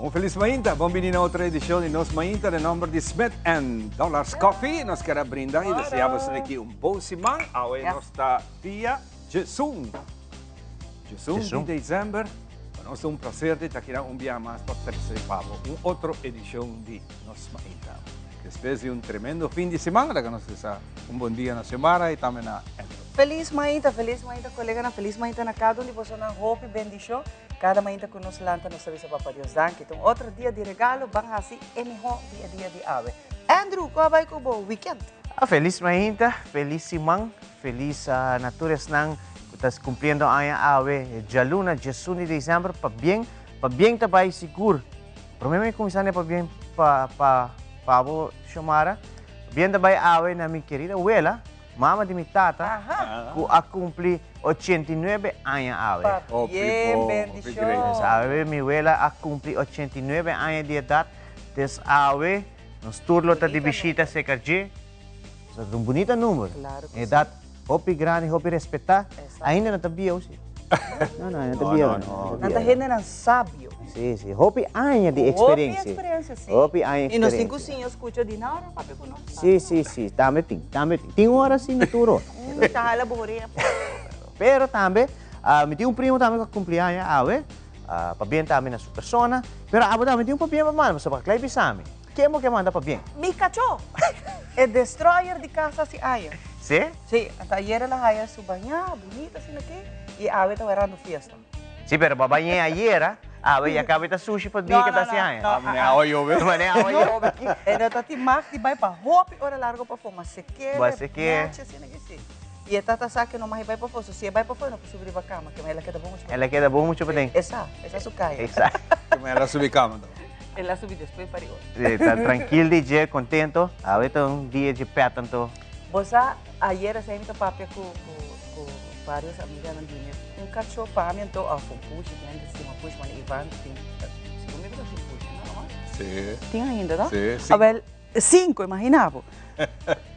Un felis mainta, bon bini na otro edicion di Nos Mainta. Den nomber di Smith and Dollars Coffee nos kier a brinda y desea boso aki un bon siman. Awe nos ta dia 11, 11 di december. Pa nos ta un placer di ta aki un bia mas pa trece pa bo un otro edicion di Nos Mainta. Despues di un tremendo fin di siman, laga nos desea un bon dia na Xiomara y tambe na Andrew. Felis mainta, felis mainta coleganan, felis mainta na cada un di bosonan, hopi bendicion. Cada mainta cu nos lanta nos ta bisa Papa Dios danki. Ta un otro dia di regalo, ban haci e miho di e dia di awe. Andrew, cu a bay cu bo weekend? Ah, felis mainta, felis siman, felis na tur esnan cu ta cumpliendo aña awe djaluna 11 di december. Pabien, pabien ta bay sigur. Prome mi cuminsa ne pabien pa pa pa bo Xiomara. Pabien ta bay awe na mi kerida wela. Mama di mi tata ku a kumpli 89 aña awe. Pabien bendishon. Awe mi wela a kumpli 89 aña di edat, des awe nos tur lo ta di bishita serka dje. Esaki ta un bunita number. Edat hopi grandi, hopi respetá. Ainda no ta bieu si. No, no, no ta bieu. Nan ta hendenan sabio. Si, si. Hopi aña di experiencia. Hopi experiencia, si. Hopi aña experiencia. Y nos tin cu siña scucha di nan ora papia cu nos. Si, si, si. Tambe tin, tambe tin. Tin ora si no tur ora. Ta hala bo orea. Pero tambe, mi tin un primo tambe cu a cumpli aña awe. Pabien tambe na su persona. Pero abo tambe tin un pabien pa manda, pasobra Clay bisa mi. Ken bo ke manda pabien? Mi cacho! E destroyer di casa haci aña. Si? Si. Anta ayer el a haya su baña bunita asina aki y awe ta werando fiesta. Sí, pero bo a bañ'é ayera, awe ya caba e ta sushi pa dia ke ta hasi aña. No, no, no. Awa yobe. Mane awa yobe aki. E no ta tin mag di bai pa hopi ora largo pafó, ma sekere, Bo a sek'é. nochi asina ki si. I e tata sa ke no mag bai pafó, so si e bai pafó e no por subi riba kama, kema el a keda bon muchu paden. El a keda bon muchu paden. E sa, e sa su kaya. E sa. Kema el a subi kama anto. El a subi despues pa riba. Sí, ta trankil di dje, kontento. Awe ta un dia dje pèt anto. Bo sa, ayera esei mi ta papia ku ku varios amiganan di mi. Un kachó pa mi anto, òf un pushi, tin hende stima pushi, manera Ivan tin, segun mi ta tin pushi, no Ivan? Sí. Tin ainda, no? Sí, sí. Awel, sinku, imagina bo.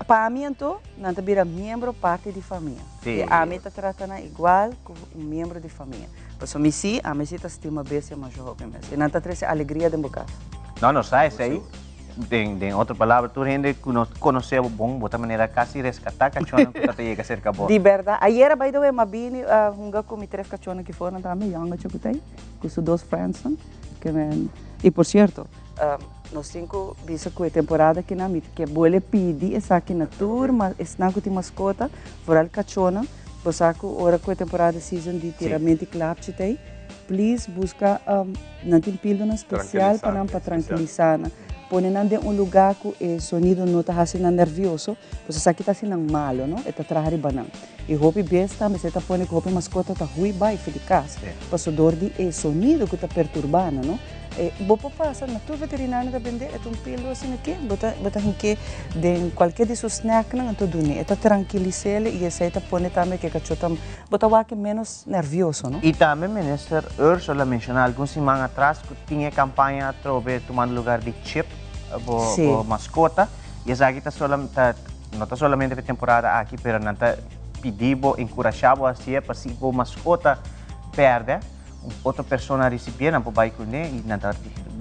Pa mi anto, nan ta bira miembro parti di famia. Sí. I ami ta trata nan igual ku un miembro di famia. Pasobra mi sí, ami sí ta stima bestia masha hopi mes. I nan ta trese alegria den bo kas. No, no sa esei. Den otro palabra, tur hende ku no konosé bo bon, bo ta manera kasi reskatá kachónan ku ta ta yega serka bo. Di bèrdat. Ayera by the way m'a bini hunga ku mi tres kachónan aki for nan tambe, Yonga Chukutei ku su dos friendsnan. Ke men, i por sierto, nos tin ku bisa ku e temporada akinan mi ke buele pidi esaki na tur esnan ku tin maskota, foral kachónan, bo sa ku ora ku e temporada season di tiramenti klapchi ta ei, please buska Nan tin píldonan spesial pa nan pa trankilisá nan. Pone nan den un lugá ku e sonido no ta hasi nan nèrvioso, pasobra esaki ta hasi nan malo, no? E ta traha riba nan. I hopi bes tambe esei ta pone ku hopi maskota ta hui bai for di kas, pasobra dor di e sonido ku ta perturbá nan, no? Bo por pasa na tur veterinario ta bendé, e ta un píldo asina aki, bo ta bo ta hink'é den kualke di su snèknan anto dun'é. E ta trankilis'é i esei ta pone tambe ku e kachó ta bo ta wak ménos nervioso, no? Y tambe Minister Ursula menciona algun siman atras cu tin e campaña atrobe tumando lugar di chip bo bo mascota y esaki ta ta no ta solamente pa e temporada aki pero nan ta pidi bo encurasha bo haci'e pa si bo mascota perde un otro persona ricibi'e nan por bay cune y nan ta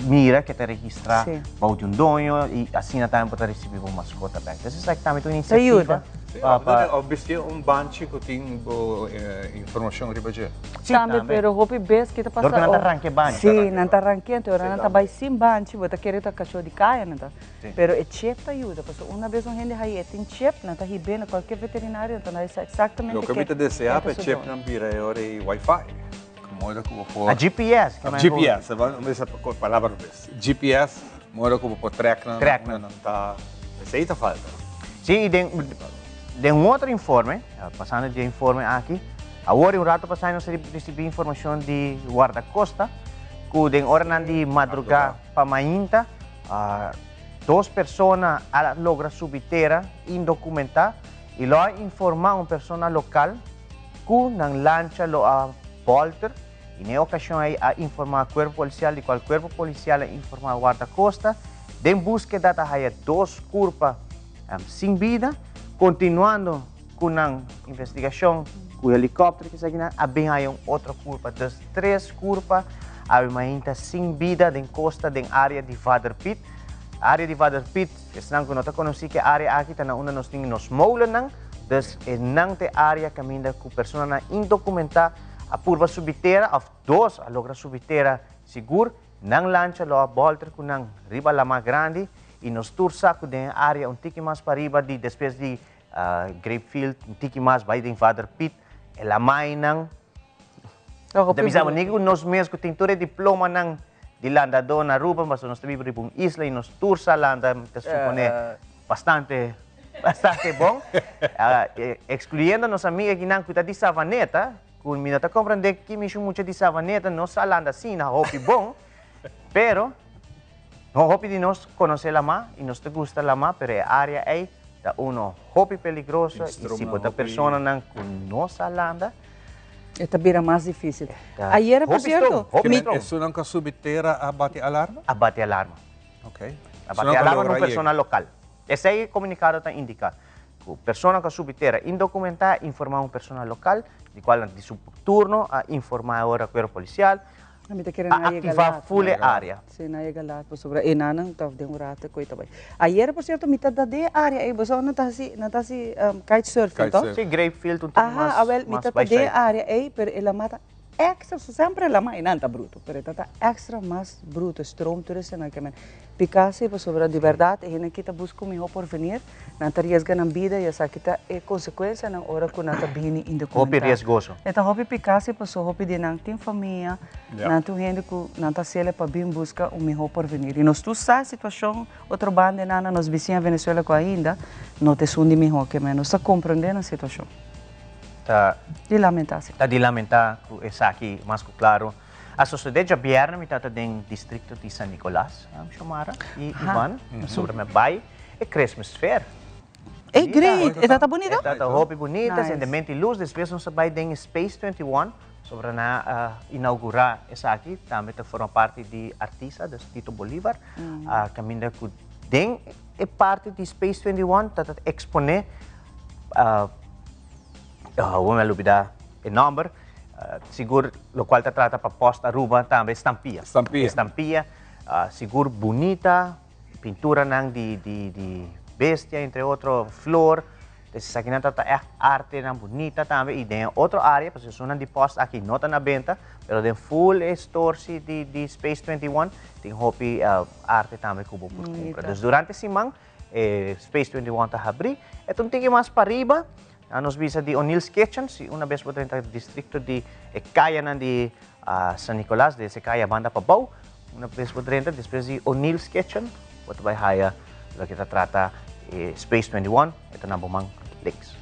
mira ke ta registra bou di un doño y asina tambe bo ta ricibi bo mascota bek. Entonces esaki tambe ta un iniciativa. Sí, of bisti un banchi cu tin bo informacion riba dje. Sí, tambe, pero hopi bes ke ta pasa. Dor cu nan ta ranke banchi. Sí, nan ta ranke, enton ora nan ta bay sin banchi, bo ta kere ta cacho di caya nan ta. Pero e chip ta yuda, pasobra una bes un hende haye e tin chip, nan ta hib'é na cualkier veterinario, nan ta sa exactamente Loke mi ta desea pa e chipnan bira e ora e wifi. Modo cu bo por. A GPS. GPS, bo bisa palabra robes. GPS, modo cu bo por track nan. Track nan. Nan ta, esey ta falta. Sí, y den, den un otro informe, pasando di e informe aki, awor y un rato pasá nos a ricibi informacion di Guardacosta cu den oranan di madruga pa mainta, dos persona a logra subi tera indocumentá y lo a informa un persona local cu nan lancha lo a bolter y na e ocasion ey a informa Cuerpo Policial di cual Cuerpo Policial a informa Guardacosta den buskeda ta haya dos curpa sin bida. Continuando cu nan investigacion cu helicopter kisakinan a bin haya un otro curpa. Dus tres curpa. awe mainta sin bida den costa den area di Vader Piet. Area di Vader Piet, esnan cu no ta conoci cu e area aki ta na unda nos tin nos molennan, dus e nan ta e area caminda cu personanan indocumenta a purba subi tera of dos a logra subi tera sigur, nan lancha lo a bolter cu nan riba lama grandi y nos tur sa cu den e area un tiki mas pariba di despues di Grapefield un tiki mas bai den Vader Piet e lamainan. Ta bisa bo ni ku nos mes ku tin tur e diplomanan di landadó na Aruba pasobra nos ta biba riba un isla i nos tur sa landa mi ta suponé bastante bastante bon. Ekskluyendo nos amiga kinan ku ta di Savaneta ku mi no ta komprendé ki misho mucha di Savaneta no sa landa asina hopi bon pero No hopi di nos conoce lama y nos ta gusta lama pero e area ey ta uno hopi peligroso y si bo ta personanan cu no sa landa. E ta bira mas dificil. Ayera por cierto mi. Esunnan cu a subi tera a bati alarma? A bati alarma. Ok. A bati alarma na un persona local. Esey e comunicado ta indica. Cu persona cu a subi tera indocumenta a informa un persona local di cual di su turno a informa ora cuerpo policial. Mi ta kere A na yega activa laat. full e area. Si, na yega laat pasobra e nannan ta den un rato cu e ta bay. Ayer por cierto mi ta da den e area ey, boso nan ta haci, nan ta haci kitesurfing toch? Si, Grapefield un tiki mas Aha, awel mi mas ta bay den e zuid. area ey, pero e lamata extra, so semper e lama eynan ta bruto, pero e ta ta extra mas bruto, e stroom tur esnan ke men. Pica si pasobra di berdad e hende aki ta busca un miho porvenir, nan ta riesga nan bida y esaki ta e consecuencianan ora cu nan ta bini indocumentado. Hopi riesgoso. E ta hopi pica si pasobra hopi di nan tin famia, nan tin un hende cu nan ta haciele pa bin busca un miho porvenir. Y nos tur sa e situacion otro banda e nan na nos bisiña Venezuela cu ainda no ta esun di miho ke men. Nos ta comprende nan situacion. Ta di lamenta si. Ta di lamenta cu esaki mas cu claro. A sosodé djabièrnè mi tata den distrikto di San Nicolas, Xiomara i Ivan, pasobra mi a bai e Christmas fair. Ey great! E tata bunita? E tata hopi bunita, sendemento i lus. Despues nos a bai den Space 21, pasobra nan a inaugurá esaki, tambe ta forma parti di Artisa, dus Tito Bolivar, kaminda ku den e parti di Space 21 ta ta eksponé, Awor mi a lubida e nomber. Sigur locual ta trata pa Post Aruba tambe stampia. Stampia. Stampia. Sigur bunita, pinturanan di di di bestia entre otro, flor. Entonces esakinan ta ta echt artenan bunita tambe y den e otro area, pasobra esunnan di Post aki no ta na benta, pero den full e store si di di Space 21 tin hopi arte tambe cu bo por cumpra. Dus durante siman e Space 21 ta habri. E ta un tiki mas pariba. A nos bisa di O'Neill's Kitchen, si una bes bo drenta districto di e cayanan di San Nicolas, di ese caya banda pabou, una bes bo drenta despues di O'Neill's Kitchen, bo ta bay haya loke ta trata e Space 21, e ta na bo man links.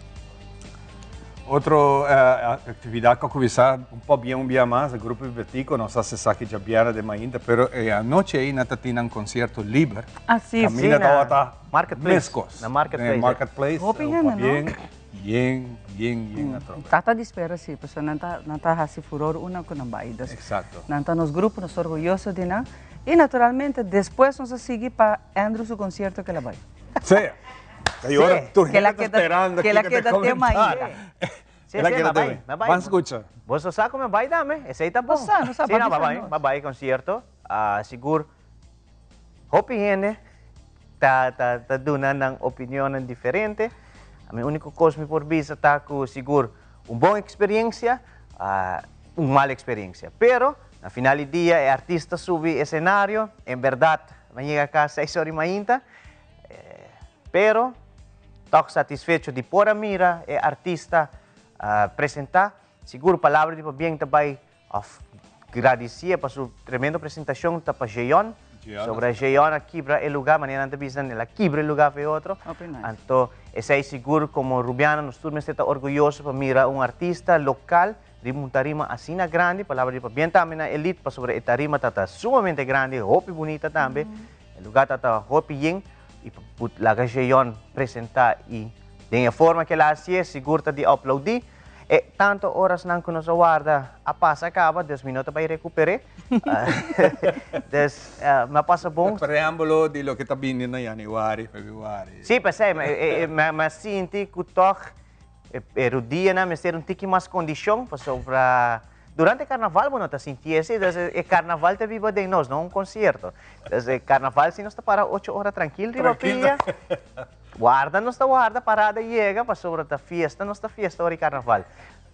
Otro actividad cu a cuminsa un poco bien un bia mas, e grupo Betico, nos haci esaki djabièrnè den mainta, pero e anochi ey nan ta tin nan concierto liber. Ah, sí. Caminda Sí, na tabata Marketplace. Mescos. Na Marketplace. Den Marketplace. Hopi hende, no? Bien, bien, bien, bien atrobe. Tata di spera si, pasobra nan ta, nan ta hasi furor una ku nan bai. Dus, Exacto. Nan ta nos grupo, nos ta orguyoso di nan. I naturalmente despues nos a sigui pa Andrew su concierto ku el a bai. Sí. Y ora tur Ke la hende ta keda, esperando ke la kiko te keda tema comentar. ainda. Sí, El a sí, keda ma bai, tema. ma bai. Ban scucha. Boso sa ku mi a bai dame, esei ta bon. Bo sa, no sa, Sí, no, pa ma bisa bai, nos. ma bai concierto. Ah, sigur hopi hende ta ta ta duna nan opinionnan diferente. Mi úniko kos mi por bisa ta ku sigur un bon eksperiencia, un mal eksperiencia. Pero na final di dia e artista subi esenario, en bèrdat mi a yega kas seis ora di mainta, pero tòg satisfecho di por a mira e artista presentá. Sigur palabra di pabien ta bai Of gradisié pa su tremendo presentacion ta pa Jeon. Sobra Jeon a kibra e lugar, manera nan ta bisa, el a kibra e lugar pa e otro. Anto esey sigur como Rubiano nos tur mester ta orguyoso pa mira un artista local riba un tarima asina grandi, palabra di pabien tambe na Elite pasobra e tarima ta ta sumamente grandi, hopi bunita tambe, e lugar ta ta hopi yen y pa put laga Jeon presenta y den e forma ke el a hacié sigur ta di aplaudi. E tanto orasnan ku nos a warda a pasa kaba, dus mi no ta bai rekuper'é. Dus mi a pasa bon. E preámbulo di loke ta bini na yanüari, febrüari. Sí, p'esei mi a sinti ku tòg e rudianan mester un tiki mas kondishon pasobra. Durante carnaval bo no ta sinti esey, dus e carnaval ta biba den nos, no un concierto. Dus e carnaval si nos ta para ocho ora trankil riba pia, warda nos ta warda parada yega pasobra ta fiesta nos ta fiesta ora di carnaval.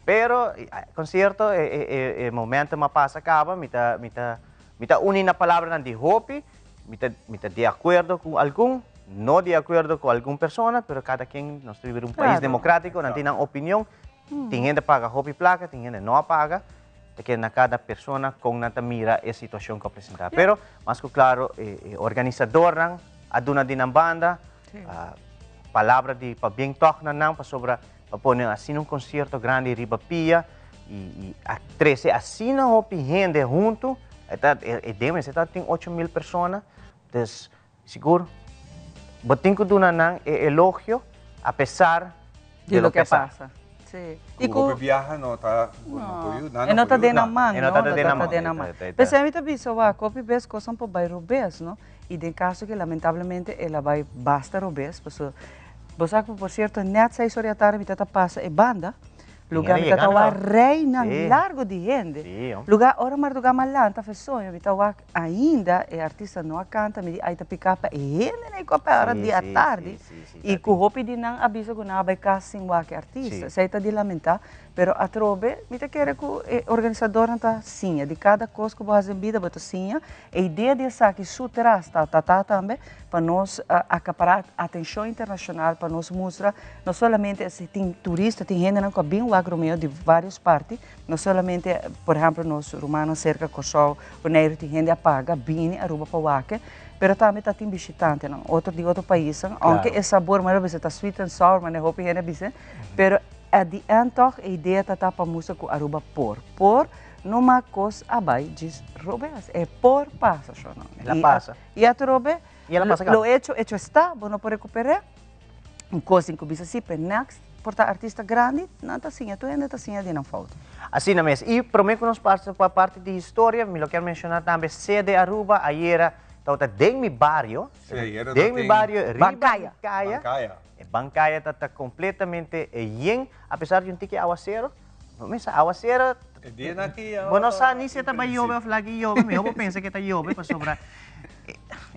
Pero concierto e momentum a pasa caba, mi ta mi ta mi ta uni na palabranan di hopi, mi ta mi ta di acuerdo cu algun, no di acuerdo cu algun persona, pero cada ken nos ta biba den un pais democratico, nan tin nan opinion. Tin hende paga hopi plaka, tin hende no a paga. Ta keda na kada persona kon nan ta mira e situashon ku a presentá. Pero, mas ku klaro, e organisadornan a duna di nan banda palabra di pabien tòg na nan pasobra pa pone asina un konsierto grandi riba pia i a trese asina hopi hende huntu. E ta e den mester ta tin 8000 persona. Dus Sigur, bo tin ku duna nan e elogio apesar di loke a pasa. Ku hopi biaha no ta no por yuda. E no ta den nan man, no? No ta den nan man. P'esei mi ta bisa wak, hopi bes kosnan por bai robes, no? I den kaso ke lamentablemente el a bai basta robes, pasobra bo sa ku por sierto nèt seis ora di atardi mi ta ta pasa e banda. Lugar mi ta ta wak reinan largo di hende. Lugar ora marduga mi a lanta for soño mi ta wak ainda e artista no a canta mi di ay ta pica pa e hendenan cu a pa ora di atardi y cu hopi di nan a bisa cu nan a bay cas sin wak e artista. Esey ta di lamenta pero atrobe mi ta kere cu e organisadornan ta siña di cada cos cu bo haci den bida bo ta siña e idea di esaki su tras ta ta tambe pa nos acapará atencion internacional, pa nos mustra no solamente si tin turista, tin hendenan cu a bin wak Romeo di varios parti, no solamente por ehempel nos rumannan cerca Corsou, Boneiru tin hende a paga bini Aruba pa wak, pero tambe ta tin bishitantenan otro di otro paisnan, aunke e sabor manera bo bisa ta sweet and sour manera hopi hende a bisa, pero at the end toch e idea ta ta pa mustra cu Aruba por, por no mas cos a bay djis robes, e por pasa sho no. El a pasa. I atrobe, I el a pasa kaba. Lo hecho, hecho está, bo no por recuper'é. Un cos tin cu bisa si, p'e next por ta artista grandi, nan ta siña, tur hende ta siña di nan fout. Asina mes. I prome cu nos pasa pa parti di historia, mi lo kier menciona tambe sede Aruba ayera tabata den mi bario, Sí, ayera den mi tatin bario riba Bancaya. mi caya. Bancaya. E bancaya ta ta completamente yen, a pesar di un tiki awacero. Bo mester awacero. E dia aki Bo no sa ni si e ta bai yobe of laki yobe, mihor bo pensa ke ta yobe pasobra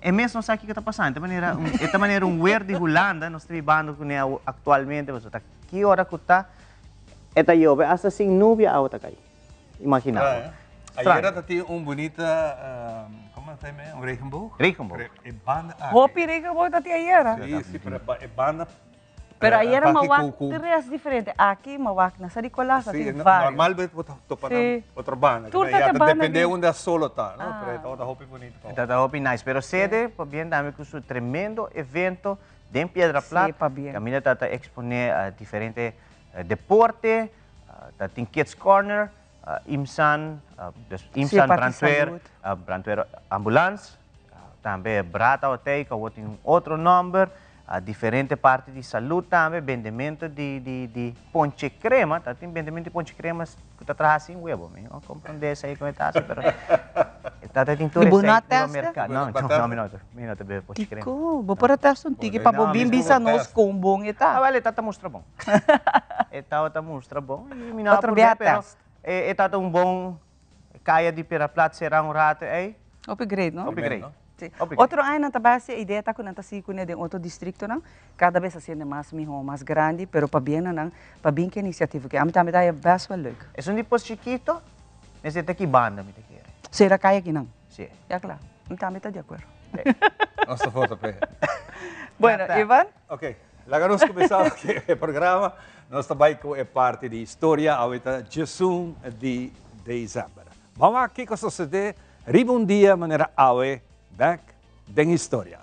e mes no sa kiko ta pasando. E ta manera un e ta manera un weer di Hulanda nos ta bibando kuné aktualmente pasobra ta ki ora ku ta e ta yobe asta sin nubia awa ta kai. Imagina bo. Ayera ta tin un bunita komo ta yama un regenboog? Regenboog. E banda aki. Hopi regenboog ta tin ayera. Si, si, pero e banda Pero ayera mi a wak tres diferente. Aki mi a wak na San Nicolas, a tin varios. Normalmente bo ta topa na otro banda. Tur ta te banda. Depende unda solo ta, no? Pero e tabata hopi bunito. E tabata hopi nice. Pero sede pabien tambe cu su tremendo evento den Piedra Plat. Si, pabien. Caminda ta ta expone diferente deporte, ta tin kids corner, Imsan, dus Imsan brandweer, brandweer ambulance, tambe Brata Hotel cu awor tin un otro nomber, diferente parti di salud tambe, bendemento di di di ponche crema, ta tin bendemento di ponche crema cu ta traha sin webo, mi no comprende esey con e ta haci pero ta tin tur esey riba mercado. No, no, mi no mi no ta bebe ponche crema. Kico? Bo por a test un tiki pa bo bin bisa nos con bon e ta. Ah, wel e ta ta mustra bon. E tabata mustra bon y mi no a Otro probé, bia pero test. e tabata un bon kaya di Piedra Plat sera un rato ey. Hopi great, no? Hopi great. Sí. Hopi great. Otro aña nan ta bai haci e idea ta cu nan ta sigui cune den otro districtonan, cada bes haciendo mas miho, mas grandi, pero pabien na nan, pabien cu e iniciativa aki. Ami tambe ta haya best wel leuk. Esun di pos chikito mester ta ki banda mi ta kere. Sera kaya akinan. Sí. Ya kla. Mi tambe ta di akuerdo. Nos ta foto pe. Bueno, Ivan. Ok. Laga nos kuminsá ku e programa. Nos ta bai ku e parti di historia. Awe ta djesun di desèmber. Ban wak kiko sosodé riba un dia manera awe bèk den historia.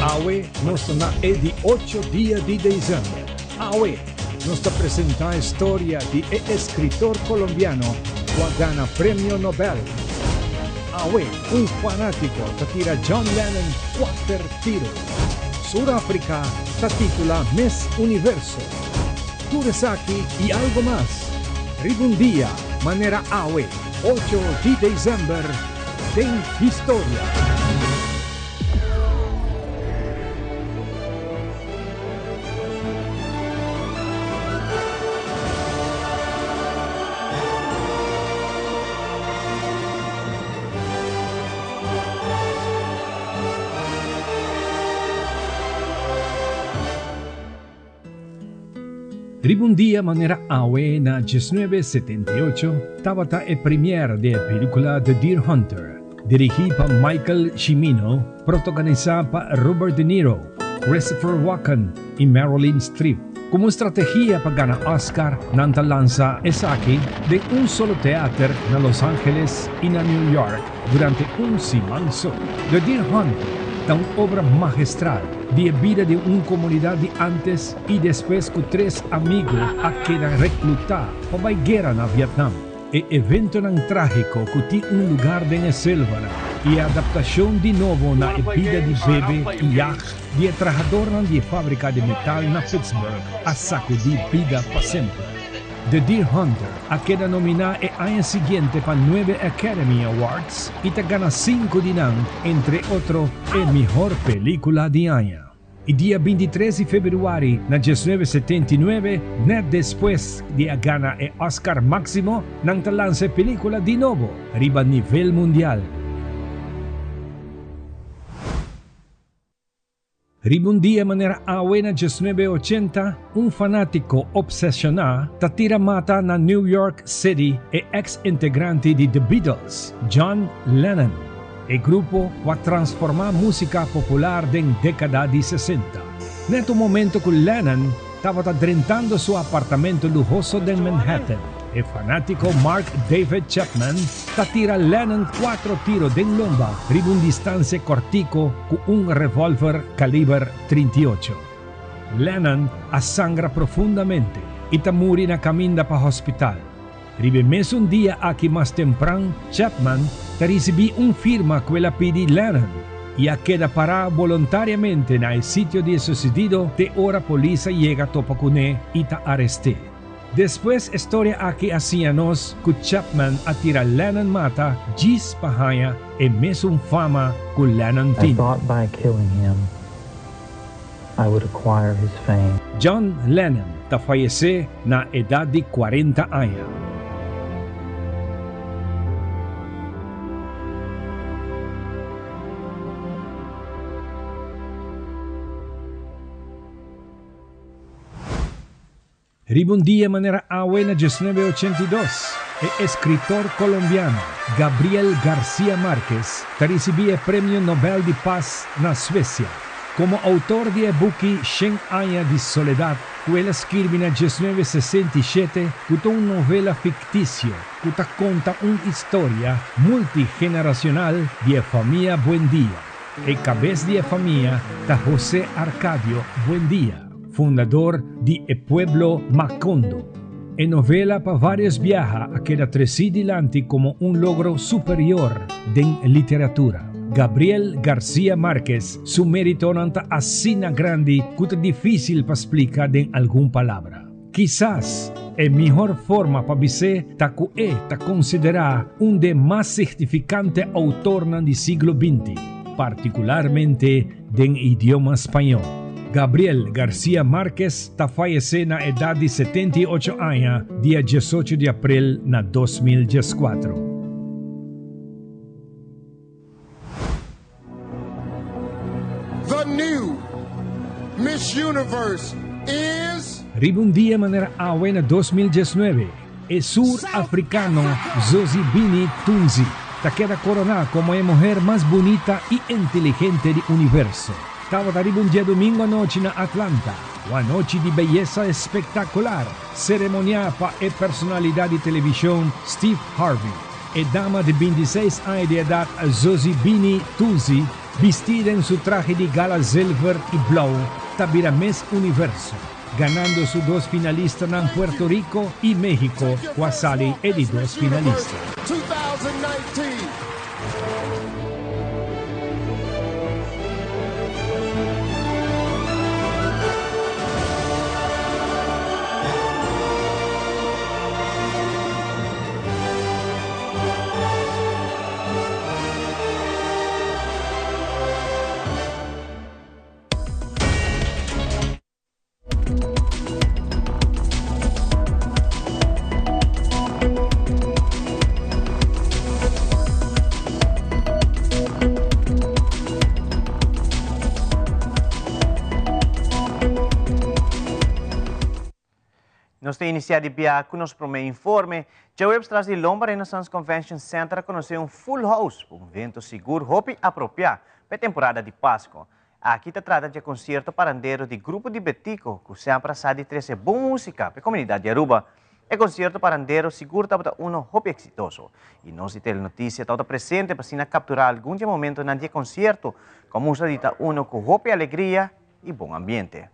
Awe nos ta na e di ocho dia di desèmber. Awe nos ta presentá e storia di e eskritor kolombiano ku a gana Premio Nobel. Awe un fanátiko ta tira John Lennon kuater tiro. Sur Afrika ta titula Miss Universo. Tur esaki i algo mas riba un dia manera awe, ocho di desèmber, den historia. Riba un dia manera awe na 1978 tabata e premiere di e pelicula The Deer Hunter, dirigi pa Michael Cimino, protagonisa pa Robert De Niro, Christopher Walken y Marilyn Streep. Como strategia pa gana Oscar, nan ta lansa esaki den un solo teater na Los Angeles y na New York durante un siman so. The Deer Hunter ta un obra magistral di e bida di un comunidad di antes y despues cu tres amigo a keda recluta pa bay guera na Vietnam. E eventonan trágiko ku tin un lugar den e selvanan i e adaptashon di nobo na e bida di bebe i yag di e trahadornan di e fábrika di metal na Pittsburgh a sakudí bida pa semper. The Deer Hunter a keda nominá e aña siguiente pa nuebe Academy Awards i ta gana sinku di nan, entre otro e mihor pelíkula di aña. E dia 23 di februari na 1979, net despues di a gana e Oscar máksimo, nan ta lansa e pelíkula di nobo riba nivel mundial. Riba un dia manera awe na 1980, un fanátiko opseshoná ta tira mata na New York City e eks-integrante di The Beatles, John Lennon. E grupo ku a transformá músika popular den dékada di 60. Net un momento ku Lennon tabata drentando su apartamento luhoso den Manhattan, e fanátiko Mark David Chapman ta tira Lennon kuatro tiro den lomba riba un distansia kòrtiku ku un revòlver kaliber 38. Lennon a sangra profundamente i ta muri na kaminda pa hospital. Riba e mesun dia aki mas tempran, Chapman ta risibí un firma ku el a pidi Lennon i a keda pará boluntariamente na e sitio di e susedido te ora polis a yega topa kuné i ta arest'é. Despues e storia aki a siña nos ku Chapman a tira Lennon mata djis pa haña e mesun fama ku Lennon I tin. thought by killing him I would acquire his fame. John Lennon ta fayesé na edat di 40 aña. Riba un dia manera awe na 1982, e eskritor kolombiano Gabriel García Márquez ta risibí e Premio Nobel di Pas na Suesia. Komo outor di e buki Shen Aña di Soledat, ku el a skirbi na 1967, ku ta un novela fiktisio ku ta konta un istoria multigeneracional di e famia Buendía. E kabes di e famia ta José Arcadio Buendía, fundador di e pueblo Macondo. E novela pa vários biaha a keda tresí dilanti komo un logro superior den literatura. Gabriel García Márquez su méritonan ta asina grandi ku ta difísil pa splika den algun palabra. Kisas e mihor forma pa bis'é ta ku e ta konsiderá un d'e mas signifikante outornan di siglo binti, partikularmente den idioma spañó. Gabriel García Márquez ta fayesé na edat di 78 aña dia 18 di aprel na 2014. The new Miss Universe is. Riba un dia manera awe na 2019, e sur afrikano Zozibini Tunzi ta keda koroná komo e muher mas bunita i inteligente di universo. Tabata riba un djadumingu anochi na Atlanta, un anochi di beyesa espektakular, seremoniá pa e personalidat di televishon Steve Harvey. E dama di 26 aña di edat Zozibini Tunzi, bistí den su trahe di gala zilver i blou, ta bira Miss Universo, ganando su dos finalistanan Puerto Rico i Mexico ku a sali e di dos finalista. 2019. inicia di bia cu nos prome informe. Djaweps tras di lomba Renaissance Convention Center a conoce un full house, un evento sigur hopi apropia pa e temporada di Pasco. Aki ta trata dje concierto parandero di Grupo di Betico cu semper a sa di trece bon musica pa e comunidad di Aruba. E concierto parandero sigur tabata uno hopi exitoso y nos di Telenoticia tabata presente pa asina captura algun dje momentonan di e concierto cu a mustra di ta uno cu hopi alegria y bon ambiente.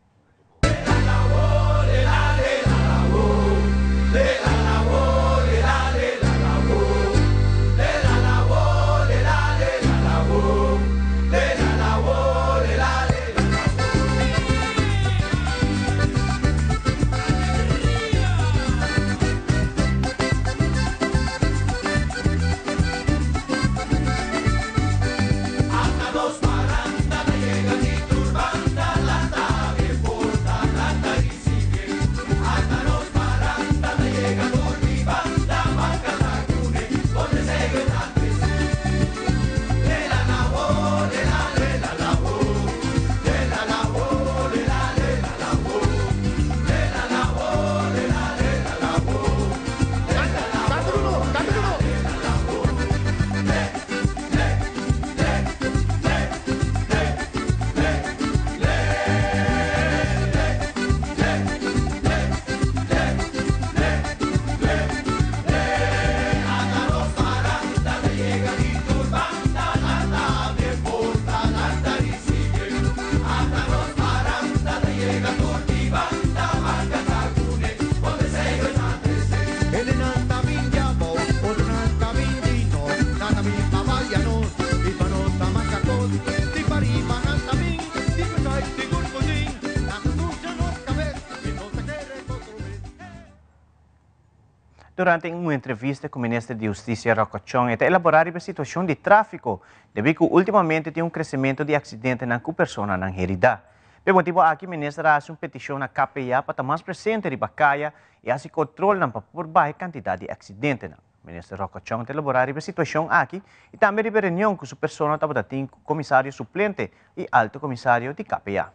Durante un entrevista ku Minister di Hustisia Rocco Chong e ta elaborá riba e situashon di tráfiko debí ku últimamente tin un kresementu di aksidentenan ku personanan heridá. P'e motibu aki minister a hasi un petishon na KPA pa ta mas presente riba kaya i hasi kontrolnan pa por baha e kantidat di aksidentenan. Minister Rocco Chong ta elaborá riba e situashon aki i tambe riba e reunion ku su persona tabata tin ku komisario suplente i alto komisario di KPA.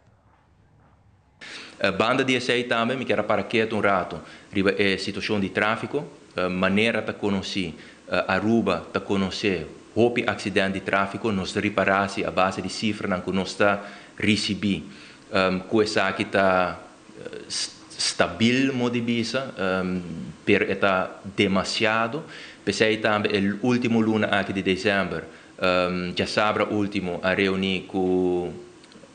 Banda di esei tambe mi kier a para ketu un rato riba e situashon di tráfiko. Manera ta konosí, Aruba ta konosé hopi aksident di tráfiko. Nos ta ripará si a base di sifranan ku nos ta risibí ku esaki ta stabil mo di bisa, pero e ta demasiado. P'esei tambe e último luna aki di desèmber, djasabra último a reuní ku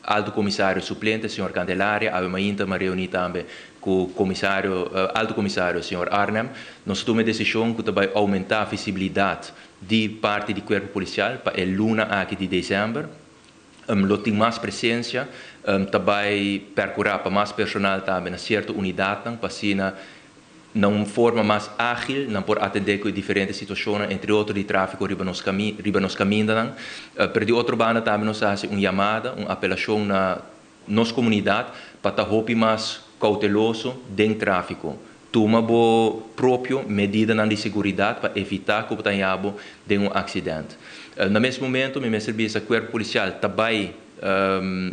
Alto Komisario suplente señor Candelaria, awe mainta m'a reuní tambe ku komisario, Alto Komisario señor Arnhem. Nos a tuma e desishon ku ta bai oumentá visibilidat di parti di Kuerpo Polisial pa e luna aki di desèmber. Lo tin mas presensia, ta bai perkurá pa mas personal tambe na sierto unidatnan pa asina na un forma mas ágil nan por atendé ku e diferente situashonnan, entre otro di tráfiko riba nos kami riba nos kamindanan. Pero di otro banda tambe nos a hasi un yamada, un apelashon na nos komunidat pa ta hopi mas kouteloso den tráfiko. Tuma bo propio medidanan di seguridat pa evitá ku bo ta haña bo den un aksident. Na mes momento mi mester bisa Kuerpo Polisial ta bai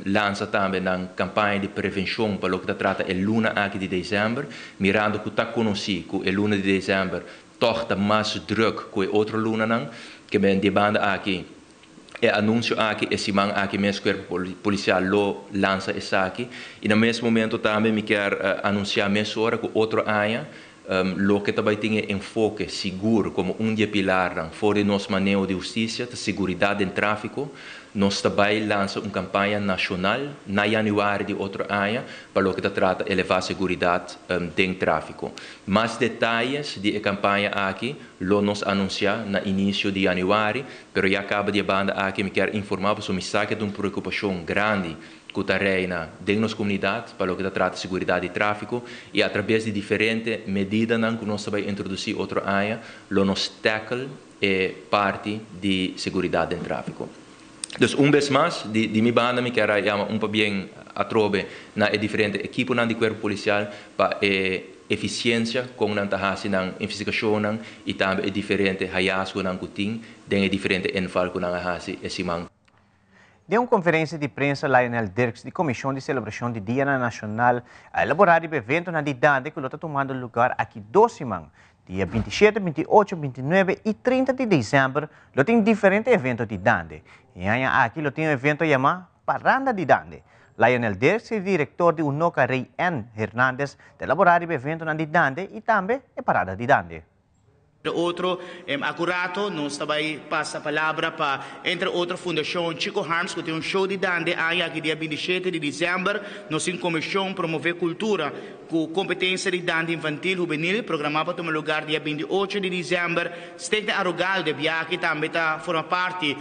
lansa tambe nan kampaña di prevenshon pa loke ta trata e luna aki di desèmber, mirando ku ta konosí ku e luna di desèmber tòg ta mas drùk ku e otro lunanan. Ke men di e banda aki e anunsio aki e siman aki mes Kuerpo Polisial lo lansa esaki. I na mes momento tambe mi kier anunsiá mesora ku otro aña loke ta bai tin e enfoke sigur komo un di e pilarnan for di nos maneho di hustisia ta seguridat den tráfiko. Nos ta bai lansa un kampaña nashonal na yanüari di otro aña pa loke ta trata elevá seguridat den tráfiko. Mas detayes di e kampaña aki lo nos anunsiá na inisio di yanüari, pero ya kaba di e banda aki mi kier informá pasobra mi sa ke ta un preokupashon grandi ku ta reina den nos komunidat pa loke ta trata seguridat di tráfiko i atrabes di diferente medidanan ku nos ta bai introdusí otro aña lo nos tackle e parti di seguridat den tráfiko. Dus un bes mas di di mi banda mi kier a yama un pabien atrobe na e diferente ekiponan di Kuerpo Polisial pa e efisiensia kon nan ta hasi nan investigashonnan i tambe e diferente hayasgonan ku tin den e diferente inval ku nan a hasi e siman. Den un konferensia di prensa Lionel Dirks di Komishon di Selebrashon di Dianan Nashonal a elaborá riba eventonan di Dande ku lo ta tumando lugar aki dos siman. Dia 27, 28, 29 i 30 di desèmber lo tin diferente evento di Dande. E aña aki lo tin un evento yamá Paranda di Dande. Lionel Dirks i direktor di Unoca Rey N. Hernandez ta elaborá riba eventonan di Dande i tambe e Parada di Dande. Entre otro, akurato nos ta bai pasa palabra pa entre otro Fundashon Chico Harms ku tin un show di dande aña aki dia 27 di desèmber. Nos tin Komishon Promové Kultura ku kompetensia di dande infantil hubenil programá pa tuma lugar dia 28 di desèmber. Stichting Arugal de biaha aki tambe ta forma parti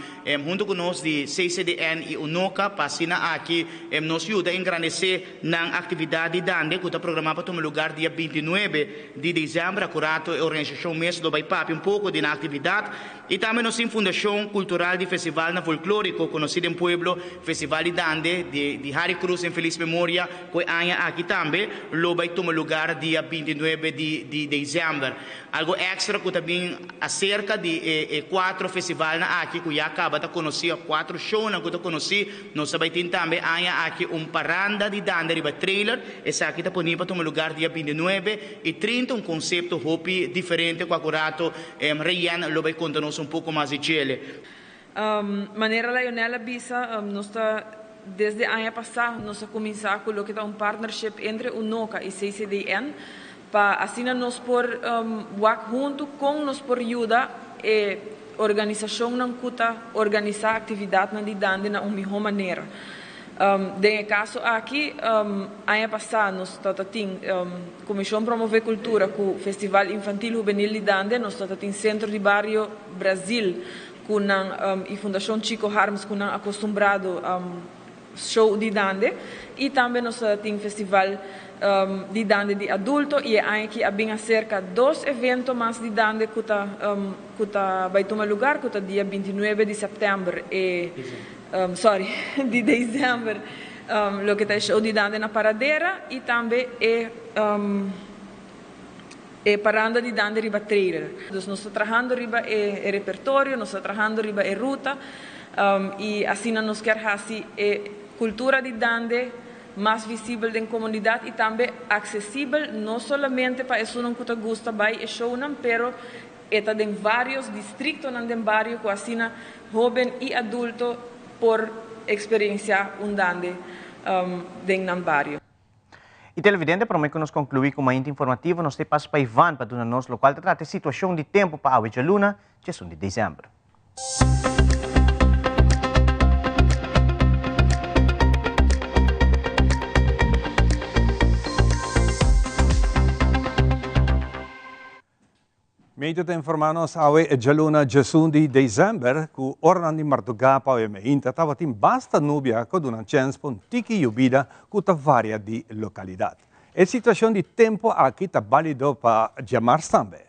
huntu ku nos di CCDN i Unoca pa asina aki nos yuda engrandesé nan aktividat di dande ku ta programá pa tuma lugar dia 29 Di desèmber akurato e organisashon mes lo bai papia un poko di nan aktividat i tambe nos tin Fundashon Kultural di Festivalnan Folklóriko konosí den pueblo Festival di Dande di di Harry Cruz den felis memoria ku e aña aki tambe lo bai tuma lugar dia 29 di di desèmber. Algo èkstra ku ta bin aserka di e e kuatro festivalnan aki ku ya kaba ta konosí òf kuatro shownan ku ta konosí Nos ta bai tin tambe aña aki un paranda di danda riba trailer. Esaki ta poni pa tuma lugar dia 29 i 30, un konsepto hopi diferente ku akurato Rayen lo bai konta nos un poko mas di djele. Manera Lionel a bisa, nos ta desde aña pasá nos a kuminsá ku loke ta un partnership entre Unoca i CCDN pa asina nos por wak huntu kon nos por yuda e organisashonnan ku ta organisá aktividatnan di dande na un mihó manera. Den e kaso aki, aña pasá nos tabata tin Komishon Promové Kultura ku Festival Infantil Hubenil di Dande, nos tabata tin Sentro di Bario Brazil ku nan i Fundashon Chico Harms ku nan akostumbrado show di dande y tambe nos ta tin festival di dande di adulto y e aña aki a bin acerca dos evento mas di dande cu ta cu ta bay tuma lugar cu ta dia 29 di september e sorry di december loke ta e show di dande na Paradera y tambe e e paranda di dande riba trailer. Dus nos ta trahando riba e repertorio, nos ta trahando riba e ruta y asina nos kier haci e cultura di dande mas visibel den comunidad y tambe accesibel no solamente pa esunnan cu ta gusta bay e shownan pero e ta den varios districtonan den bario cu asina hoben y adulto por experiencia un dande den nan bario. I televidente, promé ku nos konkluí ku Mainta Informativo, nos ta e pas pa Ivan pa duna nos lokual ta trata e situashon di tempu pa awe djaluna, djesun di desèmber. Medio ta informá nos awe e djaluna djesun di desèmber ku oranan di mardugá pa awe meinta tabatin basta nubia ku a duna chèns pa un tiki yubida ku ta varia di lokalidat. E situashon di tempu aki ta bálido pa djamars tambe.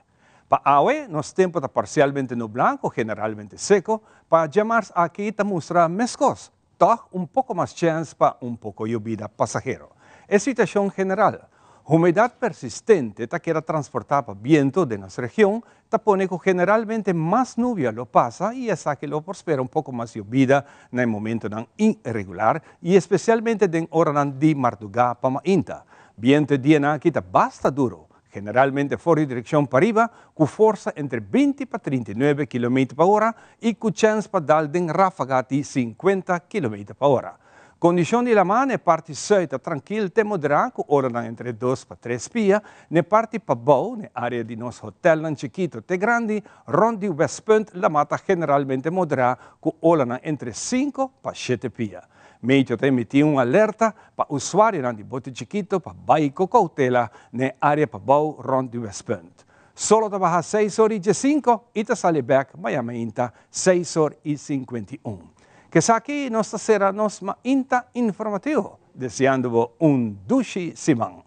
Pa awe nos tempu ta parsialmente nublá ku generalmente seko, pa djamars aki ta mustra meskos, Tòg un poko mas chèns pa un poko yobida pasahero. E situashon general, Humedat persistente ta keda transportá pa bientu den nos region, ta pone ku generalmente mas nubia lo pasa i esaki lo por spera un poko mas yobida na e momentunan iregular i espesialmente den oranan di mardugá pa mainta. Bientu e dianan aki ta basta duru, Generalmente for di direkshon pariba ku forsa entre 20 pa 39 kilometer pa ora i ku chèns pa dal den ráfaga di 50 kilometer pa ora. Kondishon di laman na e parti sùit ta trankil te moderá ku oranan entre 2 pa 3 pia, na e parti pabou, na e área di nos hotèlnan chikitu te grandi, rònt di Westpunt laman ta generalmente moderá ku olanan entre 5 pa 7 pia. Meteo ta emití un alerta pa usuarionan di bote chikito pa bai ku koutela na e área pabou rònt di Westpunt. Solo ta baha seis or i diesinko i ta sali bèk maña mainta seis or i 51. K'esaki nos ta sera nos mainta informativo, deseando bo un dushi siman.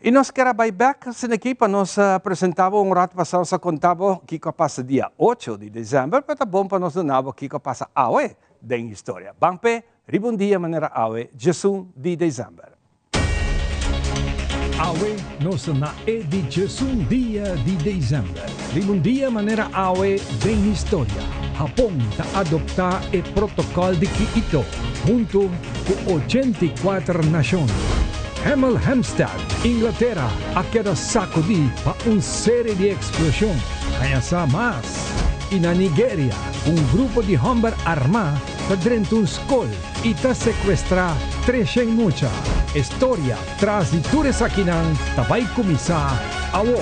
I nos kier a bai bèk asin'aki pa nos presentá bo un rat pasá nos a konta bo kiko a pasa dia ocho di desèmber, pero ta bon pa nos duna bo kiko a pasa awe den historia. Ban p'e riba un dia manera awe, 11 di desèmber. Awe nos ta na e di djesun dia di december. Riba un dia manera awe den historia, Hapon ta adopta e Protocol di Kyoto hunto cu 84 nacion. Hemel Hempstead, Inglatera a keda sacudi pa un serie di explosion. Haña sa mas. Y na Nigeria, un grupo di homber arma ta drenta un scol y ta secuestra 300 mucha. E storia tras di tur esakinan ta bay cuminsa awo.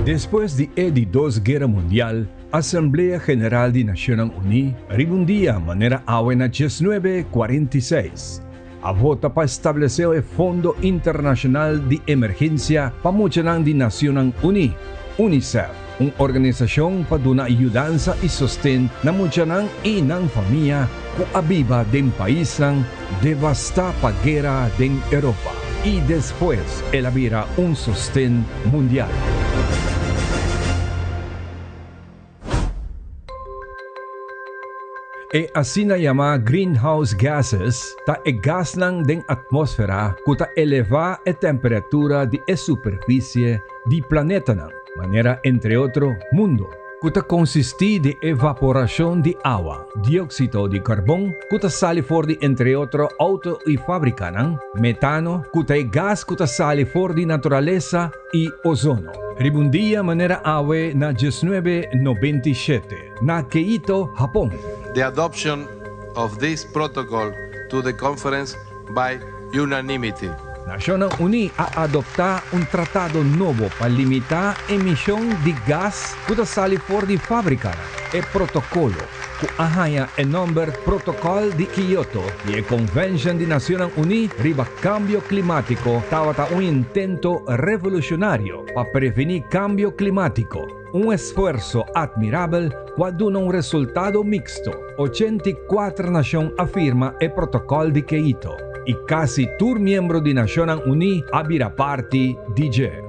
Despues di e di dos Guera Mundial, Asamblea General di Nacionnan Uní riba un dia manera awe na 1946, a vota pa establece e Fondo Internacional di Emergencia pa Muchanan di Nacionnan Uní, UNICEF, un organisacion pa duna yudansa y sosten na muchanan y nan famia cu a biba den paisnan devastá pa guera den Europa y despues el a bira un sosten mundial. E asina yamá greenhouse gases ta e gasnan den atmósfera ku ta elevá e temperatura di e superfisie di planetanan, manera entre otro mundo. Ku ta konsistí di evaporashon di awa, dióksito di karbon ku ta sali for di entre otro outo i fábrikanan, metano, ku ta e gas ku ta sali for di naturalesa, i ozono. Riba un dia manera awe na 1997, na Keito, Hapon. The adoption of this protocol to the conference by unanimity. Nashonnan Uní a adoptá un tratado nobo pa limitá emishon di gas ku ta sali for di fábrikanan. E protokolo, ku a haña e nòmber Protokòl di Kyoto di e Konvenshan di Nacionnan Uní riba Kambio Klimátiko, tabata un intento revolushonario pa prevení kambio klimátiko, un esfuerso atmirabel ku a duna un resultado miksto, 84 nashon a firma e Protokòl di Kyoto i kasi tur miembro di Nashonnan Uní a bira parti di dje.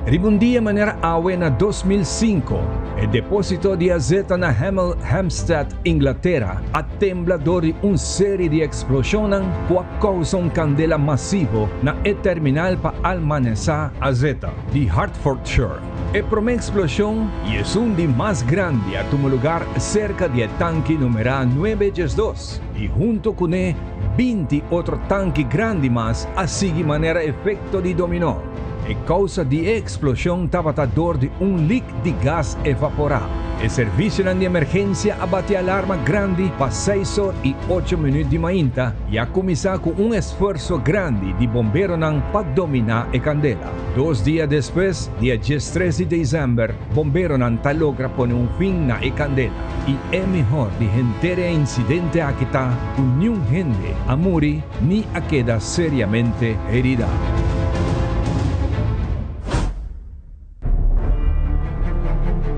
Riba un dia manera awe na 2005, e depósito di azeta na Hemel Hempstead, Inglatera, a tembla dor di un seri di eksploshonnan ku a kousa un kandela masivo na e terminal pa almanesá azeta di Hertfordshire. E promé eksploshon i esun di mas grandi a tuma lugar serka di e tanki numerá 912 i hunto kuné 20 otro tanki grandi mas a sigui manera efekto di dominó. E kousa di e eksploshon tabata dor di un lik di gas evaporá. E servisionan di emergensia a bati alarma grandi pa seis or i ocho minüt di mainta i a kuminsá ku un esfuerso grandi di bomberonan pa dominá e kandela. Dos dia despues, dia 13 di desèmber, bomberonan ta logra pone un fin na e kandela. I e mihor di henter e insidente aki ta ku niun hende a muri ni a keda seriamente herida.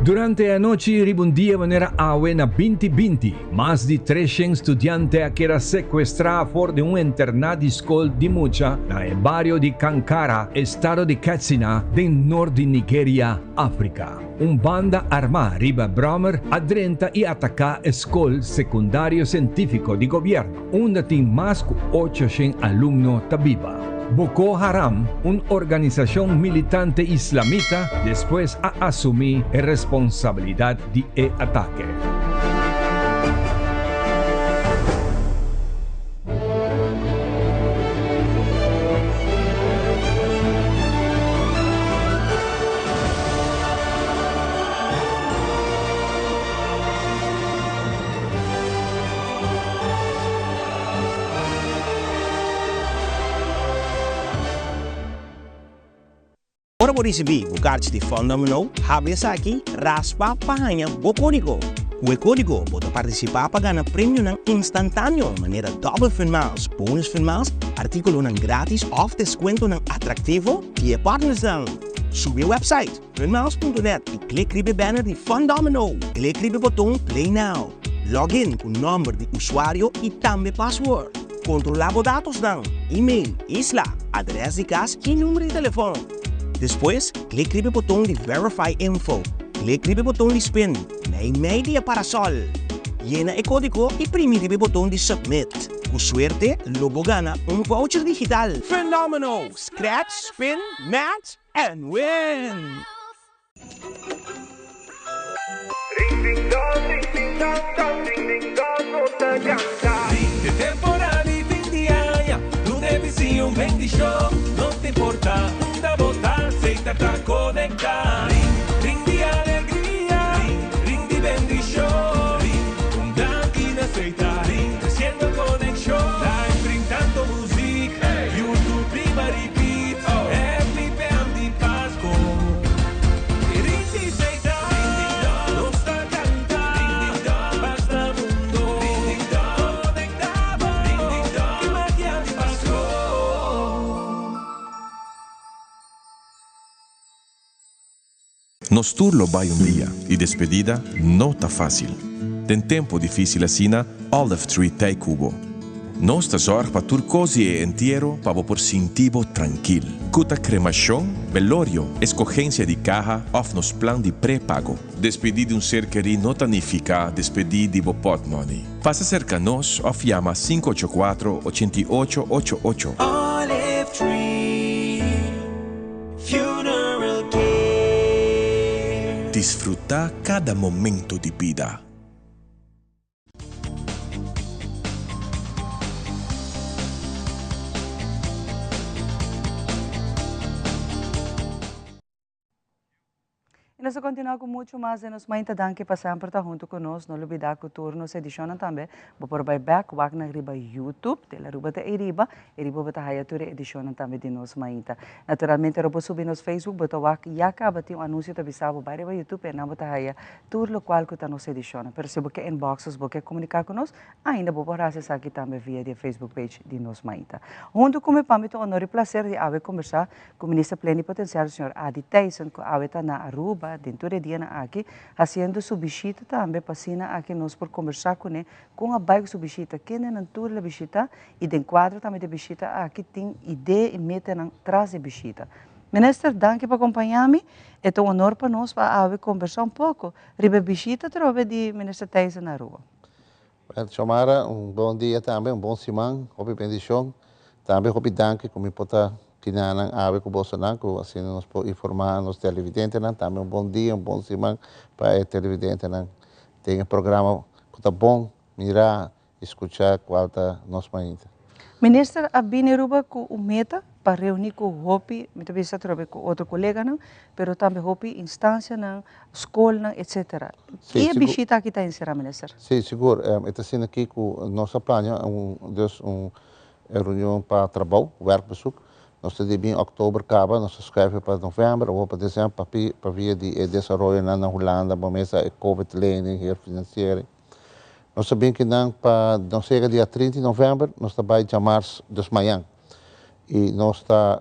Durante e anochi riba un dia manera awe na 2020, mas di 300 studiante a keda sekuestrá for di un internat di skol di mucha na e bario di Kankara, estado di Katsina, den nort di Nigeria, Afrika. Un banda armá riba bròmer a drenta i ataká e skol sekundario sientífiko di gobièrnu, unda tin mas ku 800 alumno ta biba. Boko Haram, un organisashon militante islamita, despues a asumí e responsabilidat di e atake. Ora bo risibí bo karchi di Fun Domino, habri esaki, raspa pa haña bo kódigo. Ku e kódigo bo ta partisipá pa gana premionan instantáneo manera dòbel Fun Miles, bonus Fun Miles, artíkulonan grátis òf deskuentonan atraktivo di e partnersnan. Subi e website hunmiles.net i klik riba e banner di Fun Domino. Klik riba e boton Play Now. Log in ku nòmber di usuario i tambe password. Kontrolá bo datosnan, email, isla, adrès di kas i number di telefòn. Despues, klik riba e boton di Verify Info. Klik riba e boton di Spin, mei mei di e parasòl. Yena e kódigo i primi riba e boton di Submit. Ku suerte, lo bo gana un voucher digital! Fenomeno! Scratch, spin, match and win! Ring ding dong, ring ding dong, dong, ring ding dong, nos ta canta. Di temporada di fin di aña, duna e bisiño un bendicion. No ta importa unda bo ta, Setar ta conecta. Ring, ring di alegria, ring, ring di bendicion. Ring, un danki na Setar, ring, treciendo conexion. Live ring tanto muziek, YouTube riba repeat. Happy PM di Pasco. Ring di Setar, nos ta canta. Basta mundo, conecta bo. Ki magia di Pasco. Nos tur lo bai un dia y despedida no ta facil. Den tempo dificil asina, Olive Tree t'ey cu bo. Nos ta zorg pa tur cos di e entiero pa bo por sinti bo trankil. Cu ta cremacion, velorio, escogencia di caha of nos plan di prepago. Despedi di un ser keri no ta nifica despedi di bo potmoney. Pasa cerca nos of yama 584 88 88. Olive Tree Funeral Care. Disfruta cada momento di bida. Y nos ta continua cu mucho mas den nos mainta. Danki pa semper ta hunto cu nos. No lubida cu tur nos edicionnan tambe bo por bay back wak nan riba YouTube. Tele Aruba ta eyriba. Eyriba bo ta haya tur e edicionnan tambe di nos mainta. Naturalmente ora bo subi nos Facebook bo ta wak ya caba tin un anuncio ta bisa bo bay riba YouTube eynan bo ta haya tur locual cu ta nos edicionnan. Pero si bo ke inbox nos, bo ke comunica cu nos, ainda bo por haci esaki tambe via di e Facebook page di nos mainta. Hunto cu mi pa mi ta honor y placer di awe conversa cu Minister Plenipotenciario señor Adi Thijssen cu awe ta na Aruba den tur e dianan aki haciendo su bishita tambe pa asina aki nos por conversa cune con a bay cu su bishita, kendenan tur la bishita y den cuadro tambe di e bishita aki tin idea y metanan tras di e bishita. Minister, danki pa acompaña mi. E ta un honor pa nos pa awe conversa un poco riba e bishita atrobe di Minister Thijssen na Aruba. Bueno, Xiomara, un bon dia tambe, un bon siman, hopi bendicion. Tambe hopi danki cu mi por ta kinanan awe cu bosonan, cu asina nos por informa nos televidentenan. Tambe un bon dia, un bon siman pa e televidentenan den e programa cu ta bon mira y scucha cual ta nos mainta. Minister a bini Aruba cu un meta pa reuni cu hopi, mi ta bisa atrobe cu otro coleganan, pero tambe hopi instancianan, scolnan, etcetera. Ki e bishita aki ta encera, Minister? Sí, sigur. E ta asina aki cu nos a plania un, dus un reunion pa trabou, werkbezoek. Nos ta di bin october caba, nos ta schuiven pa november of pa december pa via di e desaroyonan na Hulanda, bo mesa e covid lening, herfinanciering. Nos ta bin kinan pa nos yega dia 30 di november, nos ta bai djamars, dus mañan. Y nos ta,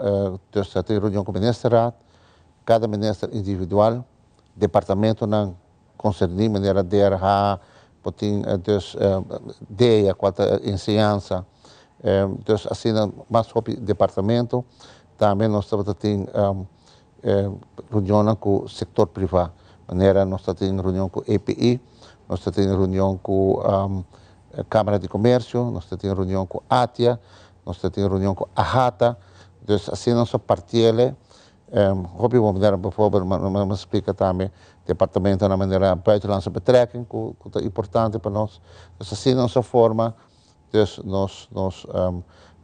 dus ta tin reunion cu ministerraad, cada minister individual, departamentonan concerni manera DRH, bo tin dus DEA cual ta enseñansa, dus asina mas hopi departamento. Tambe nos tabata tin reunionnan cu sector priva, manera nos ta tin reunion cu EPI, nos ta tin reunion cu Camara di Comercio, nos ta tin reunion cu ATIA, nos ta tin reunion cu AHATA, dus asina nos a partiele. Hopi bon manera, bijvoorbeeld, mi a splica tambe departamentonan manera Buitenlandse Betrekking cu ta importante pa nos, dus asina nos a forma dus nos nos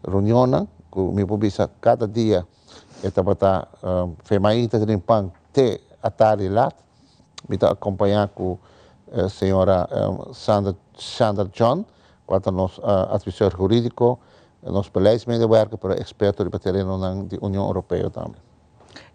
reunionnan cu mi por bisa cada dia e tabata fe mainta tin pan te atardi lat, mi ta acompaña cu señora Sandra Sandra John cual ta nos advisor huridico, nos beleidsmedewerker pero experto riba terenonan di Union Europeo tambe.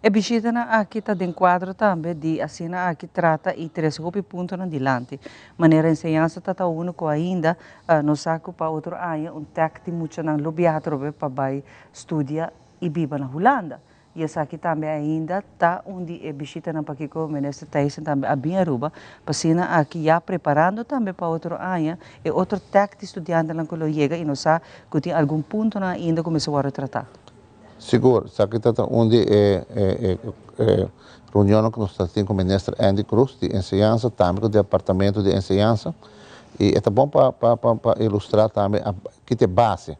E bishitanan aki ta den kuadro tambe di asina aki trata i trese hopi puntonan dilanti. Manera enseñansa ta ta unu ku ainda nos sa ku pa otro aña un tèk di muchanan lo biaha atrobe pa bai studia i biba na Hulanda. Y esaki tambe ainda ta un di e bishitanan pakico Minister Thijssen tambe a bin Aruba, pa asina aki ya preparando tambe pa otro aña e otro tek di studiantenan cu lo yega y nos sa cu tin algun puntonan ainda cu mester wordo trata. Sigur, esaki ta ta un di e reunionnan cu nos ta tin cu Minister Endy Croes di Enseñansa, tambe cu Departamento di Enseñansa y e ta bon pa pa ilustra tambe ki ta e base.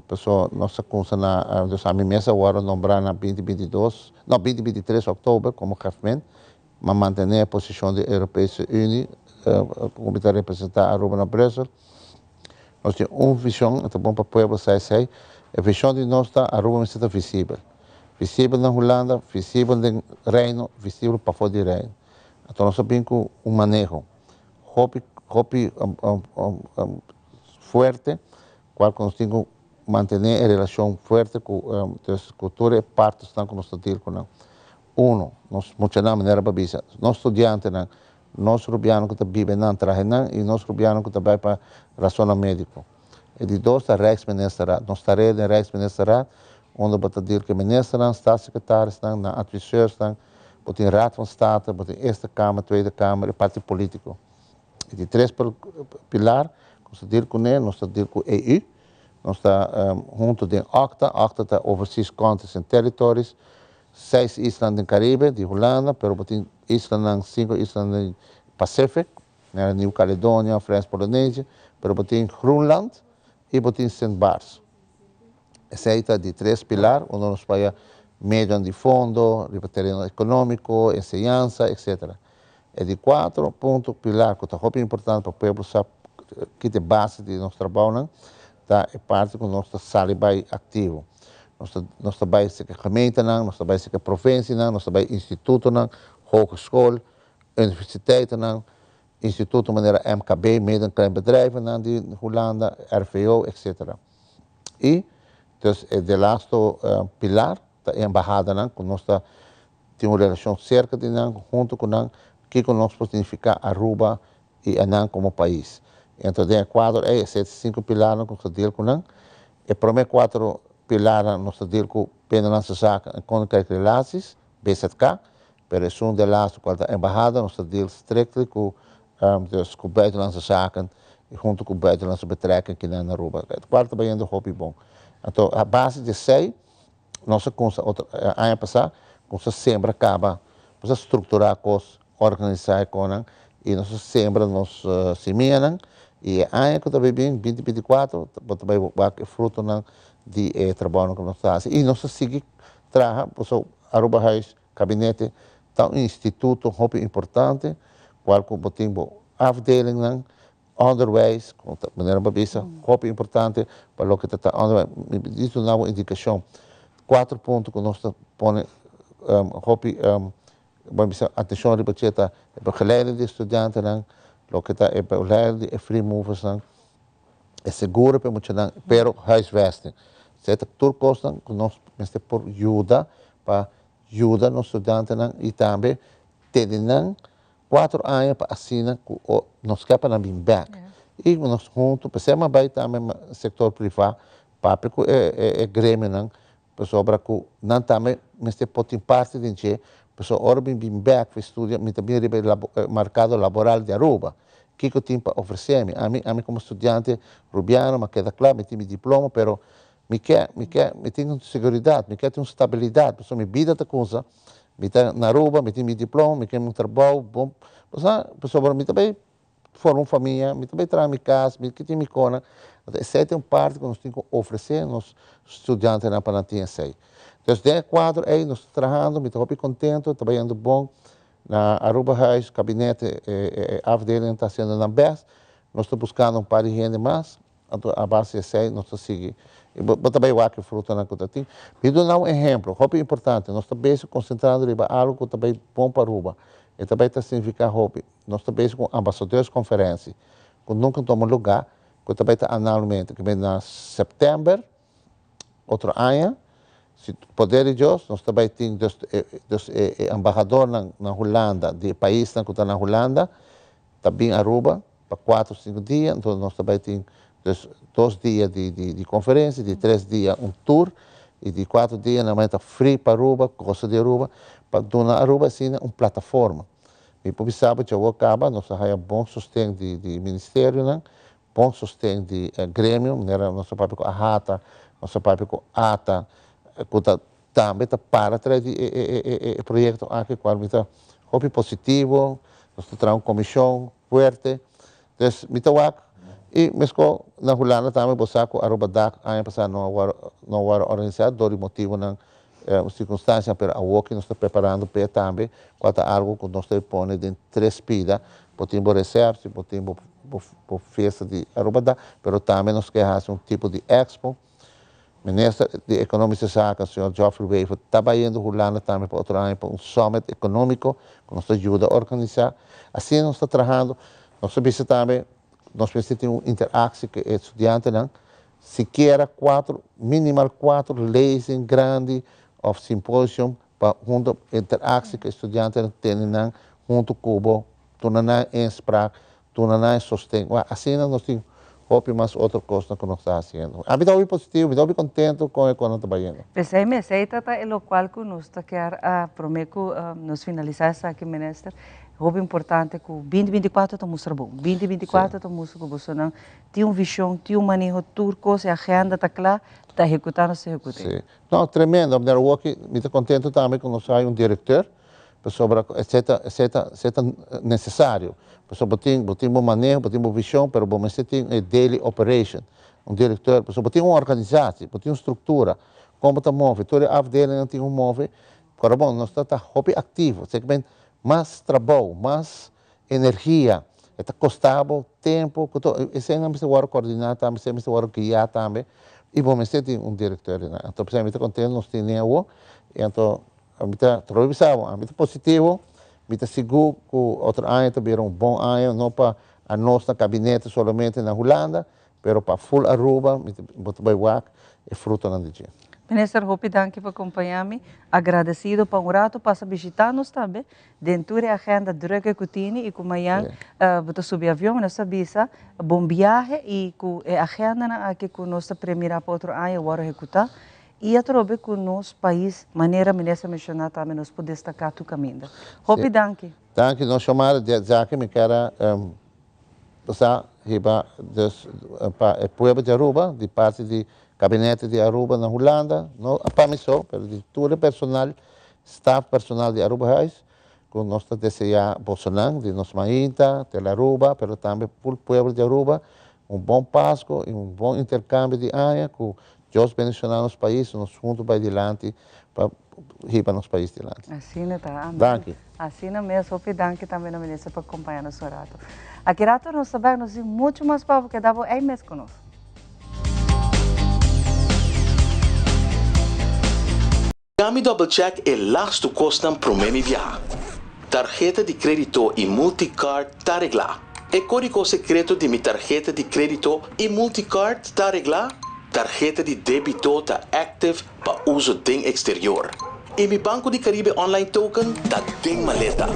Paso nos a cunsa na, dus ami mes a wordo nombra na binti binti dos, no binti binti tres october como Gefmin, ma mantene e posicion di Europese Unie cu mi ta representa Aruba na Brussel. Nos tin un vision, e ta bon pa pueblo sa esey, e vision di nos ta Aruba mester ta visibel. Visibel na Hulanda, visibel den Reino, visibel pafo di Reino. Anto nos a bin cu un maneho hopi, hopi fuerte, cual cu nos tin cu mantene e relacion fuerte cu, dus cu tur e partesnan cu nos ta deal cu nan. Uno, nos muchanan, manera bo a bisa, nos studiantenan, nos rubiano cu ta biba nan, traha nan y nos rubiano cu ta bay pa razonnan medico. E di dos ta Rijksministerraad. Nos tarea den Rijksministerraad, unda bo ta deal cu e ministernan, staatssecretarisnan, nan adviseursnan, bo tin Raad van State, bo tin Eerste Kamer, Tweede Kamer, e parti politico. E di tres pilar cu nos ta deal cune, nos ta deal cu EU, nos ta hunto den OCTA, OCTA ta Overseas Countries and Territories, seis islanan den Caribe di Hulanda, pero bo tin islanan, cinco islanan den Pacific, manera Nieuw Caledonia, Frans Polynesia, pero bo tin Groenland y bo tin Sint Barts. Esey ta di tres pilar unda nos paya medionan di fondo, riba tereno economico, enseñansa, etcetera. E di cuatro punto pilar cu ta hopi importante pa pueblo sa ki ta e base di nos trabounan ta e parti cu nos ta sali bay activo. Nos ta nos ta bay cerca gemeentenan, nos ta bay cerca provincianan, nos ta bay institutonan, hogeschool, universiteitennan, instituto manera MKB, Midden Klein Bedrijvennan di Hulanda, RVO, etcetera. Y dus e de laatste pilar ta e embahadanan cu nos ta tin un relacion cerca di nan, hunto cu nan, kico nos por significa Aruba y anan como pais. Enton den e cuadro ey, esey ta cinco pilarnan cu nos ta deal cu nan. E prome cuatro pilarnan nos ta deal cu Binnenlandse Zaken en Koninkrijke Relaties, BZK, pero esun de laatste cual ta embahada nos ta deal strictly cu dus cu Buitenlandse Zaken y hunto cu Buitenlandse Betrekking kinan na Aruba. Cual ta bayendo hopi bon. Anto a base di esey nos a cunsa otro aña pasa cunsa sembra caba, nos a structura cos, organisa e conan y nos a sembra nos simianan y e aña cu ta bay bin, binti binti cuatro, bo ta bay wak e frutonan di e trabounan cu nos ta haci y nos ta sigui traha pasobra Arubahuis Kabinete ta un instituto hopi importante cual cu bo tin bo afdelingnan, onderwijs, como ta manera bo a bisa, hopi importante pa loke ta ta onderwijs. Mi di duna bo indicacion, cuatro punto cu nos ta pone hopi bo a bisa atencion riba dje ta e begeleiding di e studiantenan, loke ta e begeleiding di e free moversnan, e seguro pa e muchanan, pero huisvesting. Esei ta tur cosnan cu nos mester por yuda pa yuda nos studiantenan y tambe tene nan cuatro aña pa asina cu nos ke pa nan bin bek. Y nos hunto, p'esei mi a bay tambe sector priva papia cu e gremionan pasobra cu nan tambe mester por tin parti den dje, pasobra ora mi bin bek pa studia mi ta bin riba e mercado laboral di Aruba, kico tin pa ofrece mi? Ami ami como studiante Rubiano mi a keda cla, mi tin mi diploma pero Mi ke, mi ke, mi tin un seguridad, mi ke tin un stabilidad, pasobra mi bida ta cusa, mi ta na Aruba, mi tin mi diploma, mi ke un trabou bon, bo sa, pasobra mi ta bay forma un famia, mi ta bay traha mi cas, mi ke tin mi conan, anto esey ta un parti cu nos tin cu ofrece nos studiantenan pa nan tin esey. Entonces den e cuadro ey nos ta trahando, mi ta hopi contento, ta bayendo bon, na Arubahuis, kabinete, e afdeling ta haciendo nan best, nos ta buscando un par di hende mas, Anto a base di esei nos ta sigui. I bo bo ta bai wak e frutanan ku ta tin. Mi duna un ehemplo hopi importante. Nos ta bezig konsentrando riba algu ku ta bai bon pa Aruba. E ta bai ta signifiká hopi. Nos ta bezig ku un ambasadeurskonferentie ku nunka tuma lugá, ku ta bai ta anualmente, ku bai na sèptèmber otro aña. Si poder di Dios nos ta bai tin dus e dus e e embahadornan na Hulanda di e paisnan ku ta na Hulanda ta bin Aruba. Pa cuatro cinco dia, entonces nos ta bay tin dus dos dia di di di conferencia, di tres dia un tour. I di kuater dia nan bai ta free pa Aruba, gosa di Aruba, pa duna Aruba asina un plataforma. Mi por bisa bo djawo kaba nos a haya bon sosten di di ministerionan, bon sosten di gremio, manera nos a papia ku AHATA, nos a papia ku ata, ku ta tambe ta para tras di e e e proyekto aki kual mi ta hopi positivo, nos ta traha un komishon fuerte. Dus mi ta wak i meskos na Hulanda tambe bo sa ku Aruba Dag aña pasá no a wòrdu no a wòrdu organisá dor di motibunan sirkunstansianan pero awoki nos ta preparando p'e tambe kual ta algu ku nos ta pone den tres pida bo tin bo resèpsi bo tin bo bo fiesta di Aruba Dag pero tambe nos ke hasi un tipo di expo. Minister di Economische Zaken, señor Geoffrey Wever, ta bayendo Hulanda tambe pa otro aña pa un summit economico cu nos ta yuda organisa. Asina nos ta trahando. Nos ta bisa tambe nos mester tin un interactie cu e studiantenan, sikiera cuatro, minimal cuatro lezing grandi of symposium pa hunto interactie cu e studiantenan tene nan hunto cu bo, duna nan inspraak, Duna nan e sosten. Wak, asina nos tin hopi mas otro kosnan ku nos ta hasiendo. Ami ta hopi positivo, mi ta hopi kontento kon e kosnan ta bayendo. P'esei mes, esei ta ta e lokual ku nos ta kier a promé ku nos finalisá esaki, Minister. Hopi importante ku binti 24 ta mustra bon. Binti 24 ta mustra ku bosonan tin un vishon, tin un maneho, tur kos, e agenda ta kla, ta ehekutá nos ta ehekut'é. Sí. No, tremendo. Meneer Woki, mi ta kontento tambe ku nos hay un direkteur. Pasobra esei ta esei ta esei ta necesario. Pasobra bo tin bo tin bo maneho, bo tin bo vision, pero bo mester tin e daily operation. Un director, pasobra bo tin un organisatie, bo tin un structura, con bo ta move, tur e afdelingnan tin un move. Ora bon, nos ta ta hopi activo, esei ke men mas trabou, mas energia, e ta costa bo tempo, cu tur, eseinan mester worde coordina tambe, esei mester worde guia tambe, y bo mester tin un director di nan. Anto p'esei mi ta contento nos tene awo, y anto Mi ta trobe bisa bo, ami ta positivo, mi ta sigur ku otro aña ta bira un bon aña, no pa anos na kabinete solamente na Hulanda, pero pa ful Aruba, mi ta bo ta bai wak e frutonan di dje. Minister, hopi danki pa kompañá mi. Agradesido pa un rato pasa bishitá nos tambe den tur e agenda druk e ku tini i ku mañan bo ta subi avion. Nos ta bisa bon biahe i ku e agendanan aki ku nos ta premirá pa otro aña wòrdu ehekutá. I atrobe ku nos pais, manera minister menshoná tambe nos por destaká tur kaminda. Hopi danki. Danki nos Xiomara, djaki mi kier a sa hiba dus pa e pueblo di Aruba di parti di kabinete di Aruba na Hulanda, no pa mi so pero di tur e personal, staf personal di Arubahuis ku nos ta deseá bosonan di nos mainta, Telaruba pero tambe pul pueblo di Aruba un bon Pasco y un bon intercambio di aña cu Dios bendiciona nos pais y nos hunto bay dilanti pa hiba nos pais dilanti. Asina ta, amen. Danki. Asina mes, hopi danki tambe na minister pa acompaña nos un rato. Aki rato nos ta bek, nos tin mucho mas pa bo keda bo ey mes cu nos. Ya mi double check e lastu kosnan promé mi biaha. Tarheta di krédito i multicard ta reglá. E kódigo sekreto di mi tarheta di krédito i multicard ta reglá. Tarheta di débito ta active pa uso den eksterior. I mi Banco di Caribe online token ta den maleta.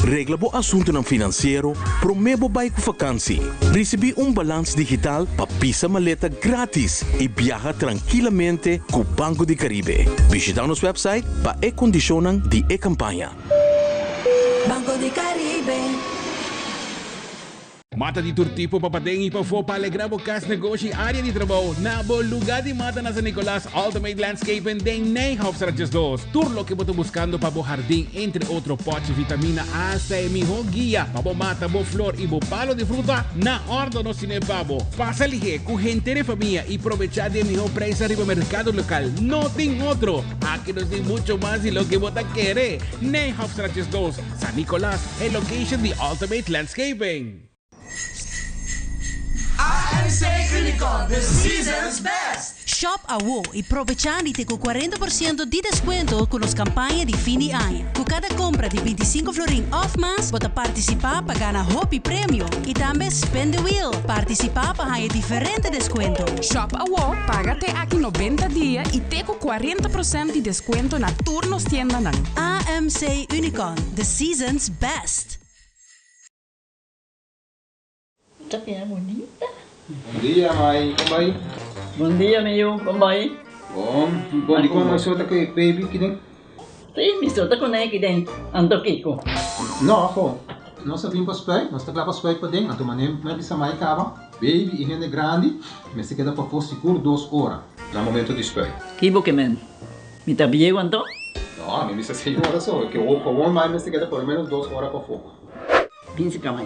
Regla bo asuntunan finansiero promé bo bai ku fakansi. Risibí un balans digital pa pisa maleta grátis i biaha trankilamente ku Banco di Caribe. Bishitá nos wèpsait pa e kondishonnan di e kampaña. Banco di Caribe. Mata di tur tipo pa paden y pafó pa alegra bo cas, negoshi y area di trabou. Na bo lugar di mata na San Nicolas, Ultimate Landscaping den Nijhofstraat 12. Tur loke bo ta buscando pa bo hardin, entre otro pochi, vitamina, hasta e miho guia pa bo mata bo flor y bo palo di fruta, na ordo nos tine pa bo. Pasa lihe cu henter e famia y probecha di e miho prijs ariba mercado local. No tin otro! Aki nos tin mucho mas di loke bo ta kere. Nijhofstraat 12, San Nicolas, e location di Ultimate Landscaping. AMC Unicorn, the season's best! Shop awo y probecha di te cu 40% di descuento cu nos campaña di fin di aña. Cu cada compra di 25 florin of mas bo ta participa pa gana hopi premio y tambe spin the wheel. Participa pa haya diferente descuento. Shop awo, paga te aki 90 dia y te cu 40% di descuento na tur nos tiendanan. AMC Unicorn, the season's best! Ta bira bunita. Bon dia, mai. Kon bai? Bon dia, mi yu. Kon bai? Bon, bon, di kon mi so ta ku e baby kiden? Sí, mi so ta kuné kiden, anto kiko? No, ho, nos a bin pa spuit, nos ta kla pa spuit paden, anto manera mi a bisa mai kaba, baby i hende grandi mester keda pafó sigur dos ora na momento di spuit. Ki bo ke men? Mi ta bieu anto? No, mi bisa señora so, ke gewoon mai mester keda por lo menos dos ora pafó. Bin si kama.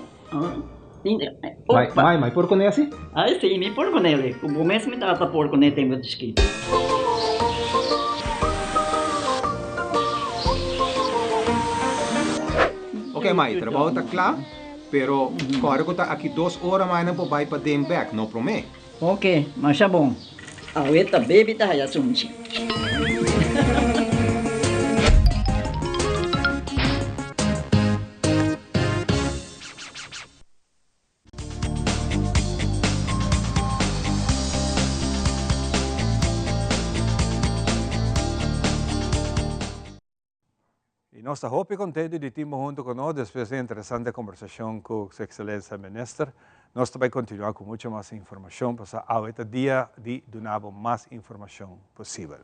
Mai, mai, mai por kuné asi? Ai si, mi por kuné. Ku bo mes mi tata por kuné tempu di chikito. Ok mai, trabou ta kla, pero kòrda ku ta aki dos ora mai nan por bai paden bèk, no promé. Ok, masha bon. Awe ta baby ta haya sunchi. Y nos ta hopi contento di tin bo hunto cu nos despues di e interesante conversacion cu Su Excelencia Minister. Nos ta bay continua cu mucho mas informacion pasobra awe ta dia di duna bo mas informacion posibel.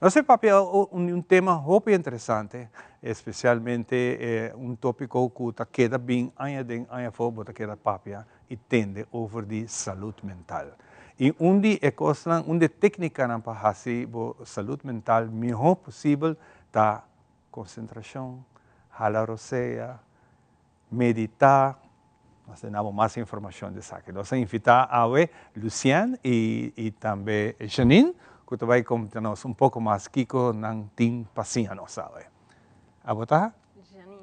Nos ta papia un tema hopi interesante, especialmente un topico cu ta keda bin aña den aña afo bo ta keda papia y tende over di salud mental. Y un di e cosnan, un di e tecnicanan pa haci bo salud mental miho posibel ta konsentrashon, hala rosea, meditá. Nos ta duna bo mas informashon di esaki. Nos a invitá awe Lucien i tambe Janine ku ta bai konta nos un poko mas kiko nan tin pa siña nos awe. Abo ta?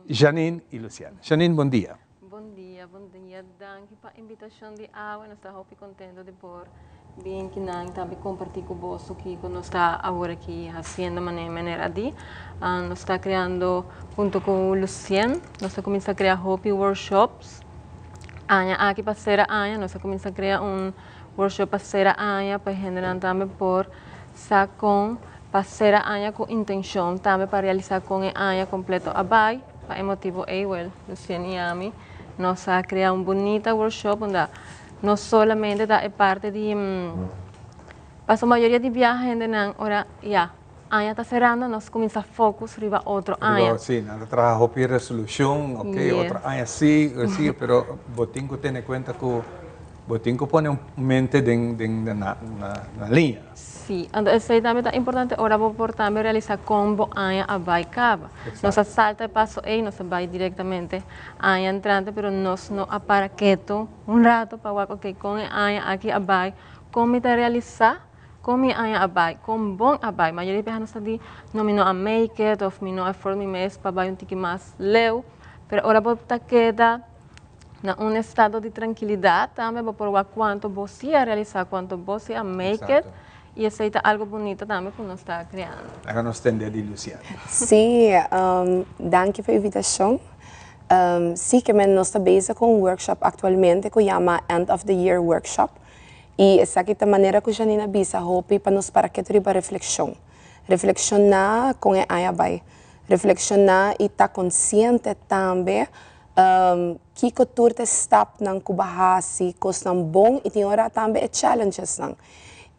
Janine i Lucien. Janine, bon dia. Bon dia, bon dia. Danki pa invitashon di awe. Nos ta hopi kontento di por bin kinan tambe kompartí ku boso kiko nos ta awor aki hasiendo manera manera di. Nos ta kreando hunto ku Lucien, nos a kuminsá krea hopi workshops. Aña aki pa sera aña nos a kuminsá krea un workshop pa sera aña pa e hendenan tambe por sa kon pa sera aña ku intenshon tambe pa realisá kon e aña kompleto a bai. Pa e motibu ei wel Lucien i ami nos a krea un bunita workshop unda no solamente ta e parti di pasobra mayoria di biaha hendenan ora ya aña ta serando nos kuminsá focus riba otro aña. Sí, nan ta traha hopi resolushon, ok, otro aña sí, sí, pero bo tin ku tene kuenta ku bo tin ku pone un mente den den na na liña. Sí, anto esei tambe ta importante ora bo por tambe realisá kon bo aña a bai kaba. Nos a salta e paso ei, nos a bai direktamente aña entrante, pero nos no a para ketu un rato pa wak ok kon e aña aki a bai, kon mi ta realisá kon mi aña a bai, kon bon a bai. Mayoria biaha nos ta di no mi no a make it of mi no a effort mi mes pa bai un tiki mas leu, pero ora bo ta keda na un estado di trankilidat tambe bo por wak kuantu bo si a realisá, kuantu bo si a make it i esei ta algu bunito tambe ku nos ta kreando. Laga nos tende di Luciana. Sí, danki pa invitashon. Sí, ke men nos ta bezig ku un workshop aktualmente ku yama End of the Year Workshop i esaki ta manera ku Janine a bisa hopi pa nos para ketu riba reflekshon. Reflekshoná kon e aña bai. Reflekshoná i ta konsiente tambe Kiko tur ta e stapnan ku bo a hasi, kosnan bon i tin ora tambe e challengesnan.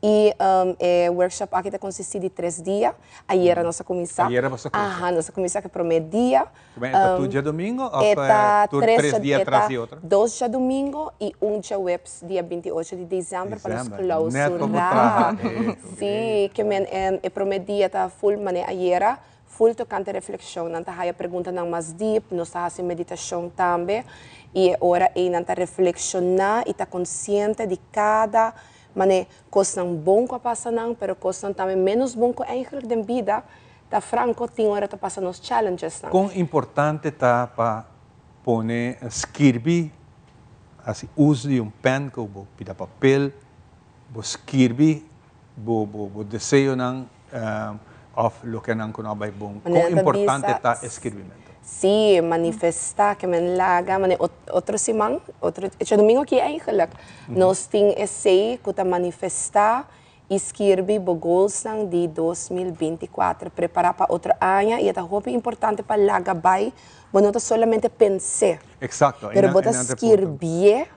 I e workshop aki ta konsistí di tres dia. Ayera nos a kuminsá. Ayera boso a kuminsá. Aha, nos a kuminsá ku e promé dia. E ta tur djadumingu òf tur tres dia tras di otro? E ta dos djadumingu i un djaweps dia 28 di desèmber pa nos Desèmber, nèt pa bo traha klousurá. Sí, ke men e promé dia ta ful manera ayera. Full tocante reflexion, nan ta haya preguntanan mas diep, nos ta haci meditacion tambe y e ora ey nan ta reflexiona y ta consciente di cada mane cosnan bon cu a pasa nan, pero cosnan tambe menos bon cu eigenlijk den bida ta franco tin ora ta pasa nos challengesnan. Con importante ta pa pone skirbi, haci uso di un pen cu bo pida papel, bo skirbi bo bo deseonan of lokenan ku no a bai bon. Kon importante ta e skirbimentu? Sí, manifestá ke men laga, mane otro siman, otro djadumingu aki eigenlijk, nos tin esei ku ta manifestá i skirbi bo goalsnan di 2024. Prepará pa otro aña i e ta hopi importante pa laga bai, bo no ta solamente pens'é, Exacto, pero bo ta skirbié,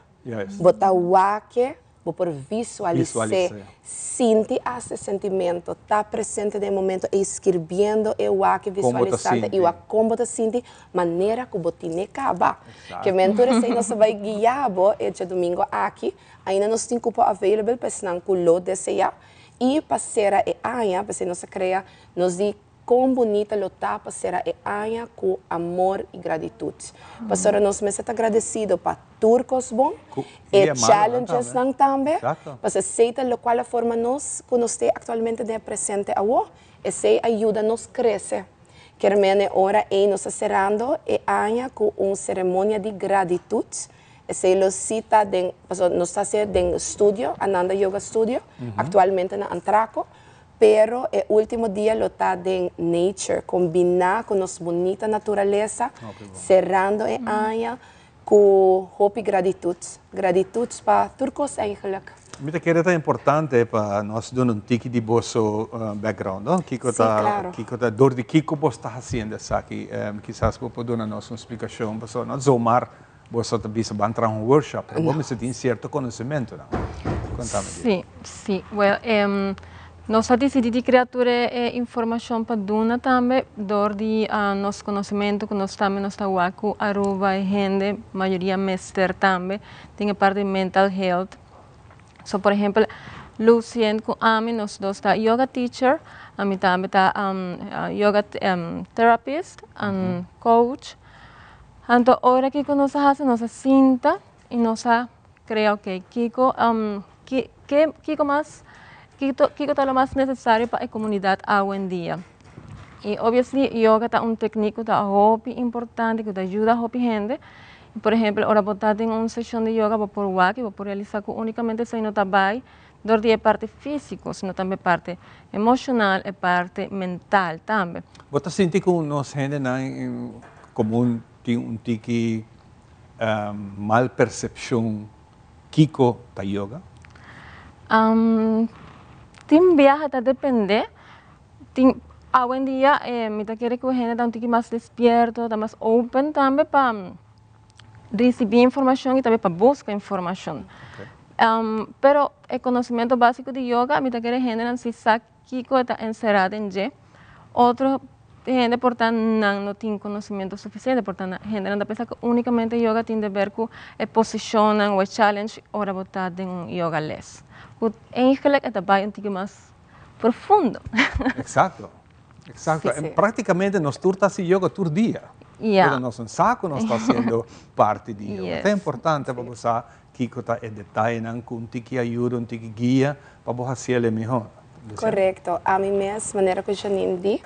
bo ta wak-e. Bo por visualis'é, sinti hasta e sentimento, ta presente den e momento ei skirbiendo e wak, visualisando i wak kon bo ta sinti, manera ku bo tine kaba. Ke men tur esei nos ta bai guia bo e djadumingu aki. Ainda nos tin kupo available pa esnan ku lo deseá. I pa sera e aña, p'esei nos a krea nos di Kon bunita lo ta pa sera e aña ku amor i gratitut. Pasobra nos mester ta gradesido pa tur kos bon, e challengesnan tambe, pasobra esei ta lokual a forma nos ku nos te aktualmente den e presente awo. Esei a yuda nos krese. Kier men e ora ei nos ta serando e aña ku un seremonia di gratitut. Esei lo si ta den, pasobra nos ta hasié den studio, Ananda Yoga Studio, aktualmente na Antraco. Pero e ultimo dia lo ta den nature, combina cu nos bunita naturalesa, cerrando e aña cu hopi gratitud. Gratitud pa tur cos eigenlijk. Mi ta kere ta importante pa nos duna un tiki di boso background, no? Kiko ta, kiko ta, dor di kiko bos ta haciendo esaki? Kisas bo por duna nos un splicacion, pasobra no zomaar Boso ta bisa ban traha un workshop, pero bo mester tin cierto conocimentonan. Contame di. Sí, sí. Well, nos a dicidi di crea tur e informacion pa duna tambe door di nos conocimento cu nos tambe nos ta wak cu Aruba e hende mayoria mester tambe tin e parti di mental health. So por ehempel Lucien cu ami nos dos ta yoga teacher, ami tambe ta yoga therapist and coach. Anto ora kiko nos a hasi nos a sinta i nos a krea ok kiko ke kiko mas kiko ta lo mas nesesario pa e komunidat awendia i obviously yoga ta un teknik ku ta hopi importante ku ta yuda hopi hende por ehempel ora bo ta den un seshon di yoga bo por wak i bo por realisa ku unikamente esei no ta bai dor di e parti fisiko sino tambe e parti emoshonal e parti mental tambe. Bo ta sinti ku nos hendenan Komun tin un tiki mal persepshon kiko ta yoga? Tin biaha ta depende. Tin awendia mi ta kere ku hende ta un tiki mas despierto, ta mas open tambe pa risibí informashon i tambe pa buska informashon. Pero e konosementu básiko di yoga mi ta kere hendenan si sa Kiko e ta enserá den dje? Otro hende por ta nan no tin konosementu sufisiente, por ta hendenan ta pensa ku únikamente yoga tin deber ku e posishonnan o e challenge ora bo ta den un yoga les. Ku eigentlik e ta bai un tiki mas profundo. Eksakto, eksakto. En praktikamente nos tur ta hasi yoga tur dia. Pero nos no sa ku nos ta hasiendo parti di yoga. Ta importante pa bo sa Kiko ta e detayenan ku un tiki ayuda, un tiki guia pa bo hasiel e mihó? Lucian. Korekto. Ami mes, manera ku Janine di,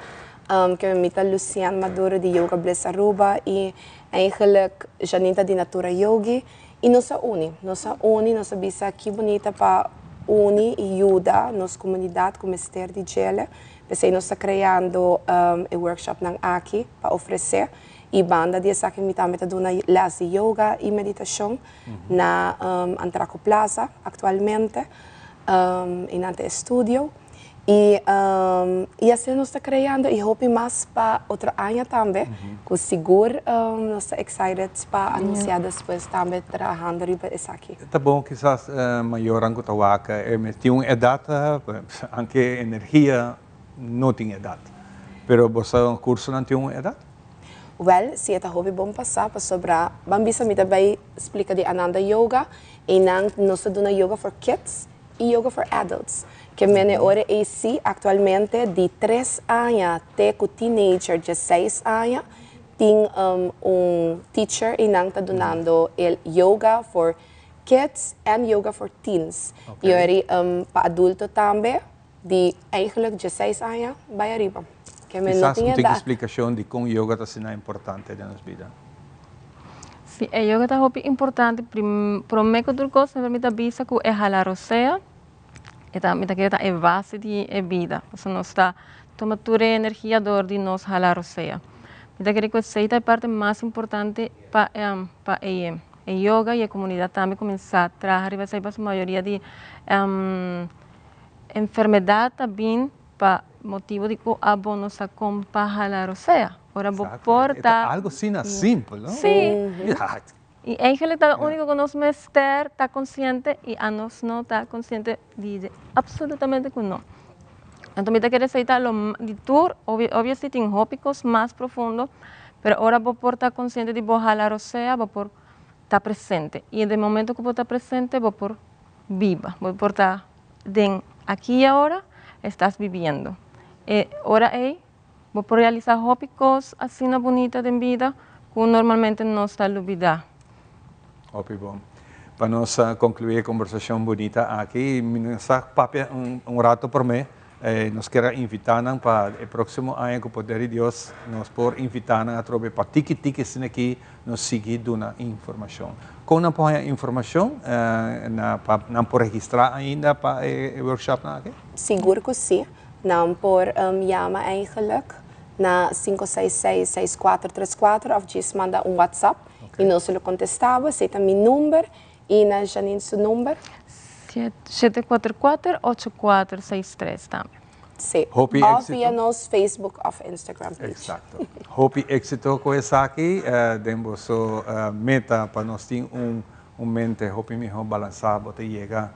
ke mi ta Lucian Maduro di Yoga Bliss Aruba i eigenlijk Janine ta di Natura Yogi i nos a uni. Nos a uni, nos a bisa ki bunita pa uni i yuda nos komunidat ku mester di djele. P'esei nos ta kreando e workshopnan aki pa ofresé. I banda di esaki mi tambe ta duna les di yoga i meditashon na Antraco Plaza aktualmente i nan ta e studio. I i asina nos ta kreando i hopi mas pa otro aña tambe ku sigur nos ta excited pa anunsiá despues tambe trahando riba esaki. Ta bon kisas mayornan ku ta wak e tin un edat anke energia no tin edat. Pero bo sa kursonan tin un edat? Wèl, si e ta hopi bon pasá pasobra ban bisa mi ta bai splika di Ananda Yoga, einan nos ta duna yoga for kids i yoga for adults. Ke mene ora ei si aktualmente di tres aña te ku teenager diesseis aña tin un teacher einan ta dunando e yoga for kids en yoga for teens. I ora pa adulto tambe. Di eigenlijk diesseis aña bai ariba. Ke men no Kisas tin un tiki edat. splikashon di kon yoga ta asina importante den nos bida. Si, e yoga ta hopi importante. Prim, prome ku tur kos semper mi ta bisa ku e hala rosea, e ta, mi ta kere ta e base di e bida. Pasobra nos ta tuma tur e energia dor di nos hala rosea. Mi ta kere ku esei ta e parti mas importante pa pa e e yoga i e komunidat tambe kuminsá traha riba esei pasobra mayoria di Enfermedat ta bin pa motibu di ku abo no sa kon pa hala rosea. Ora bo por ta. E ta algo asina simpel, no? Sí. I eigenlijk ta lo úniko ku nos mester ta konsiente i anos no ta konsiente di dje, absolutamente ku no. Anto mi ta kere esei ta lo di tur, obviously tin hopi kos mas profundo, pero ora bo por ta konsiente di bo hala rosea bo por ta presente i den momento ku bo ta presente bo por biba, bo por ta den aki i ahora estás viviendo. E ora ei Bo por realisa hopi kos asina bunita den bida ku normalmente nos ta lubida. Hopi bon. Pa nos konkluí e kombersashon bunita aki, mi no sa papia un rato promé, nos kier a invitá nan pa e próksimo aña ku poder di Dios nos por invitá nan atrobe pa tiki tiki asina aki nos sigui duna informashon. Kon nan por haña informashon na pa nan por registrá ainda pa e workshopnan aki? Sigur ku sí. Nan por yama eigenlijk na 566-6434 of djis manda un WhatsApp y nos lo contesta bo. Esey ta mi number y na Janine su number. 744-8463 tambe. Sí. Hopi Of éxito. via nos Facebook of Instagram page. Exacto. Hopi éxito cu esaki den boso meta pa nos tin un Un mente hopi mihó balansá bo ta yega,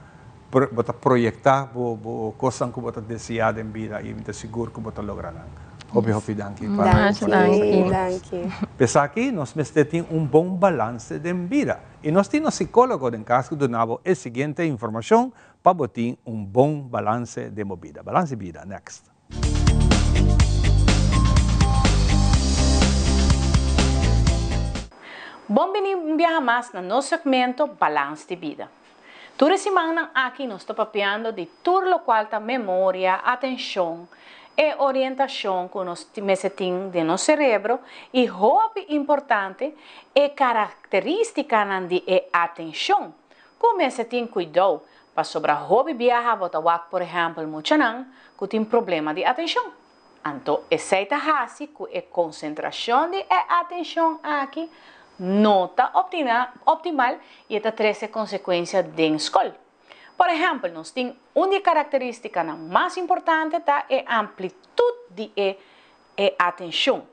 bo ta proyektá bo bo kosnan ku bo ta deseá den bida i mi ta sigur ku bo ta logra nan. Hopi hopi danki pa Danki, por ta ku nos. danki. P'esaki nos mester tin un bon balanse den bida i nos tin nos sikólogo den kas ku duna bo e siguiente informashon pa bo tin un bon balanse den bo bida. Balanse bida, next. Bon bini un biaha mas na nos segmento Balans di Bida. Tur e simannan aki nos ta papiando di tur locual ta memoria, atencion, e orientacion cu nos mester tin den nos cerebro y hopi importante e caracteristicanan di e atencion cu mester tin cuidou Pasobra hopi biaha bo ta wak por ehèmpel muchanan ku tin problema di atenshon. Anto esei ta hasi ku e konsentrashon di e atenshon aki no ta optimal i e ta trese konsekuensia den skol. Por ehèmpel nos tin un di e karakteristikanan mas importante ta e amplitut di e e atenshon.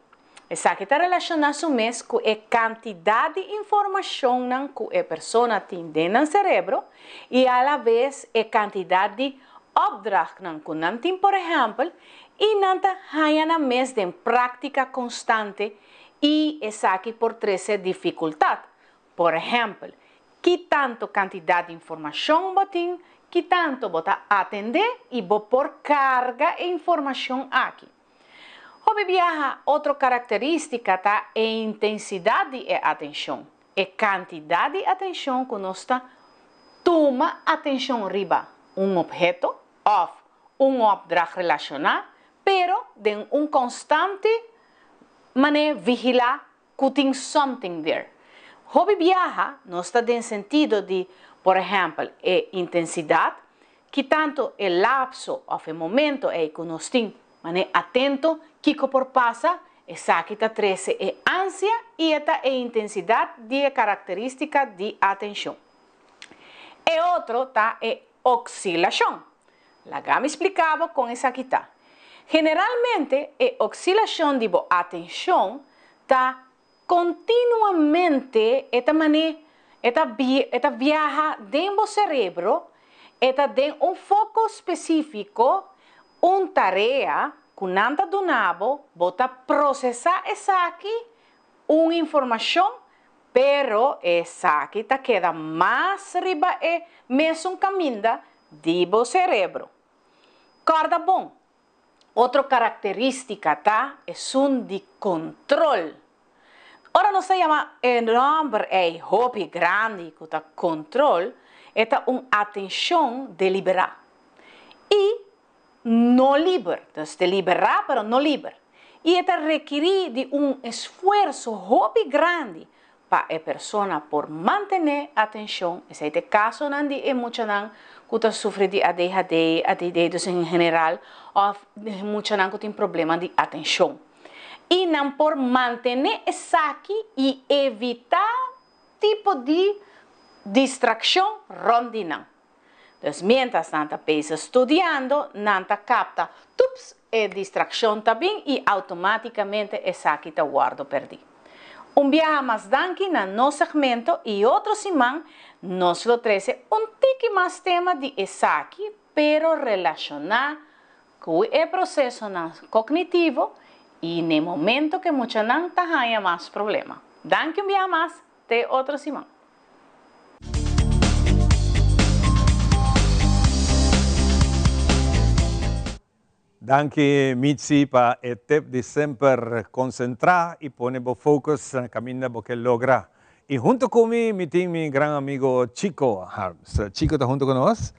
Esaki ta relashoná su mes ku e kantidat di informashonnan ku e persona tin den nan serebro i alabes e kantidat di opdrachtnan ku nan tin por ehèmpel i nan ta haña nan mes den práktika konstante i esaki por trese difikultat. Por ehèmpel, ki tantu kantidat di informashon bo tin, ki tantu bo ta atendé i bo por karga e informashon aki. Hopi biaha otro karakterístika ta e intensidat di e atenshon, e kantidat di atenshon ku nos ta tuma atenshon riba un opheto òf un opdracht relashoná, pero den un konstante manera vigilá ku tin something there. Hopi biaha nos ta den sentido di, por ehèmpel, e intensidat, ki tantu e lapso òf e momento ei ku nos tin manera atento kiko por pasa, esaki ta trese e ansia i e ta e intensidat di e karakterístika di atenshon. E otro ta e oksilashon. Laga mi splika bo kon esaki ta. Generalmente e oksilashon di bo atenshon ta kontinuamente e ta mane e ta e ta biaha den bo serebro, e ta den un foko spesífiko, un tarea ku nan ta duna bo, bo ta prosesá esaki, un informashon, pero esaki ta keda mas riba e mesun kaminda di bo serebro. Kòrda bon, otro karakterístika ta esun di kontrol. Ora nos ta yama e nòmber ei hopi grandi ku ta kontrol, e ta un atenshon deliberá i no liber, dus deliberá pero no liber, i e ta rekirí di un esfuerso hopi grandi Pa e persona por mantené atenshon, esei ta e kasonan di e muchanan ku ta sufri di ADHD, ADD dus en general, òf muchanan ku tin problema di atenshon. I nan por mantené esaki i evitá tipo di distrakshon rònt di nan. Dus miéntras nan ta bezig studiando, nan ta kapta, tups, e distrakshon ta bin i outomátikamente esaki ta wòrdu pèrdí. Un biaha mas danki na nos segmento y otro siman nos lo trece un tiki mas tema di esaki pero relaciona cu e procesonan cognitivo y n'e momento cu e muchanan ta haya mas problema. Danki un biaha mas, te otro siman. Danki Mitzi pa e tip di semper concentra y pone bo focus na caminda bo ke logra. Y hunto cu mi, mi tin mi gran amigo Chico Harms. Chico ta hunto cu nos.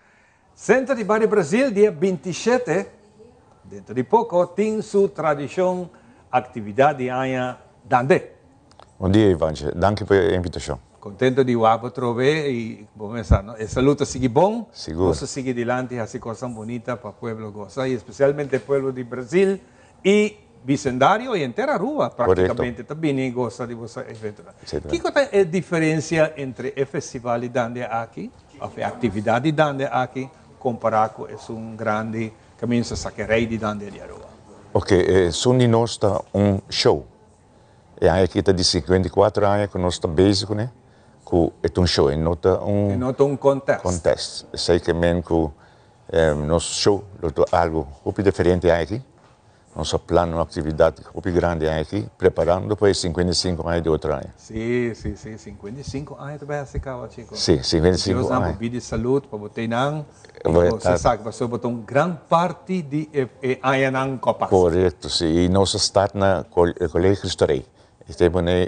Centro di Bario Brasil dia 27, dentro di poco, tin su tradicion actividad di aña Dande. Bon dia Ivantje, danki pa e invitacion. Contento di wak bo trobe y bo mesa no e salud ta sigui bon. Sigur. Nos ta sigui dilanti haci cosnan bunita pa pueblo goza y especialmente e pueblo di Brasil y bicendario y henter Aruba practicamente ta bini goza di boso eventonan. Kico ta e diferencia entre e festival di Dande aki of e actividad di Dande aki compara cu esun grandi caminsa saca e rey di Dande di Aruba? Ok, esun di nos ta un show. E aña aki ta di 54 aña ku nos ta bezig kuné, ku e ta un show, e no ta un. E no ta un contest. Contest. Esei ke men ku nos show lo ta algu hopi diferente e aña aki. Nos a plana un aktividat hopi grandi e aña aki, preparando pa e 55 aña di otro aña. Si, si, si, 55 aña ta bai hasi kaba, chiko. Si, 55 aña. Dios nan bo bida i salud pa bo tei nan. Bo sa sa pasobra bo ta un gran parti di e añanan ku a pasa. Korekto, si. I nos a start na Kolegio Cristo Rey. E tempu nei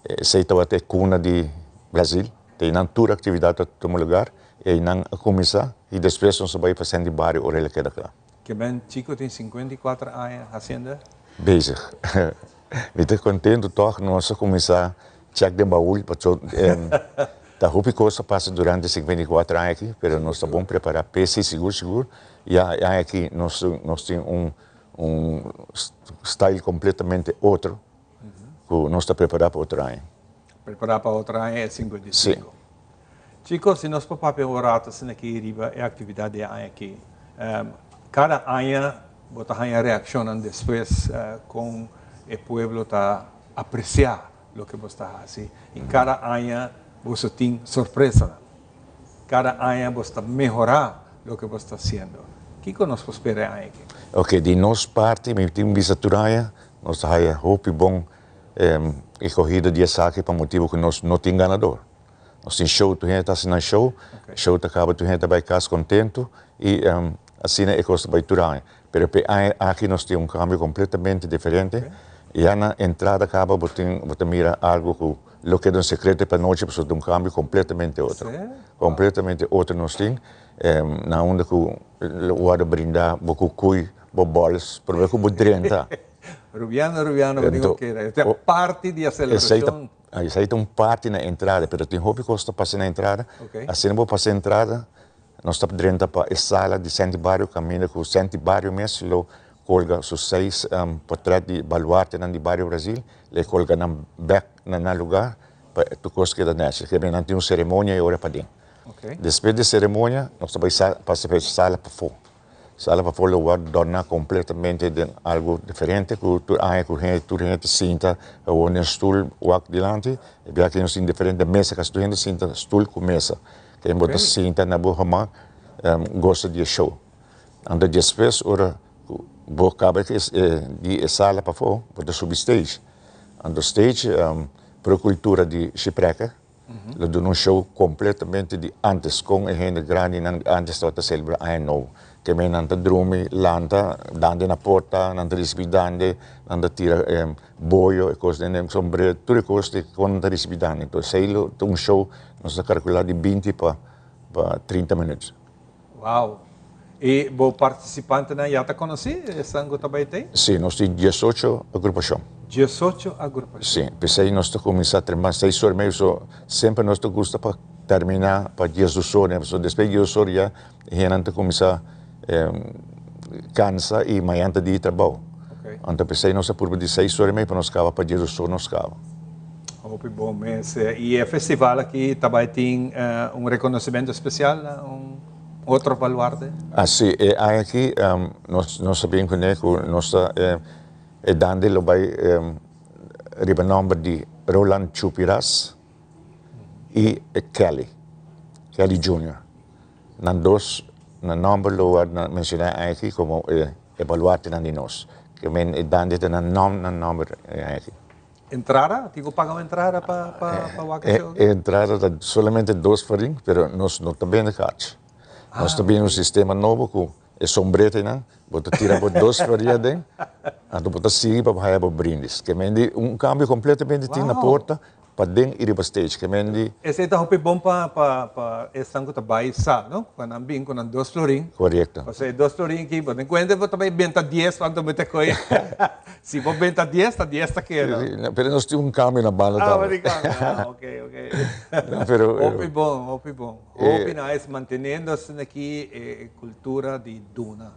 esei tabata e kuna di Brazil. Te einan tur aktividat ta tuma lugar. Einan a kuminsá i despues nos a bai pa Senti Bario ora el a keda kla. Ke ben Chico tin 54 aña hasiendo? Bezig. Mi ta kontentu tòg nos a kuminsá chèk den baul pasobra ta hopi kos a pasa durante 54 aña aki pero nos ta bon prepará p'esei sigur sigur ya e aña aki nos nos tin un un style kompletamente otro ku nos ta prepará pa otro aña. Prepará pa otro aña e 55. Sí. Chicos, si nos por papia un rato asina aki riba e actividad di e aña aki. Cada aña bo ta haña reaccionnan despues con e pueblo ta aprecia loke bo sta haci y cada aña boso tin sorpresanan. Cada aña bo sta mehora loke bo sta haciendo. Kico nos por spera e aña aki? Ok, di nos parti mi tin bisa tur aña nos ta haya hopi bon escogido di esaki pa motibo cu nos no tin ganador. Nos tin show, tur hende ta hasi nan show, show ta kaba tur hende ta bai kas kontentu i asina e kos ta bai tur aña. Pero p'e aña aki nos tin un kambio kompletamente diferente, ya na entrada kaba bo tin bo ta mira algu ku lo keda un sekreto pa nochi pasobra ta un kambio kompletamente otro. Kompletamente otro nos tin na unda ku lo wòrdu brinda bo kukui, bo bòls, promé ku bo drenta. Rubiano, Rubiano, bo tin ku keda. E ta parti di e selebrashon. Esei ta un parti na entrada, pero tin hopi kos ta pasa na entrada. Asina bo pasa entrada, nos ta drenta pa e sala di Senti Bario, kaminda ku Senti Bario mes lo kolga su seis portret di baluartenan di Bario Brasil, lo e kolga nan bèk na nan lugá pa tur kos keda nèchi. Kende nan tin un seremonia e ora paden. Despues di e seremonia, nos ta bai pasa pa e sala pafó. Sala pafó lo wòrdu dòrná kompletamente den algu diferente ku tur aña ku hende tur hende ta sinta awor den stul wak dilanti e bia aki nos tin diferente mesa kasi tur hende sinta stul ku mesa ken bo ta sinta na bo hamak gosa di e show anto despues ora ku bo kaba di e sala pafó bo ta subi stage anto stage pro kultura di Shiprèkè. Lo duna un show completamente di antes, con e hende grandinan di antes tabata celebra Aña Nobo. Ke men nan ta drumi, lanta, dande na porta, nan ta ricibi dande, nan ta tira boyo, e cos den den sombrero, tur e cos di con nan ta ricibi dande. Entonces esey lo ta un show, nos ta calcula di binti pa 30 minuut. Wow! Y bo participantenan ya ta conoci esnan cu ta bay tey? Si, nos tin diesocho agrupacion. Diesocho agrupacion. Si, p'esey nos ta cuminsa tremba seis ora y medio, so semper nos ta gusta pa termina pa diesdos ora, pasobra despues di diesdos ora ya e hendenan ta cuminsa cansa y mañana ta dia di trabao. Anto p'esey nos ta purba di seis ora y medio pa nos caba pa diesdos ora nos caba. Hopi bon mes. Y e festival aki ta bay tin un reconocimento especial na un otro baluarte? Ah si, e aña aki nos nos a bin cune cu nos ta e dande lo bay. riba nòmber di Roland Chupiras i Kelly, Kelly Junior. Nan dos nan nòmber lo wòrdu menshoná aki komo e e baluartenan di nos. Ke men e dande ta nan nòm nan nòmber aki. Entrada? Tin ku paga un entrada pa pa pa wak e show? E entrada ta solamente dos florin, pero nos no ta bende kaarchi. Nos ta bini un sistema nobo ku e sombretenan, bo ta tira bo dos florin aden, anto bo ta sigui pa bo haya bo brindis. Ke men di un kambio kompletamente tin na porta Paden i riba stage ke men di. Esei ta hopi bon pa pa pa esnan ku ta bai sa no ku nan bin ku nan dos florin. Korekto. Pasobra e dos florin aki bo tin kuenta bo ta bai benta dies anto bo ta kohe si bo benta dies ta dies ta keda. Si si pero nos tin un kambio na banda tambe. Ah bo tin kambio ah ok ok. No pero. Hopi bon hopi bon hopi nice manteniendo asina aki e kultura di duna.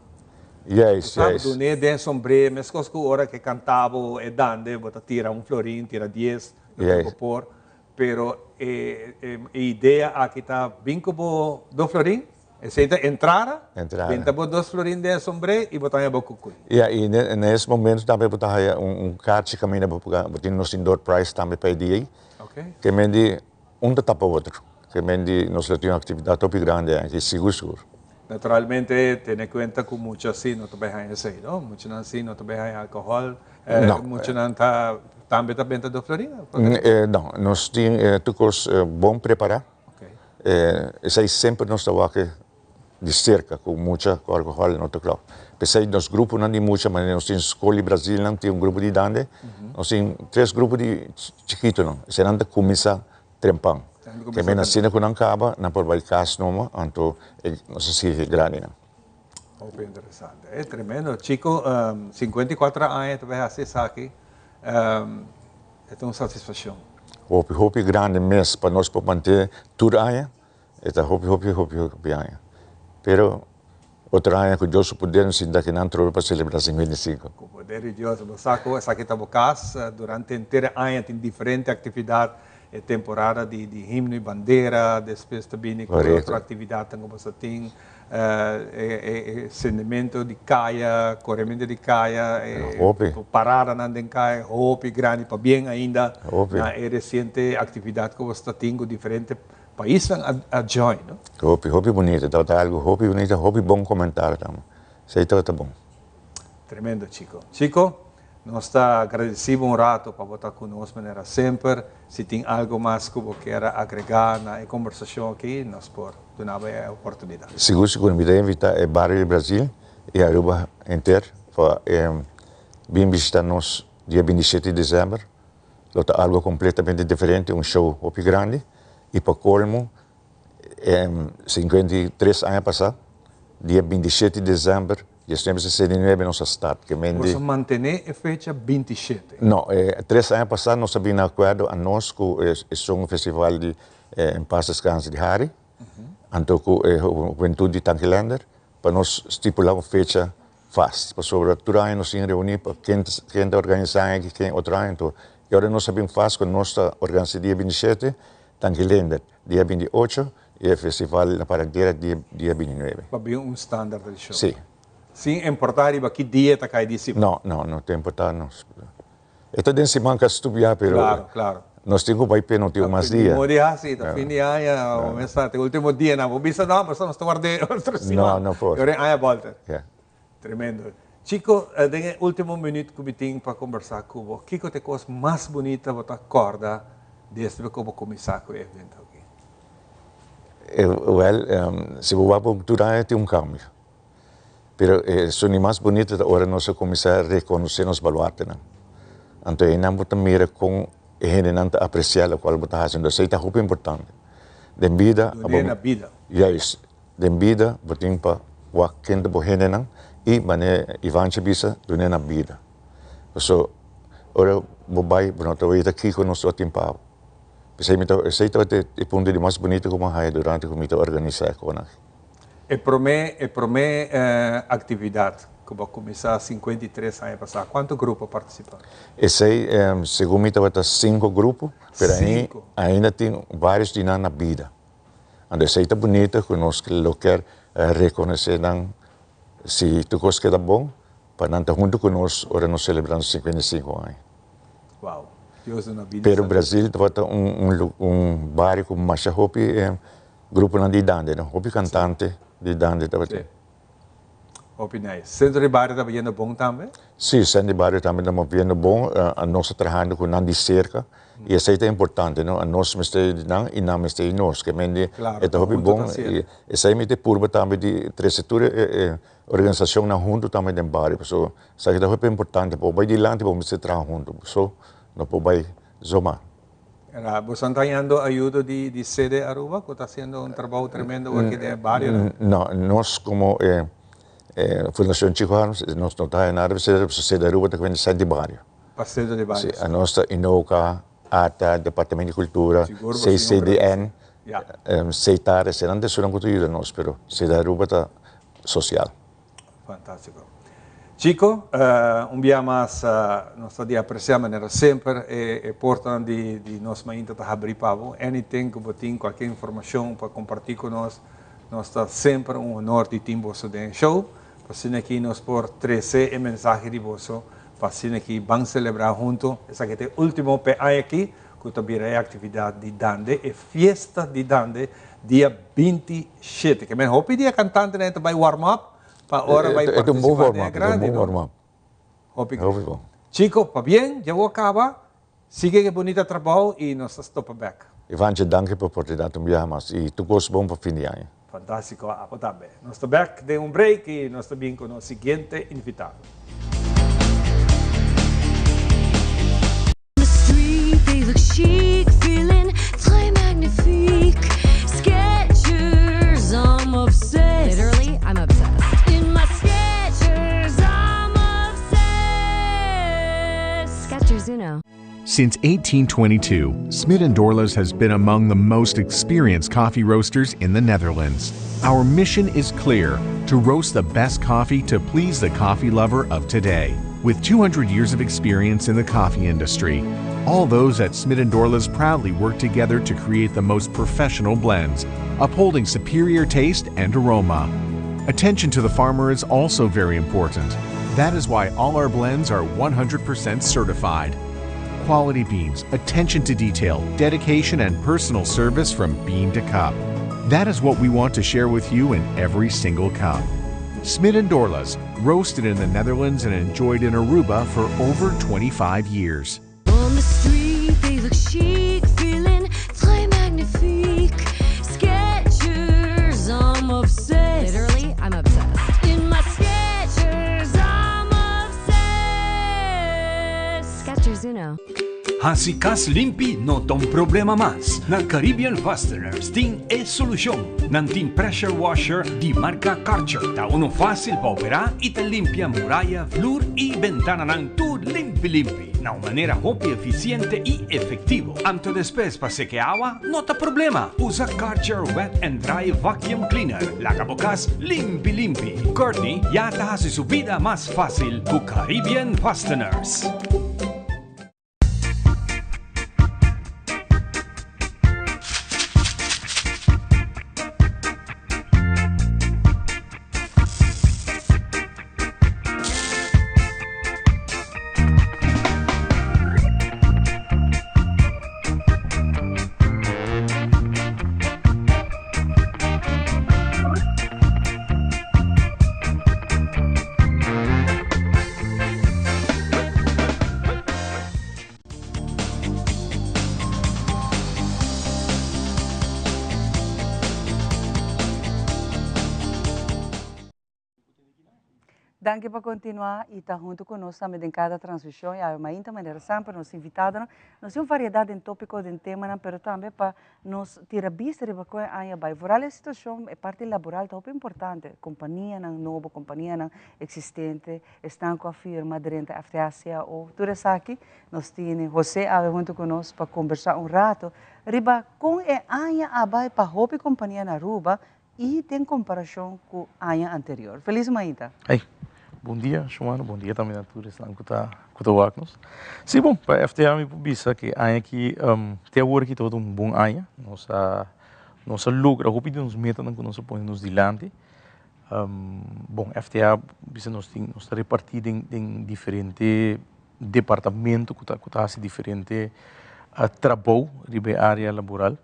Juist, Bo juist. sa dun'é den sombré, meskos ku ora ke kanta bo e dande, bo ta tira un florin, tira dies, loke bo por. Pero e e idea aki ta bin ku bo dos florin, esei ta entrada, Entrada. benta bo dos florin den e sombré i bo ta haña bo kukuy. Ya, i na es momento tambe bo ta haya un un karchi kaminda bo por bo tin nos tin door prize tambe pa e dia ei. Oké. Ke men di un ta tapa otro. Ke men di nos lo tin un aktividat hopi grandi aki, sigur sigur. Naturalmente tene cuenta cu mucha si no ta bay haña esey, no? Muchanan si no ta bay haña alcohol, No. muchanan ta tambe ta benta do Florida? No, nos tin tur cos bon prepara. Esey semper nos ta wak di cerca cu mucha cu alcohol no ta cla. P'esey nos gruponan di mucha, manera nos tin Scol di Brazilnan tin un grupo di dande, nos tin tres grupo di chikitonan. Eseynan ta cuminsa Trempan. Ke men asina ku nan kaba, nan por bai kas numa, anto e nos a sigui e grandinan. Hopi interesante. E tremendo. Chico, 54 aña ta bai hasi esaki. E ta un satisfakshon. Hopi, hopi grandi mes pa nos por mantene tur aña. E ta hopi, hopi, hopi, hopi aña. Pero otro aña ku Dios su poder nos sinta aki nan trobe pa selebrá 55. Ku poder di Dios. Bo sa ku esaki ta bo kas. Durante henter e aña tin diferente aktividat. E temporada di di himno i bandera, despues ta bini ku otro aktividatnan ku bo sa tin. E e sendimento di kaya, korementu di kaya, e paradanan den kaya, hopi grandi. Pabien ainda na e resiente aktividat ku bo sa tin ku diferente Paisnan a a join, no? Hopi, hopi bunita. Tabata algo hopi bunita, hopi bon comentario tambe. Esey tabata bon. Tremendo Chico. Chico, nos ta agradeci bo un rato pa bo ta cu nos manera semper. Si tin algo mas cu bo kier a agrega na e combersacion aki, nos por duna bo e oportunidad. Sigur, sigur. Mi ta invita e bario di Brazil y Aruba henter pa bin bishita nos dia 27 di december. Lo ta algo completamente diferente, un show hopi grandi y pa colmo 53 aña pasa, dia 27 di december 1969 nos a start. Ke men di. Boso mantene e fecha 27? No, tres aña pasa nos a bini na acuerdo anos cu esun festival di En Paz Descanse di Harry, anto cu e hubentud di Tankilander pa nos stipula un fecha Fast, pasobra tur aña nos tin reuní pa ken ken ta organisá aña aki, ken otro aña. Anto e ora nos a bin fast ku nos ta organisá dia 27, Tanki Leendert dia 28 i e festival na Paradera dia dia 29. Pa bin un standard di show. Sí. Sin importá riba ki dia ta kai di siman. No, no, no ta importá nos. E ta den siman ka stupiá pero Claro, claro. nos tin ku bai p'e no tin un mas dia. Modi hasi, ta fin di aña, bo mester ta e ultimo dianan. Bo bisa no, pasobra nos ta ward'é otro siman. No, no por. E ora e aña bolta. Ya. Tremendo. Chico, den e ultimo minuut ku mi tin pa kombersá ku bo, kiko ta e kos mas bunita bo ta kòrda desde ku bo kuminsá ku e evento aki? Wèl, si bo wak bo tur aña tin un kambio. Pero e soni mas bunito ta ora nos a kuminsá rekonosé nos baluartenan. Anto einan bo ta mira kon e hendenan ta apresiá lokual bo ta hasi. Entonces esei ta hopi importante. Den bida Dun'é na bida. Juist. Den bida bo tin pa wak ken ta bo hendenan i manera Ivanchi a bisa, dun'é na bida. Paso ora bo bai bo no ta weta kiko nos tabatin pa bo. P'esei mi ta esei tabata e punto di mas bunito ku mi a haya durante ku mi ta organisá e konan aki. E promé e promé aktividat ku bo a kuminsá 53 aña pasá, kuantu grupo a partisipá? Esei segun mi tabata sinku grupo, pero Sinku. ainda tin vários di nan na bida. Anto esei ta bunita ku nos lo kier rekonosé nan si tur kos keda bon pa nan ta huntu ku nos ora nos selebrá nos 55 aña. Wow. Dios duna bida. Pero Brazil tabata un un un bario ku masha hopi gruponan di dande, no? Hopi kantante di dande tabatin. Hopi nice. Centro di Bario ta bayendo bon tambe? Sí, Centro di Bario tambe ta moviendo bon. Nos ta trahando ku nan di serka i esei ta importante, no? Nos mester di nan i nan mester di nos. Ke men di e ta hopi bon i esei mi ta purba tambe di trese tur e organisashonnan huntu tambe den bario pasobra esaki ta hopi importante. Pa bo bai dilanti bo mester traha huntu, bo so no por bai zomaar. Era, boso ta hañando ayudo di di sede Aruba cu ta haciendo un trabou tremendo awor aki den e barionan? No, nos como e Fundacion Chico Harms nos no ta haña nada pa sede Aruba, pasobra sede Aruba ta cuenta sede di bario. Pa sede di bario, si. Anos ta Inoca, ata, Departamento di Cultura, CCDN, CETAR, esenan ta esunnan cu ta yuda nos, pero sede Aruba ta social. Fantástiko. Chico, un bia mas nos ta di apresiá manera semper e portanan di nos mainta ta habrí pa bo. Anything ku bo tin, kualke informashon pa kompartí ku nos, nos ta semper un honor di tin boso den e show. Pa asina aki nos por trese e mensahe di boso, pa asina aki ban selebrá huntu. Esaki ta e último p'e aña aki ku ta bira e aktividat di Dande, e fiesta di Dande dia 27. Ke men hopi di e kantantenan e ta bai warm up pa ora bai partisipa den e grandi no. Hopi bon. Chiko, pabien, dja bo a kaba, sigui e bunita trabou i nos ta stopa bek. Ivantje, danki pa oportunidat un biaha mas i tur kos bon pa fin di aña. Fantástiko, abo tambe. Nos ta bek den un break i nos ta bin ku nos siguiente invitado. Since 1822, Smit & Dorlas has been among the most experienced coffee roasters in the Netherlands. Our mission is clear to roast the best coffee to please the coffee lover of today. With 200 years of experience in the coffee industry, all those at Smit & Dorlas proudly work together to create the most professional blends, upholding superior taste and aroma. Attention to the farmer is also very important. That is why all our blends are 100% certified. Quality beans, attention to detail, dedication, and personal service from bean to cup. That is what we want to share with you in every single cup. Smit and Dorlas, roasted in the Netherlands and enjoyed in Aruba for over 25 years. On the street, they look chic, feeling très magnifique. Skechers, I'm obsessed. Literally, I'm obsessed. In my Skechers, I'm obsessed. Skechers Uno. Hasi kas limpi no ta un problema mas. Na Caribbean Fasteners tin e solushon. Nan tin pressure washer di marka Karcher. Ta uno fásil pa operá i ta limpia muraya, flur i bentananan tur limpi limpi, na un manera hopi efisiente i efektivo. Anto despues pa seke awa no ta problema. Usa Karcher Wet and Dry Vacuum Cleaner. Laga bo kas limpi limpi. Courtney ya ta hasi su bida mas fásil ku Caribbean Fasteners. Danki pa continua y ta hunto cu nos tambe den cada transmision y awe mainta manera semper nos invitadonan. Nos tin un variedad den topico, den temanan, pero tambe pa Nos tira bista riba kon e aña bai. Vooral e situacion, e parti laboral ta hopi importante. Companianan nobo, companianan existente, esnan cu a firma drenta FTACAO, tur esaki nos tini Jose awe hunto cu nos pa combersa un rato riba kon e aña a bai pa hopi compania na Aruba y den comparacion cu aña anterior. Feliz mainta. Hey, bon dia Shumano, bon dia tambe na tur esnan cu ta cu ta wak nos. Si bon, pa FTA mi por bisa cu e aña aki te awor aki tabata un bon aña. Nos a nos a logra hopi di nos metanan cu nos a pone nos dilanti. Bon, FTA bisa nos tin nos ta reparti den den diferente. departamento ku ta ku ta hasi diferente trabou riba e área laboral.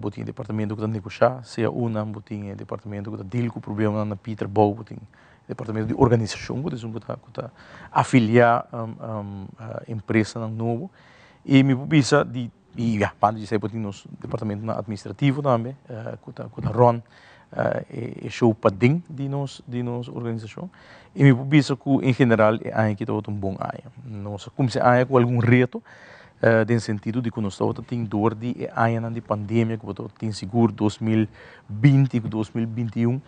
Bo tin e departamento ku ta negoshá CAOnan, bo tin e departamento ku ta deal ku problemanan na pie trabou, bo tin e departamento di organisashon ku ta esun ku ta ku ta afiliá empresanan nobo. I mi por bisa di i ya banda di esei bo tin nos departamentonan administrativo tambe ku ta ku ta run e show paden di nos di nos organisashon. I mi por bisa ku en general e aña aki tabata un bon aña. Nos a kuminsá e aña ku algun reto den sentido di ku nos tabata tin dor di e añanan di pandemia ku bo tabata tin sigur 2020 ku 2021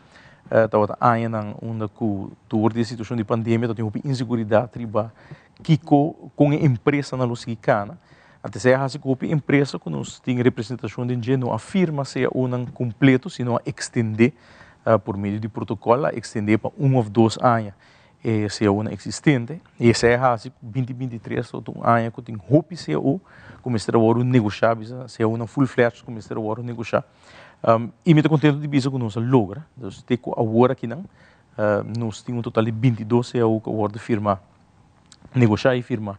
tabata añanan unda ku dor di e situashon di pandemia tabatin hopi inseguridat riba Kiko kon e empresanan lo sigui kana? Antes a hasi ku hopi empresa ku nos tin representashon den dje no a firma CAOnan kompleto sino a ekstendé por medio di protokòl a ekstendé pa un òf dos aña e CAOnan eksistente. I esei a hasi ku 2023 tabata un aña ku tin hopi CAO ku mester a wòrdu negoshá bisa CAOnan full fledged ku mester a wòrdu negoshá. I mi ta kontentu di bisa ku nos a logra. Dus te ku awor akinan nos tin un total di 22 CAO ku a wòrdu firmá. Negoshá i firma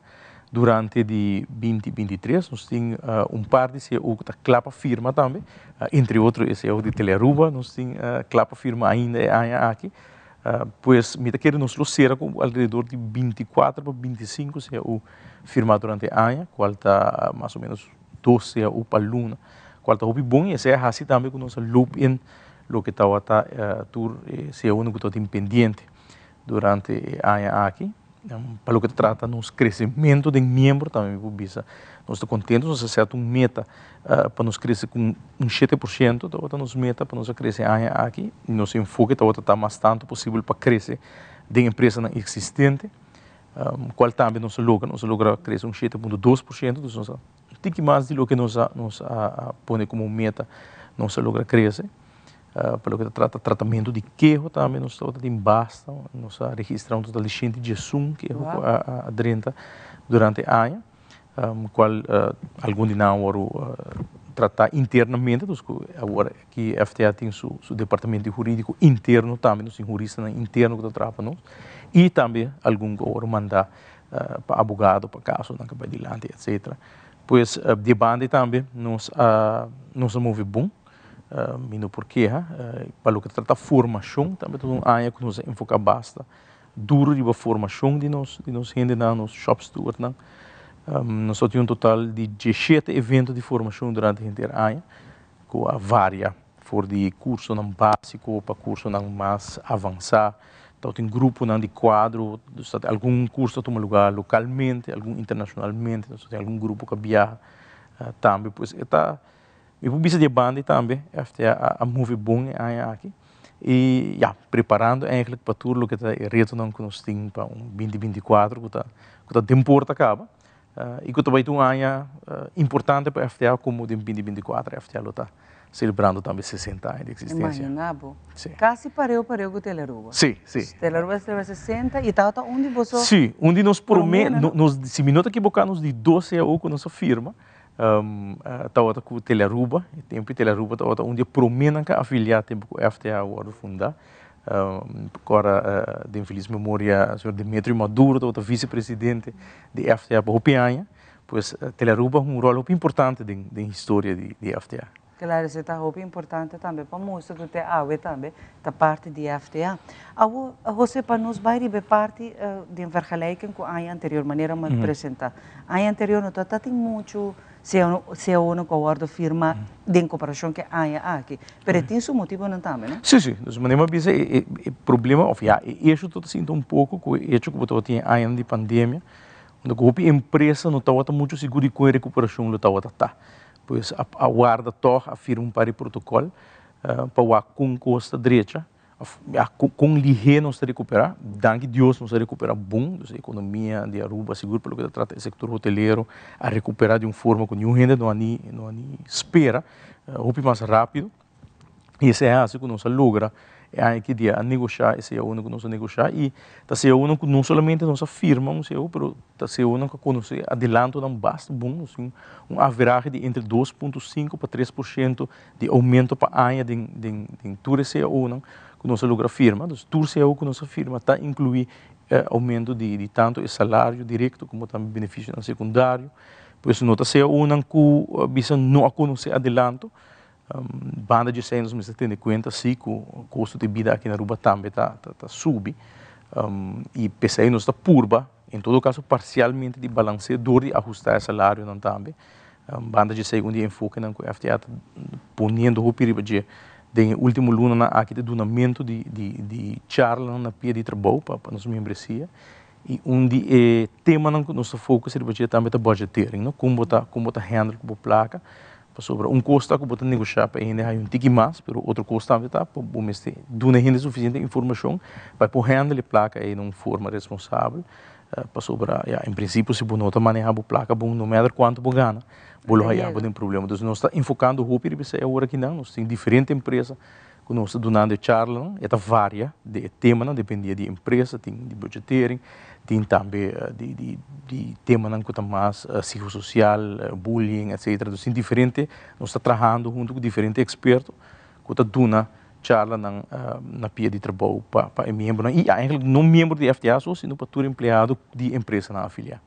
durante di 2023. Nos tin un par di CAO ku ta kla pa firma tambe, entre otro e CAO di Telearuba nos tin kla pa firma ainda e aña aki. Pues mi ta kere nos lo sera ku alrededor di 24 pa 25 CAO firmá durante e aña, kual ta mas o menos dos CAO pa luna, kual ta hopi bon i esei a hasi tambe ku nos a loop in loke tabata tur e CAOnan ku tabatin pendiente. Durante e aña aki, pa loke ta trata nos kresementu den miembro tambe mi por bisa nos ta kontentu, nos a sèt un meta pa nos krese ku un 7% tabata nos meta pa nos a krese e aña aki i nos enfoke tabata ta mas tantu posibel pa krese den empresanan eksistente, kual tambe nos a logra, nos a logra krese un 7.2%, dus nos a un tiki mas di loke nos a nos a pone komo meta nos a logra krese. Pa loke ta trata tratamentu di keho tambe nos tabata tin basta, nos a registra un total di 111 keho ku a drenta durante e aña, kual algun di nan a wòrdu tratá internamente, dus ku awor aki FTA tin su departamento hurídiko interno tambe, nos tin huristanan interno ku ta traha pa nos i tambe algun ku a wòrdu mandá pa abogado pa kasonan ku a bai dilanti etcetera. Pues di e banda ei tambe nos a nos a move bon. Mi no por keha. Pa loke ta trata formashon tambe ta un aña ku nos a enfoká basta duru riba formashon di nos di nos hendenan, nos shop stewardnan. Nos a tin un total di diesshete evento di formashon durante henter aña ku a varia for di kursonan básiko pa kursonan mas avansá. Tabatin gruponan di kuadro, dus ta algun kurso a tuma lugá lokalmente, algun internashonalmente, nos tabatin algun grupo ku a biaha tambe. Pues e ta Mi por bisa di e banda tambe FTA a move bon e aña aki y ya preparando eigenlijk pa tur loke ta e retonan ku nos tin pa un 2024 ku ta ku ta den porta kaba y ku ta bai ta un aña importante pa FTA komo den 2024 FTA lo ta selebrando tambe 60 aña di eksistensia. Imagina bo. Si. Kasi pareu pareu ku Telearuba. Si, si. Telearuba a celebra 60 y tabata un di boso. Si, un di nos prome, nos si mi no ta ekiboká nos di dos CAO ku nos a firma. Tabata ku Telearuba, e tempu Telearuba tabata un di e proménan ku a afiliá tempu ku FTA a wòrdu fundá. Ora den felis memoria señor Demetrio Maduro tabata visepresidente di FTA pa hopi aña. Pues Telearuba hunga un ròl hopi importante den historia di FTA. Claro, esei ta hopi importante tambe pa mustra ku te awe tambe ta parti di FTA. Awo, Jose, pa nos bai riba e parti den vergelijking ku aña anterior, manera mi a presenta. Aña anterior no ta tin muchu CAO-nan ku a wòrdu firma den komparashon ku e aña aki, pero e tin su motibonan tambe, no? Sí, sí. Dus manera mi a bisa e problema òf ya e esho ta sinti un poko ku e echo ku bo tabatin e añanan di pandemia, unda ku hopi empresa no tabata muchu sigur di kon e rekuperashon lo tabata ta. Pues a warda tòg a firma un par di protokòl pa wak kon kos ta drecha òf ya kon lihé nos ta rekuperá. Danki Dios nos a rekuperá bon, dus e ekonomia di Aruba sigur pa loke ta trata e sektor hotelero a rekuperá di un forma ku niun hende no a ni no a ni spera hopi mas rápido. I esei a hasi ku nos a logra e aña ki dia a negoshá e CAO-nan ku nos a negoshá i ta CAO-nan ku no solamente nos a firma un CAO pero ta CAO-nan ku a konosé adelantonan basta bon. Nos tin un averahe di entre 2.5 pa 3% di oumento pa aña den den den tur e CAO-nan. ku nos a logra firma. Dus tur cao ku nos a firma ta inkluí oumento di tantu e salario direkto komo tambe benefisionan sekundario. Pues no ta caonan ku bisa no a konosé adelanto. Banda di esei nos mester tene kuenta si ku kosto di bida aki na Aruba tambe ta subi i p'esei nos ta purba en todo kaso parsialmente di balans'é dor di ahustá e salarionan tambe. Banda di esei un di e enfokenan ku FTA ta poniendo hopi riba dje den e último lunanan aki ta dunamentu di charlanan na pia di trabou pa nos membresia i un di e temanan ku nos ta focus riba dje tambe ta budgetering, no? Kon bo ta kon bo ta handle ku bo plaka pasobra un kos ta ku bo ta negoshá pa e hende haña un tiki mas pero otro kos tambe ta pa bo mester duna e hende sufisiente informashon pa e por handle e plaka ei na un forma responsabel pasobra ya en prinsipio si bo no ta maneha bo plaka bon no matter kuantu bo gana bo lo haya bo den problema. Entonces nos ta enfokando hopi riba esei awor akinan nos tin diferente empresa ku nos ta dunando e charlanan, e ta varia di e temanan dependia di empresa, tin di budgetering, tin tambe di di di temanan ku ta mas psicosocial, bullying etcetera. Entonces tin diferente, nos ta trahando hunto ku diferente eksperto ku ta duna charlanan na pia di trabou pa pa e miembronan i eigenlijk no miembro di FTA so sino pa tur empleado di empresanan afiliá.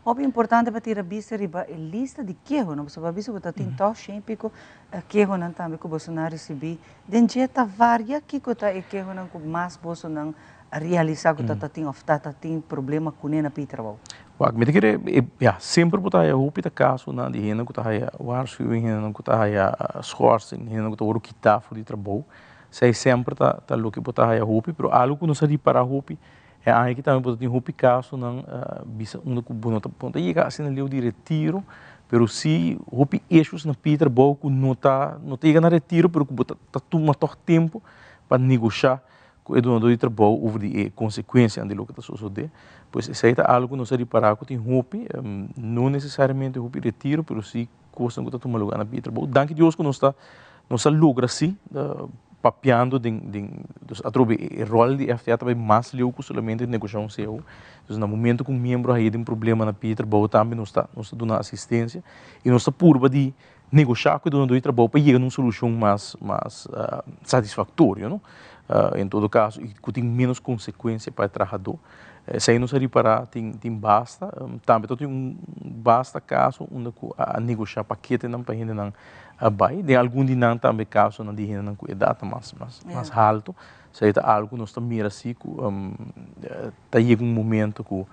Hopi importante pa tira bista riba e lista di kehonan, pasobra bo a bisa ku ta tin tòg shen i piko kehonan tambe ku bosonan a risibí. Den dje ta varia kiko ta e kehonan ku mas bosonan a realisá ku ta ta tin òf ta ta tin problema kuné na pidi trabou? Wak, mi ta kere, ya, semper bo ta haya hopi ta kasonan di hende ku ta haya waarschuwing, hendenan ku ta haya schorsing, hendenan ku ta wòrdu kitá for di trabou. Esei semper ta ta loke bo ta haya hopi, pero algu ku nos a ripará hopi E aña aki tambe bo ta tin hopi kasonan bisa unda ku bo no ta bo no ta yega asina leu di retiro, pero si hopi issues na pia trabou ku no ta no ta yega na retiro pero ku bo ta ta tuma tòg tempu pa negoshá ku e dunadó di trabou over di e konsekuensianan di loke ta sosodé. Pues esei ta algu ku nos a ripará ku tin hopi, no nesesariamente hopi retiro pero si Kosnan ku ta tuma lugá na bida trabou. Danki Dios ku nos ta nos a logra si papiando den den dus atrobe e ròl di FTA ta bai mas leu ku solamente negoshá un cao. Dus na momento ku un miembro haña den problema na pia trabou tambe nos ta nos ta duna asistensia i nos ta purba di negoshá ku e dunadó di trabou pa yega na un solushon mas mas satisfaktorio no. En todo kaso i ku tin ménos konsekuensia pa e trahadó. Esei nos a ripará tin tin basta. Tambe ta tin un basta kaso unda ku a negoshá paketenan pa hendenan a bai. Den algun di nan tambe kasonan di hendenan ku edat ta mas mas mas haltu. Esei ta algu ku nos ta mira si ku ta yega un momento ku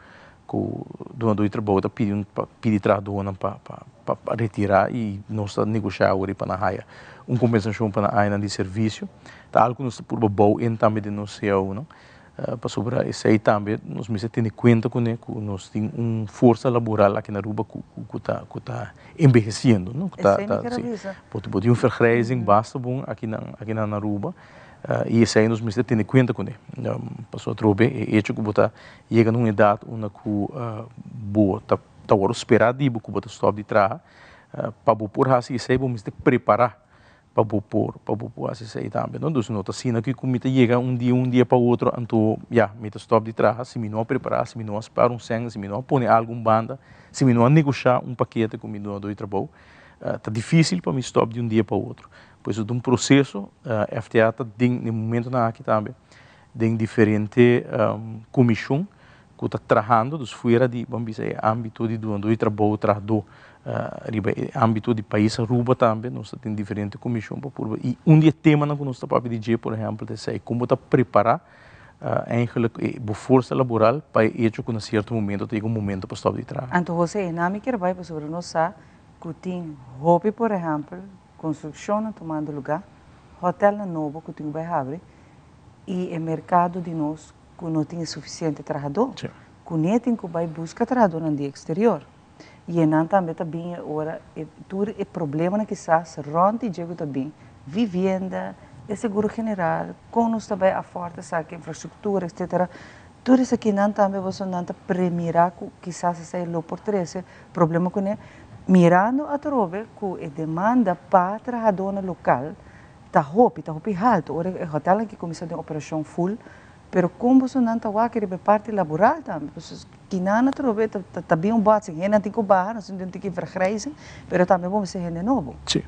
ku dunadó di trabou ta pidi un pidi trahadónan pa pa pa retirá i nos ta negoshá awor pa nan haya un kompensashon pa nan añanan di servisio. Ta algu ku nos ta purba bou en tambe den nos cao no. Pasobra esei tambe nos mester tene kuenta kuné ku nos tin un forsa laboral aki na Aruba ku ku ta ku ta enbehesiendo no ku ta ta si bo bo tin un vergrijzing basta bon aki na aki na Aruba i esei nos mester tene kuenta kuné pasobra atrobe e echo ku bo ta yega na un edat unda ku bo ta ta wòrdu spera di bo ku bo ta stòp di traha pa bo por hasi esei bo mester prepará pa bo por pa bo por hasi esei tambe no dus no ta asina ki ku mi ta yega un dia un dia pa otro anto ya mi ta stòp di traha si mi no a prepará si mi no a spar un sèn si mi no a pone algu un banda si mi no a negoshá un pakete ku mi dunadó di trabou ta difísil pa mi stòp di un dia pa otro por eso ta un proseso FTA ta den e momentonan aki tambe den diferente komishon ku ta trahando, dus fuera di ban bisa e ámbito di dunadó di trabou, trahadó riba e ámbito di pais Aruba tambe nos ta tin diferente komishon pa purba i un di e temanan ku nos ta papia di dje por ehèmpel ta esei, kon bo ta prepará eigenlijk e bo forsa laboral pa e echo ku na sierto momento ta yega un momento pa stòp di traha. Anto José, e nan mi kier bai pasobra nos sa ku tin hopi por ehèmpel konstrukshonnan tumando lugá, hotèlnan nobo ku tin ku bai habri i e merkado di nos ku no tin e sufisiente trahadó, ku ne tin ku bai buska trahadónan di eksterior. I e nan tambe ta bin e ora e tur e problemanan kisas rònt di dje ku ta bin, vivienda, e seguro general, kon nos ta bai afòrt esaki, infrastruktura, etsetera. Tur esakinan tambe bosonan ta premirá ku kisas esei lo por trese problema kuné, mirando atrobe ku e demanda pa trahadónan lokal ta hopi, ta hopi haltu. Ora e hotèlnan ki kuminsá den operashon ful. Pero kon bosonan ta wak riba e parti laboral tambe? Pasobra kinan atrobe ta ta bin un botsing, hendenan tin ku baha, nos tin tiki vergrijzing, pero tambe bo mester hende nobo. Si.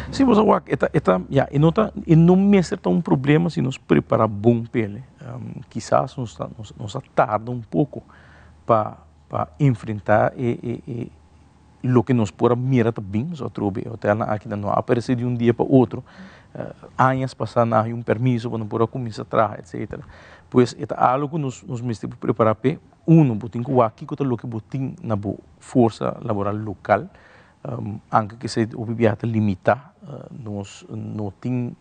Si bo sa wak, e ta, e ta, ya, e no ta, e no mester ta un problema si nos prepara bon p'el. Kisas nos ta, nos, nos a tarda un poko pa, pa enfrenta e, e, e loke nos por a mira ta bin, pasobra atrobe e hotelnan aki nan no a aparece di un dia pa otro, añas pasa nan a haña un permiso pa nan por a cuminsa traha etcetera. Pues e ta algo cu nos nos mester por prepara p'e, uno bo tin cu wak kico ta loke bo tin na bo forsa laboral local, anke cu esey hopi biaha ta limita, nos no tin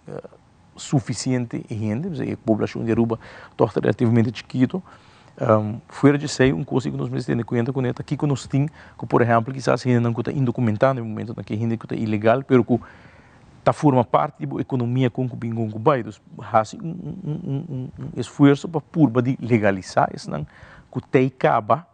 suficiente hende, pasobra e poblacion di Aruba toch ta relativamente chikito. Fuera di esey un cosa cu nos mester tene cuenta cune ta kico nos tin cu por ehempel kisas hendenan cu ta indocumentá na e momentonan aki, hende cu ta ilegal pero cu ta forma parti di bo economia con cu bin con cu bay. Dus haci un esfuerzo pa purba di legalisa esnan cu tey caba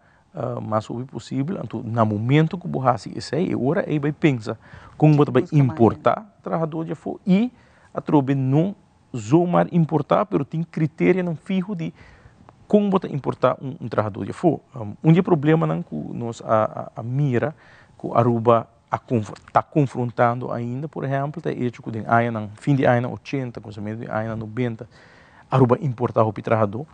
Mas hopi posibel, anto na momento ku bo hasi esei, e ora ei bai pensa kon bo ta bai importá trahadó di afó i atrobe no zomaar importá, pero tin kriterianan fiho di kon bo ta importá un trahadó di afó. Un di e problemanan ku nos a mira ku Aruba a ta konfrontando ainda, por ehèmpel, ta e echo ku den añanan, fin di añanan ochenta, kuminsamentu di añanan nobenta, Aruba a importá hopi trahadó.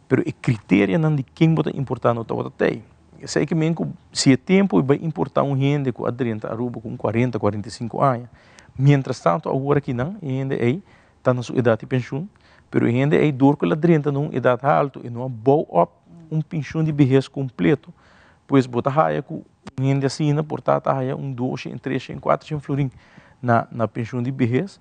Pero e criterianan di ken bo ta importa no tabata tey. Esey ke men ku si e tempo e bai importa un hende ku a drenta Aruba ku un cuarenta, 45 aña, mientras tanto awor akinan e hende ey ta na su edad di penshun, pero e hende ey dor ku el a drenta na un edad halto e no a bou op un penshun di behes completo, pues bo ta haya ku un hende asina por ta ta haya un doshen, treshen, cuatershen florin na na penshun di behes.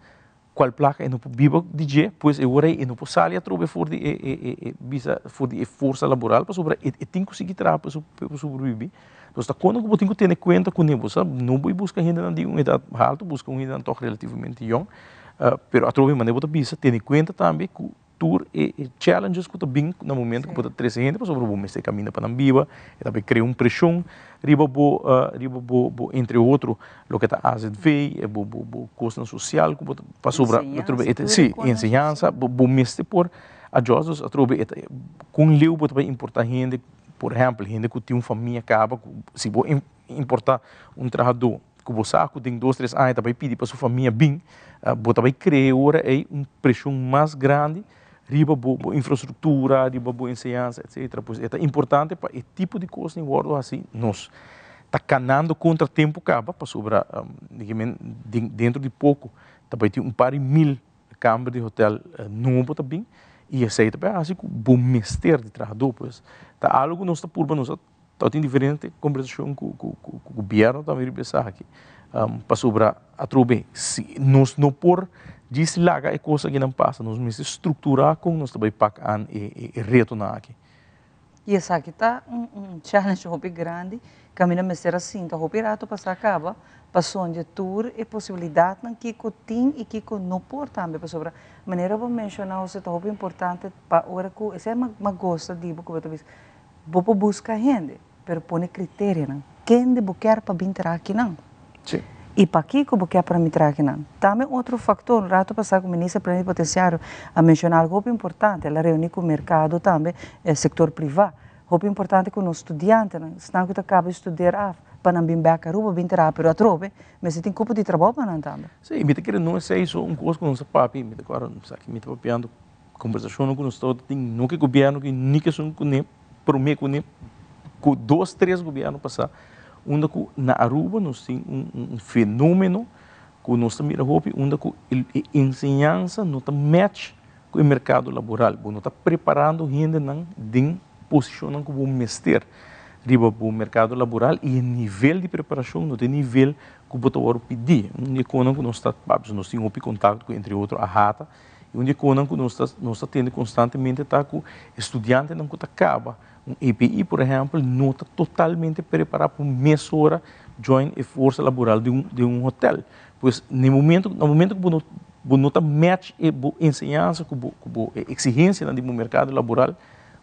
Cual placa e no por biba di dje, pues e ora ei e no por sali atrobe for di e e e e bisa for di e forsa laboral pasobra e e tin cu sigui traha pa su pa sobrevivi. Entonces ta cuando cu bo tin cu tene cuenta cune, bo sa no bo busca hendenan di un edad halto, busca un hendenan toch relativamente yong, pero atrobe manera bo ta bisa tene cuenta tambe cu Tur e challenges ku ta bin na momento ku bo ta trese hende pasobra bo mester kaminda pa nan biba, e ta bay krea un preshon riba bo riba bo bo entre otro loke ta azv, e bo bo bo kosnan sosial ku bo ta pasobra atrobe e ta si enseñansa bo bo mester por adjust dus atrobe e ta kon leu bo ta bay importa hende por ehempel hende ku tin un famia kaba ku si bo importa un trahadó ku bo sa ku den dos tres aña ta bai pidi pa su famia bin, bo ta bai krea ora ei un preshon mas grandi riba bo bo infrastruktura, riba bo enseñansa etsetera. Pues e ta importante pa e tipo di kosnan wòrdu hasi. Nos ta kanando kontra tempu kaba pasobra dentro di poko ta bai tin un par di mil kamber di hotel nobo ta bin i esei ta bai hasi ku bo mester di trahadó. Pues ta algu ku nos ta purba nos a Ta tin diferente kombersashon ku ku ku gobièrnu tambe riba esaki pasobra atrobe si nos no por djis laga e kos akinan pasa nos mester strukturá kon nos ta bai pak an e e retonan aki. I esaki ta un un challenge hopi grandi kaminda mester a sinta hopi rato pasá kaba pa sondia tur e posibilidatnan kiko tin i kiko no por tambe pasobra manera bo menshoná Jose ta hopi importante pa ora ku esei a gosta di bo ku bo ta bisa Bo por buska hende, pero pone kriterianan. Kende bo kier pa bin traha akinan? Sí. I pakiko bo kier pa mi traha akinan? Tambe un otro faktor, un rato pasá ku Minister Plenipotenciario a menshoná algu hopi importante, el a reuní ku merkado tambe, e sektor privá. Hopi importante ku nos studiantenan, esnan ku ta kaba di studeer af, pa nan bin bèk Aruba bin traha, pero atrobe mester tin kupo di trabou pa nan tambe. Sí, mi ta kere no esei so un kos ku nos a papia, mi ta kòrda, esaki mi ta papiando Kombersashonnan ku nos tabata tin no ku e gobièrnu aki ni ku esun kuné promé kuné ku dos tres gobièrnu pasá unda ku na Aruba nos tin un fenómeno ku nos ta mira hopi unda ku e enseñansa no ta match ku e merkado laboral. Bo no ta preparando hendenan den posishonnan ku bo mester riba bo merkado laboral i e nivel di preparashon no ta e nivel ku bo ta wòrdu pidí. Un di e konan ku nos ta papia nos tin hopi kontakto ku entre otro AHATA I un di e konan ku nos ta nos ta tende konstantemente ta ku e studiantenan ku ta kaba un EPI por ehèmpel no ta totalmente prepará pa mesora join e forsa laboral di un di un hotèl. Pues na e momento na momento ku bo no bo no ta match e bo enseñansa ku bo ku bo e eksigensianan di bo merkado laboral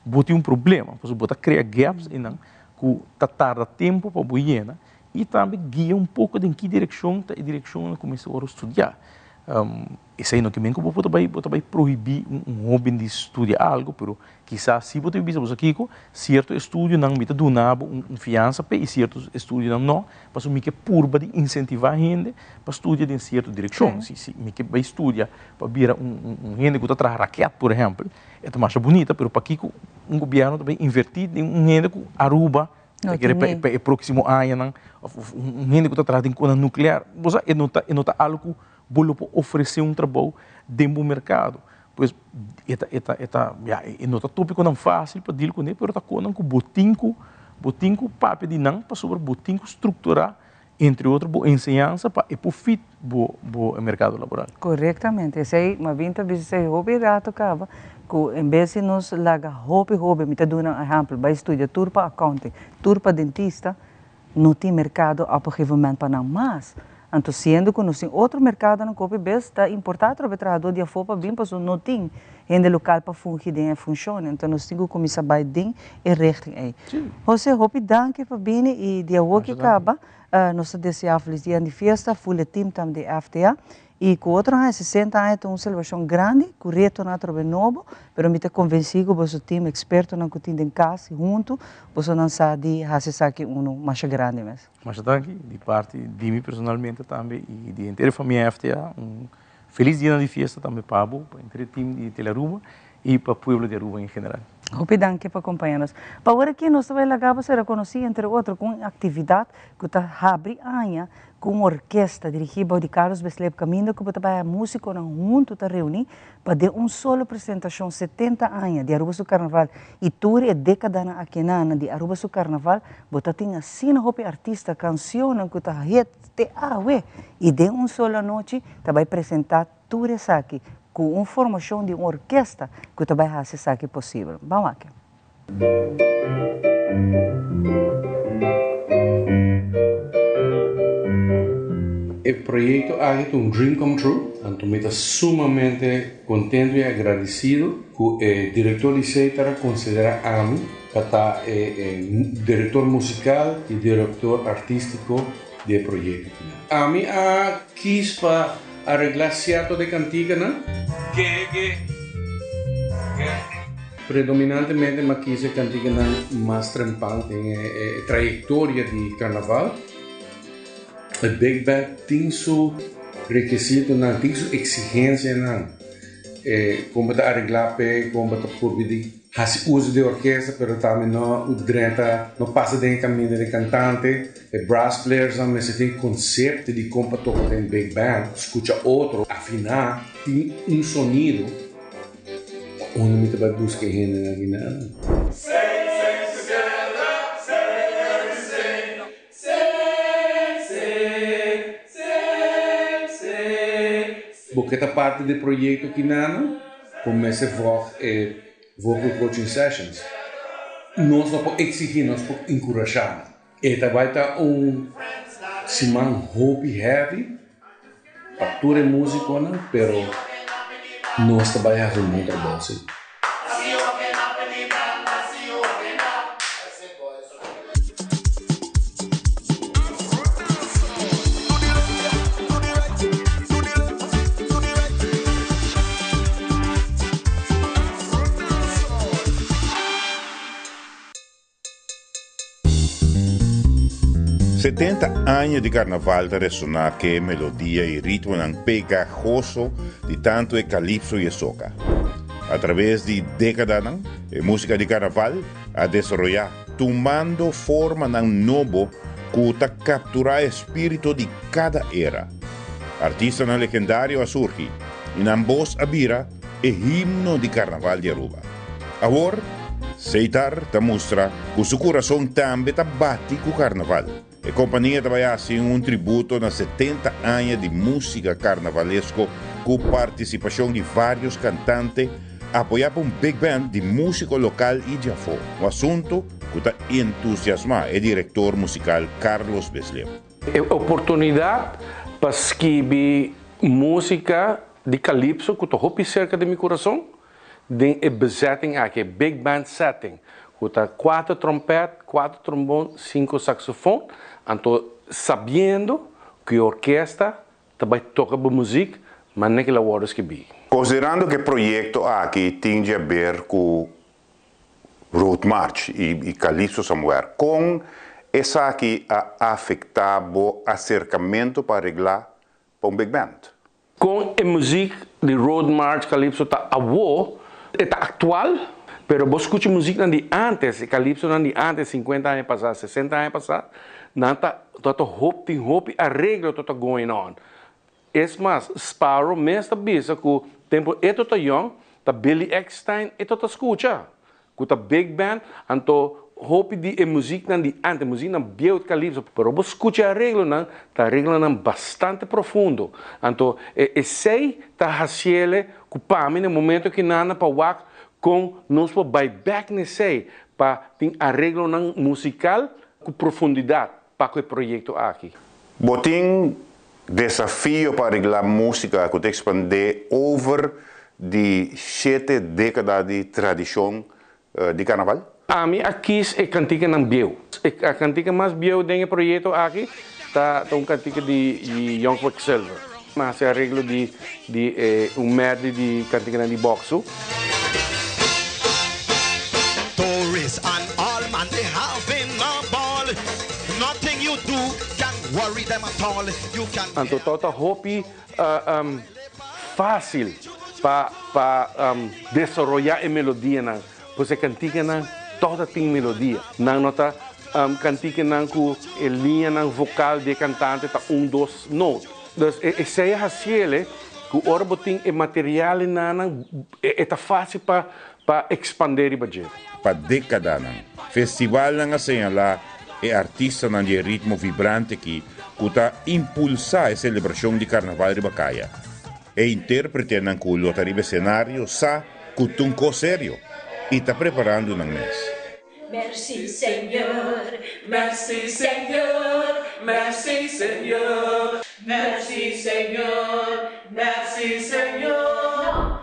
bo tin un problema pasobra bo ta krea gaps einan ku ta tarda tempu pa bo yena i tambe guia un poko den ki direkshon ta e direkshon ku mester wòrdu studiá. Esei no ke men ku bo por ta bai bo ta bai prohibí un hóben di studia algu, pero kisas si bo ta bisa bo sa kiko, sierto estudionan mi ta duna bo un fiansa p'e i sierto estudionan no, pasobra mi ke purba di insentivá hende pa studia den sierto direkshon. Si si mi ke bai studia pa bira un hende ku ta traha raket, por ehèmpel, e ta masha bunita, pero pakiko un gobièrnu ta bai invertí den un hende ku Aruba ta kere pa e próksimo añanan, òf un hende ku ta traha den kona nuklear? Bo sa, e no ta e no ta algu ku bo lo por ofresé un trabou den bo merkado. Pues e ta e ta e ta ya e no ta tópikonan fásil pa dil kuné, pero ta konan ku bo tin ku bo tin ku papia di nan pasobra bo tin ku strukturá entre otro bo enseñansa pa e por fit bo bo merkado laboral. Korektamente, esei mi a bin ta bisa esei hopi rato kaba ku en bes di nos laga hopi hoben, mi ta duna un ehèmpel, bai studia tur pa accounting, tur pa dentista, no tin merkado op een gegeven moment pa nan mas. Anto siendo ku nos tin otro merkadonan ku hopi bes ta importá atrobe trahadó di afó pa bin pasobra no tin hende lokal pa fungi den e funshon. Anto nos tin ku kuminsá bai den e richting ei. José, hopi danki pa bini i di awor ki kaba nos ta deseá felis dia di fiesta, ful e team tambe di FTA. I ku otro aña, 60 aña ta un selebrashon grandi ku retonan atrobe nobo, pero mi ta konvensí ku boso tim ekspertonan ku tin den kas huntu bosonan sa di hasi esaki unu masha grandi mes. Masha danki di parti di mi personalmente tambe i di henter e famia FTA. Un felis dianan di fiesta tambe pa bo, pa henter e tim di Telearuba i pa pueblo di Aruba en general. Hopi danki pa kompaña nos. Pa ora aki nos ta bai laga bo ser rekonosí entre otro ku un aktividat ku ta habri aña ku un orkesta dirigí bou di Carlos Besleb kaminda ku bo ta bai músikonan huntu ta reuní pa den un solo presentashon 70 aña di Aruba su Karnaval i tur e dékadanan akinan di Aruba su Karnaval bo ta tin asina hopi artista kansionnan ku ta hit te awe i den un solo anochi ta bai presentá Tur esaki ku un formashon di un orkesta ku ta bai hasi esaki posibel. Ban wak. E proyekto aki ta un dream come true, anto mi ta sumamente kontento i agradesido ku e direktor di Setar a konsiderá ami pa ta e direktor musikal i direktor artístiko di e proyekto aki. Ami a kis pa Arreglá sierto de kantikanan. Ke ke ke. Predominantemente m'a kis e kantikanan mas trempan den e trayektoria di karnaval. E big band tin su rekisitonan, tin su eksigensianan. E kon bo ta areglá p'e, kon bo ta purbi di hasi uso di orkesta, pero tambe no drenta, no pasa den e kaminda di kantante. E brass playersnan mester tin konsepto di kon pa toka den big band, skucha otro, afiná, tin un sonido. Ta unda mi ta bai buska e hendenan aki nan? Bo ke ta parti di e proyekto aki nan? Bo mester vòg e vocal coaching sessions. Nos no por eksigí, nos por enkurashá. E ta bai ta un siman hopi heavy pa tur e musiconan pero nos ta bai haci un bon trabou si. 70 aña di carnaval ta resona ke melodia y ritmonan pegajoso di tanto e calypso y e soca. A traves di decadanan, e musica di carnaval a desaroya, tumando formanan nobo cu ta captura e spirito di cada era. Artistanan legendario a surgi y nan bos a bira e himno di Carnaval di Aruba. Awor, Seitar ta mustra cu su curason tambe ta bati cu Carnaval. E compania ta bay haci un tributo na 70 aña di musica carnavalesco cu participacion di varios cantante apoya pa un big band di musico local y di afo, un asunto cu ta entusiasma e director musical Carlos Besleo. E oportunidad pa skibi musica di calypso cu ta hopi cerca di mi curason den e bezetting aki, e big band setting, cu ta cuater trompet, cuater trombon, cinco saxofon, anto sabiendo cu e orkesta ta bay toca bo muziek. Manera ku el a wòrdu skibí. Konsiderando ku e proyekto aki tin di haber ku Road March i Calypso Somewhere, kon esaki a afektá bo aserkamentu pa areglá pa un big band? Kon e muzik di Road March Calypso ta awo, e ta aktual, pero bo skucha muziknan di ántes, e calypsonan di ántes, sinkuenta aña pasá, sesenta aña pasá, nan ta ta hopi tin hopi areglo ta ta going on. Es mas, Sparrow mes ta bisa ku tempu e ta yòn, ta Billy Eckstine e ta skucha, ku ta big band, anto hopi di e muziknan di ántes, muziknan bieu di calypso, pero bo skucha e areglonan, ta areglonan bastante profundo. Anto e esei ta hasiele ku pa mi na e momento kinan pa wak kon nos por bai bèk na esei pa tin areglonan musikal ku profundidat pa ku e proyekto aki. Bo tin desafio pa areglá músika ku ta ekspandé over di shete dékada di tradishon di karnaval? Ami a kis e kantikanan bieu. E kantika mas bieu den e proyekto aki ta un kantika di Young Quicksilver. Mi a hasi areglo di un medley di kantikanan di bòksu. Tourists and all man they having a ball Nothing you do can worry them at all You can Anto tabata hopi fásil pa pa desaroyá e melodianan, pues e kantikanan tabata tin melodia. Nan no ta kantikanan ku e liñanan vokal di e kantante ta un dos noot. Dus esei a hasiele ku ora bo tin e material enanan e ta fásil pa pa ekspandé riba dje. Pa dékadanan, festivalnan a señalá e artistanan di e ritmo vibrante aki ku ta impulsá e selebrashon di karnaval riba kaya. E intérpretenan ku lo ta riba esenario sa ku ta un kos serio i ta preparando nan mes. Merci Señor, merci Señor, merci Señor, merci Señor, merci Señor.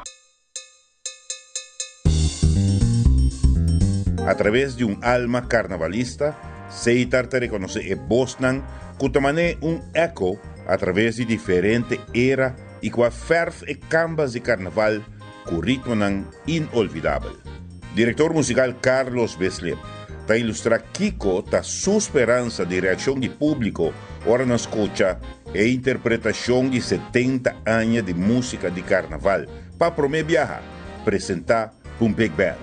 A traves di un alma karnavalista, Seitar ta rekonosé e bosnan ku ta man'é un eko a traves di diferente era i ku a fèrf e kambas di karnaval ku ritmonan inolvidabel. Direktor musikal Carlos Bislip ta ilustrá kiko ta su speransa di reakshon di públiko ora nan skucha e interpretashon di 70 aña di músika di karnaval Pa promé biaha, presentá pa un big band.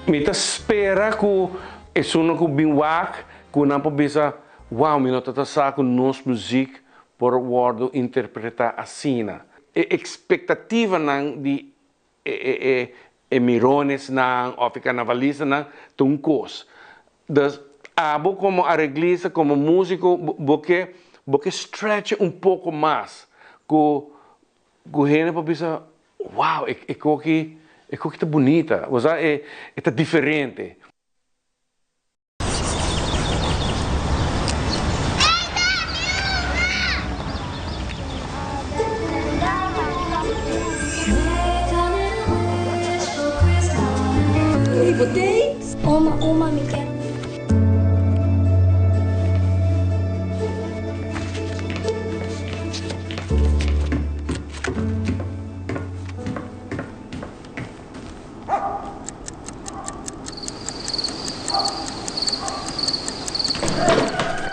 Mi ta spera ku esunnan ku bin wak ku nan por bisa, Wow, mi no ta ta sa ku nos muzik por wòrdu interpretá asina. E ekspektativanan di e e mironesnan òf e karnavalistanan ta un kos. Dus abo komo areglista, komo músiko, bo ke bo ke stretch un poko mas ku Ku hende por bisa, Wow, e koki, e koki ta bunita. Bo sa, e ta diferente. Oma, oma, mi kier.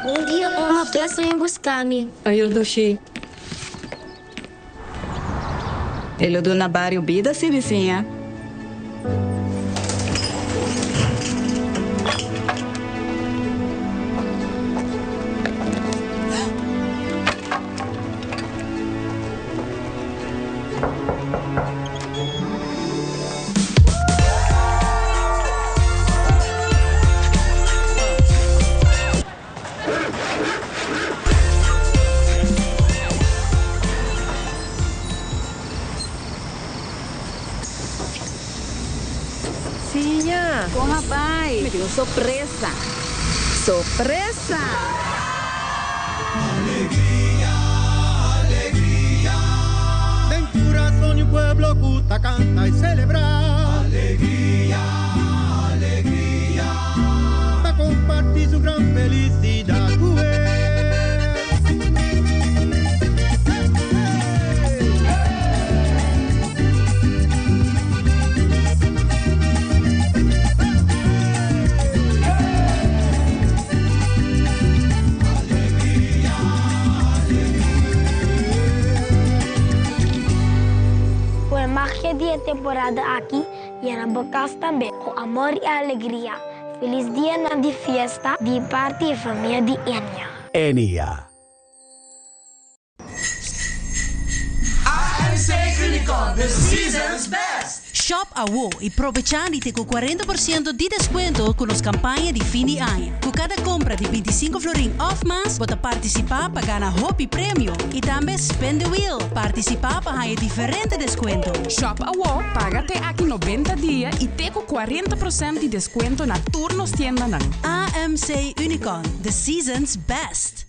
Bon dia, oma. Ki a soña buska mi? Ayo dushi. E lo duna bario bida si bisiña. Siña! Con a bay? Mi tin un sorpresa! Sorpresa! Alegria, alegria. Den curason di un pueblo cu ta canta y celebra. Alegria, alegria. Pa comparti su gran felicidad cu e. temporada aki yena bo kas tambe ku amor i alegria. Felis dianan di fiesta di parti e famia di Enia. Enia. AMC Unicorn, the season's best! Shop awo y probecha di te cu 40% di descuento cu nos campaña di fin di aña. Cu cada compra di 25 florin of mas, bo ta participa pa gana hopi premio. Y tambe spin the wheel, participa pa haya diferente descuento. Shop awo, paga te aki 90 dia y te cu 40% di descuento na tur nos tiendanan. AMC Unicorn, the season's best!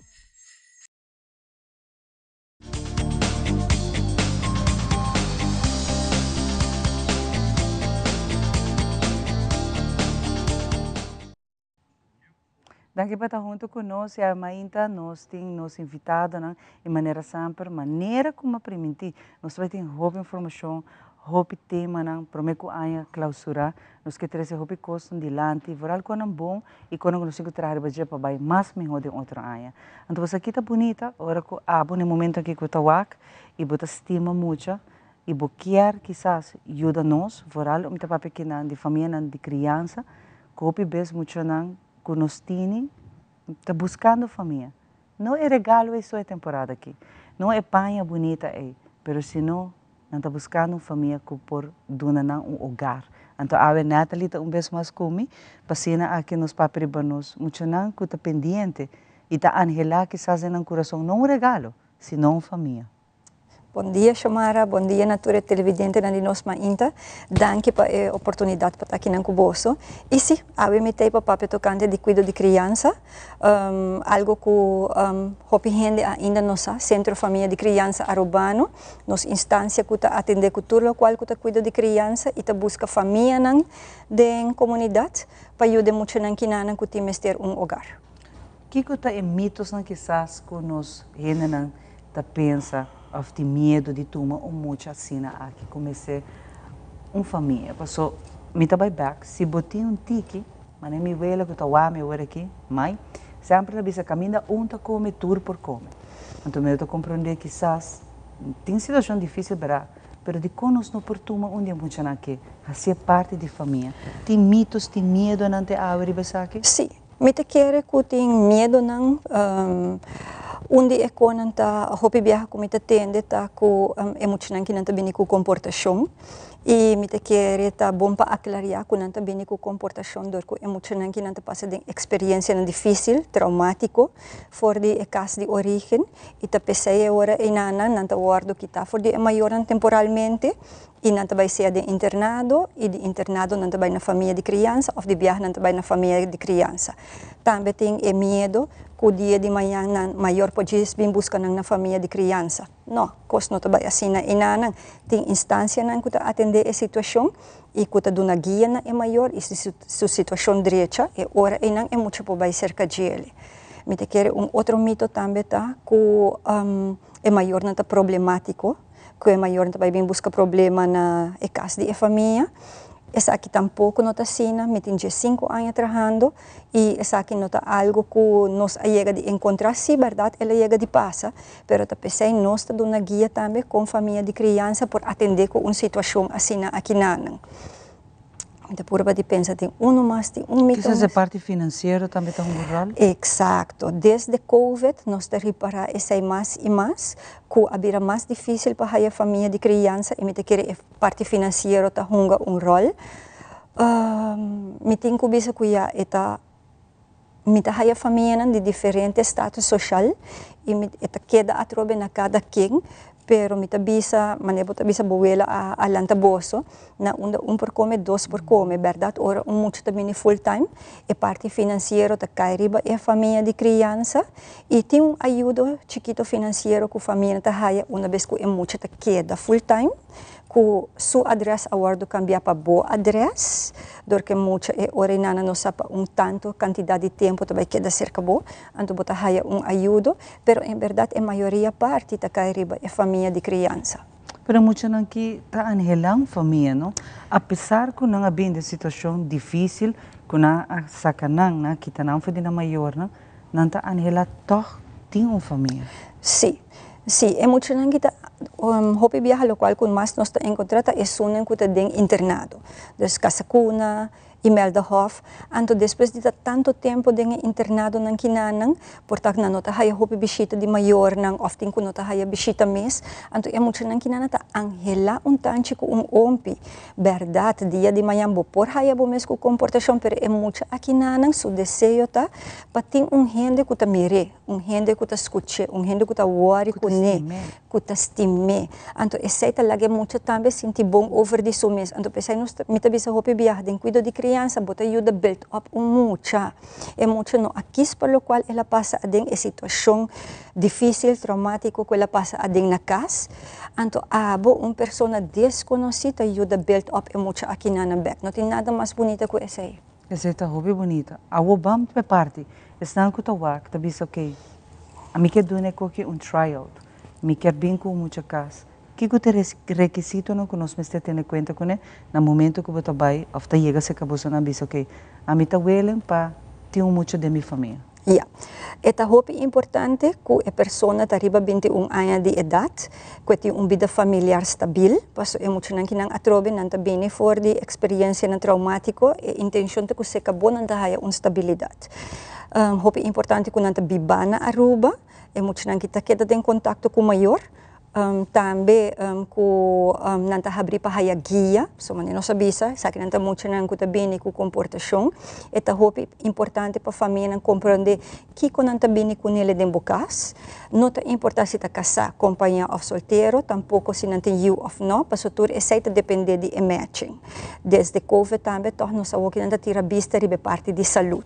Danki pa ta hunto ku nos y mainta nos tin nos invitadonan y manera semper, manera ku mi a primintí, nos ta bai tin hopi informashon, hopi temanan prome ku aña klausurá. Nos ke trese hopi kosnan dilanti, vooral konan bon y konan ku nos tin ku traha riba dje pa bai mas mihó den otro aña. Anto bo sa ki ta bunita ora ku abo na e momento aki ku ta wak y bo ta stima mucha y bo kier kisas yuda nos, vooral mi ta papia kinan di famianan di criansa, ku hopi bes muchanan ku nos tini ta buskando famia. No e regalo ei so e temporada aki, no e paña bunita ei, pero sino Nan ta buskando un famia ku por duna nan un hogar. Anto awe Natalie ta un bes mas ku mi, pa asina aki nos papia riba nos muchanan ku ta pendiente i ta anhelá kisas den nan kurason no un regalo, sino un famia. Bon dia Xiomara, bon dia na tur e televidentenan di nos mainta. Danki pa e oportunidat pa ta akinan ku boso. I si, awe mi ta ei pa papia tokante di kuido di kriansa. Algo ku hopi hende ainda no sa, Sentro Famia di Kriansa Arubano, nos instansia ku ta atendé ku tur lokual ku ta kuido di kriansa i ta buska famianan den komunidat pa yuda e muchanan kinanan ku tin mester un hogar. Kiko ta e mitosnan kisas ku nos hendenan ta pensa òf tin miedu di tuma un mucha asina aki ku mester un famia? Paso mi ta bai bèk, si bo tin un tiki, Manera mi wela ku ta wak mi awor aki, mai, semper ta bisa kaminda un ta kome tur por kome. Anto mi ta komprondé kisas tin situashon difísil bèrdat, pero dikon nos no por tuma un di e muchanan aki hasié parti di famia? Tin mitos, tin miedonan te awe riba esaki? Sí, mi ta kere ku tin miedonan. Un di e konan ta hopi biaha ku mi ta tende ta ku e muchanan kinan ta bini ku komportashon. I mi ta kere ta bon pa aklariá ku nan ta bini ku komportashon dor ku e muchanan ki nan ta pasa den eksperensianan difísil, traumátiko, for di e kas di orígen i ta p'esei e ora einanan nan ta wòrdu kitá for di e mayornan temporalmente i nan ta bai sea den internado i di internado nan ta bai na famia di kriansa òf di biaha nan ta bai na famia di kriansa. Tambe tin e miedu ku dia di mañan nan mayor por djis bin buska nan na famia di kriansa. No, kos no ta bai asina. Enanan tin instansianan ku ta atendé e situashon i ku ta duna guia na e mayor i si su situashon drecha e ora einan e mucha por bai serka djele. Mi ta kere un otro mito tambe ta ku e mayornan ta problemátiko, ku e mayornan ta bai bin buska problema na e kas di e famia. Esaki tampoko no ta asina, mi tin diesinku aña trahando i esaki no ta algu ku nos a yega di enkontrá, sí bèrdat el a yega di pasa, pero ta p'esei nos ta duna guia tambe kon famia di kriansa por atendé ku un situashon asina akinanan. Mi ta purba di pensa tin unu mas, tin un mito Kisas mas. e parti finansiero tambe ta hunga un ròl? Eksakto. Desde Covid nos ta ripará esei mas i mas, ku a bira mas difísil pa haya famia di kriansa i mi ta kere e parti finansiero ta hunga un ròl. Mi tin ku bisa ku ya e ta mi ta haya famianan di diferente status soshal i mi e ta keda atrobe na kada ken, pero mi ta bisa manera bo ta bisa bo wela a a lanta boso na unda un por kome dos por kome bèrdat ora un mucha ta bini full time e parti finansiero ta kai riba e famia di kriansa i tin un ayudo chikito finansiero ku famianan ta haya una bes ku e mucha ta keda full time. Ku su adrès a wòrdu kambiá pa bo adrès, dor ke mucha e ora i nana no sa pa un tantu kantidat di tempu ta bai keda serka bo, anto bo ta haya un ayudo, pero en bèrdat e mayoria parti ta kai riba e famia di kriansa. Pero muchanan ki ta anhelá un famia, no? Apesar ku nan a bin den situashon difísil, ku nan a saka nan, nan a kita nan for di nan mayornan, nan ta anhelá tòg tin un famia. Sí. Si, e muchanan ki ta hopi biaha lokual ku mas nos ta enkontrá ta esunnan ku ta den internado. Dus Casa Cuna, Imeldahof. Anto despues di ta tantu tempu den e internadonan kinanan, por ta ku nan no ta haya hopi bishita di mayornan òf tin ku no ta haya bishita mes. Anto e muchanan kinanan ta anhelá un tanchi ku un ompi. Bèrdat, dia di mañan bo por haya bo mes ku komportashon, pero e mucha akinanan su deseo ta pa tin un hende ku ta mir'é. Un hende ku ta skuch'é, un hende ku ta wòri kuné, ku ta stim'é. Anto esei ta laga e mucha tambe sinti bon over di su mes. Anto p'esei nos ta, mi ta bisa hopi biaha, den kuido di kriansa bo ta yuda build up un mucha. E mucha no a kis pa lokual el a pasa aden, e situashon difísil, traumátiko ku el a pasa aden na kas. Anto abo, un persona deskonosí, ta yuda build up e mucha akinan bèk. No tin nada mas bunita ku esei. Esei ta hopi bunita. Awor bam pa e parti esnan ku ta wak ta bisa ok, ami ke duna e koki un tryout, mi kier bin ku un mucha kas. Kiko ta e rekisitonan ku nos mester tene kuenta kuné na momento ku bo ta bai òf ta yega serka bosonan bisa ok, ami ta willing pa tin un mucha den mi famia? Ya. E ta hopi importante ku e persona ta riba 21 aña di edat, ku e tin un bida familiar stabil, paso e muchanan ki nan atrobe nan ta bini for di eksperiencianan traumátiko, e intenshon ta ku se kabo nan ta haya un stabilidat. Hopi importante ku nan ta biba na Aruba, e muchanan ki ta keda den kontakto ku mayor, Tambe ku nan ta habrí pa haya guia, so manera nos a bisa, esakinan ta muchanan ku ta bini ku komportashon. E ta hopi importante pa famianan komprondé kiko nan ta bini kunele den bo kas. No ta importá si ta kasá, kompañá òf soltero, tampoko si nan tin yu òf nò, pasobra tur esei ta dependé di e matching. Desde covid tambe tòg nos awor ki nan ta tira bista riba e parti di salud.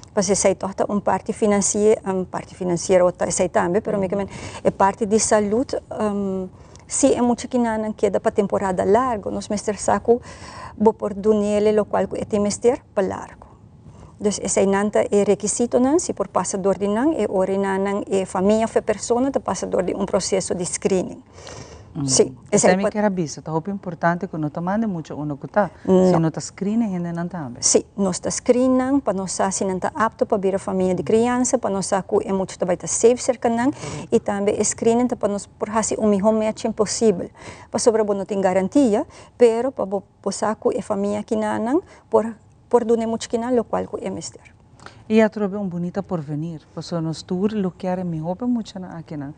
Pasobra esei tòg ta un parti finansie, un parti finansiero ta esei tambe, pero mi ke men e parti di salud si e mucha kinanan keda pa temporada largo nos mester sa ku bo por dunele lokual ku e tin mester pa largo. Dus eseinan ta e rekisitonan, si por pasa dor di nan e ora nan e famia òf e persona ta pasa dor di un proseso di screening. Sí, esei mi kier a bisa, ta hopi importante ku no ta manda mucha unda ku ta, sino ta screen e hendenan tambe. Sí, nos ta screen nan pa nos sa si nan ta apto pa bira famia di kriansa, pa nos sa ku e mucha ta bai ta safe serka nan, i tambe e screening ta pa nos por hasi un mihó matching posibel. Pasobra bo no tin garantia, pero pa bo por sa ku e famia kinanan por por duna e mucha kinan lokual ku e mester. I atrobe un bunita porvenir, pasobra nos tur lo kier e mihó pa e muchanan akinan.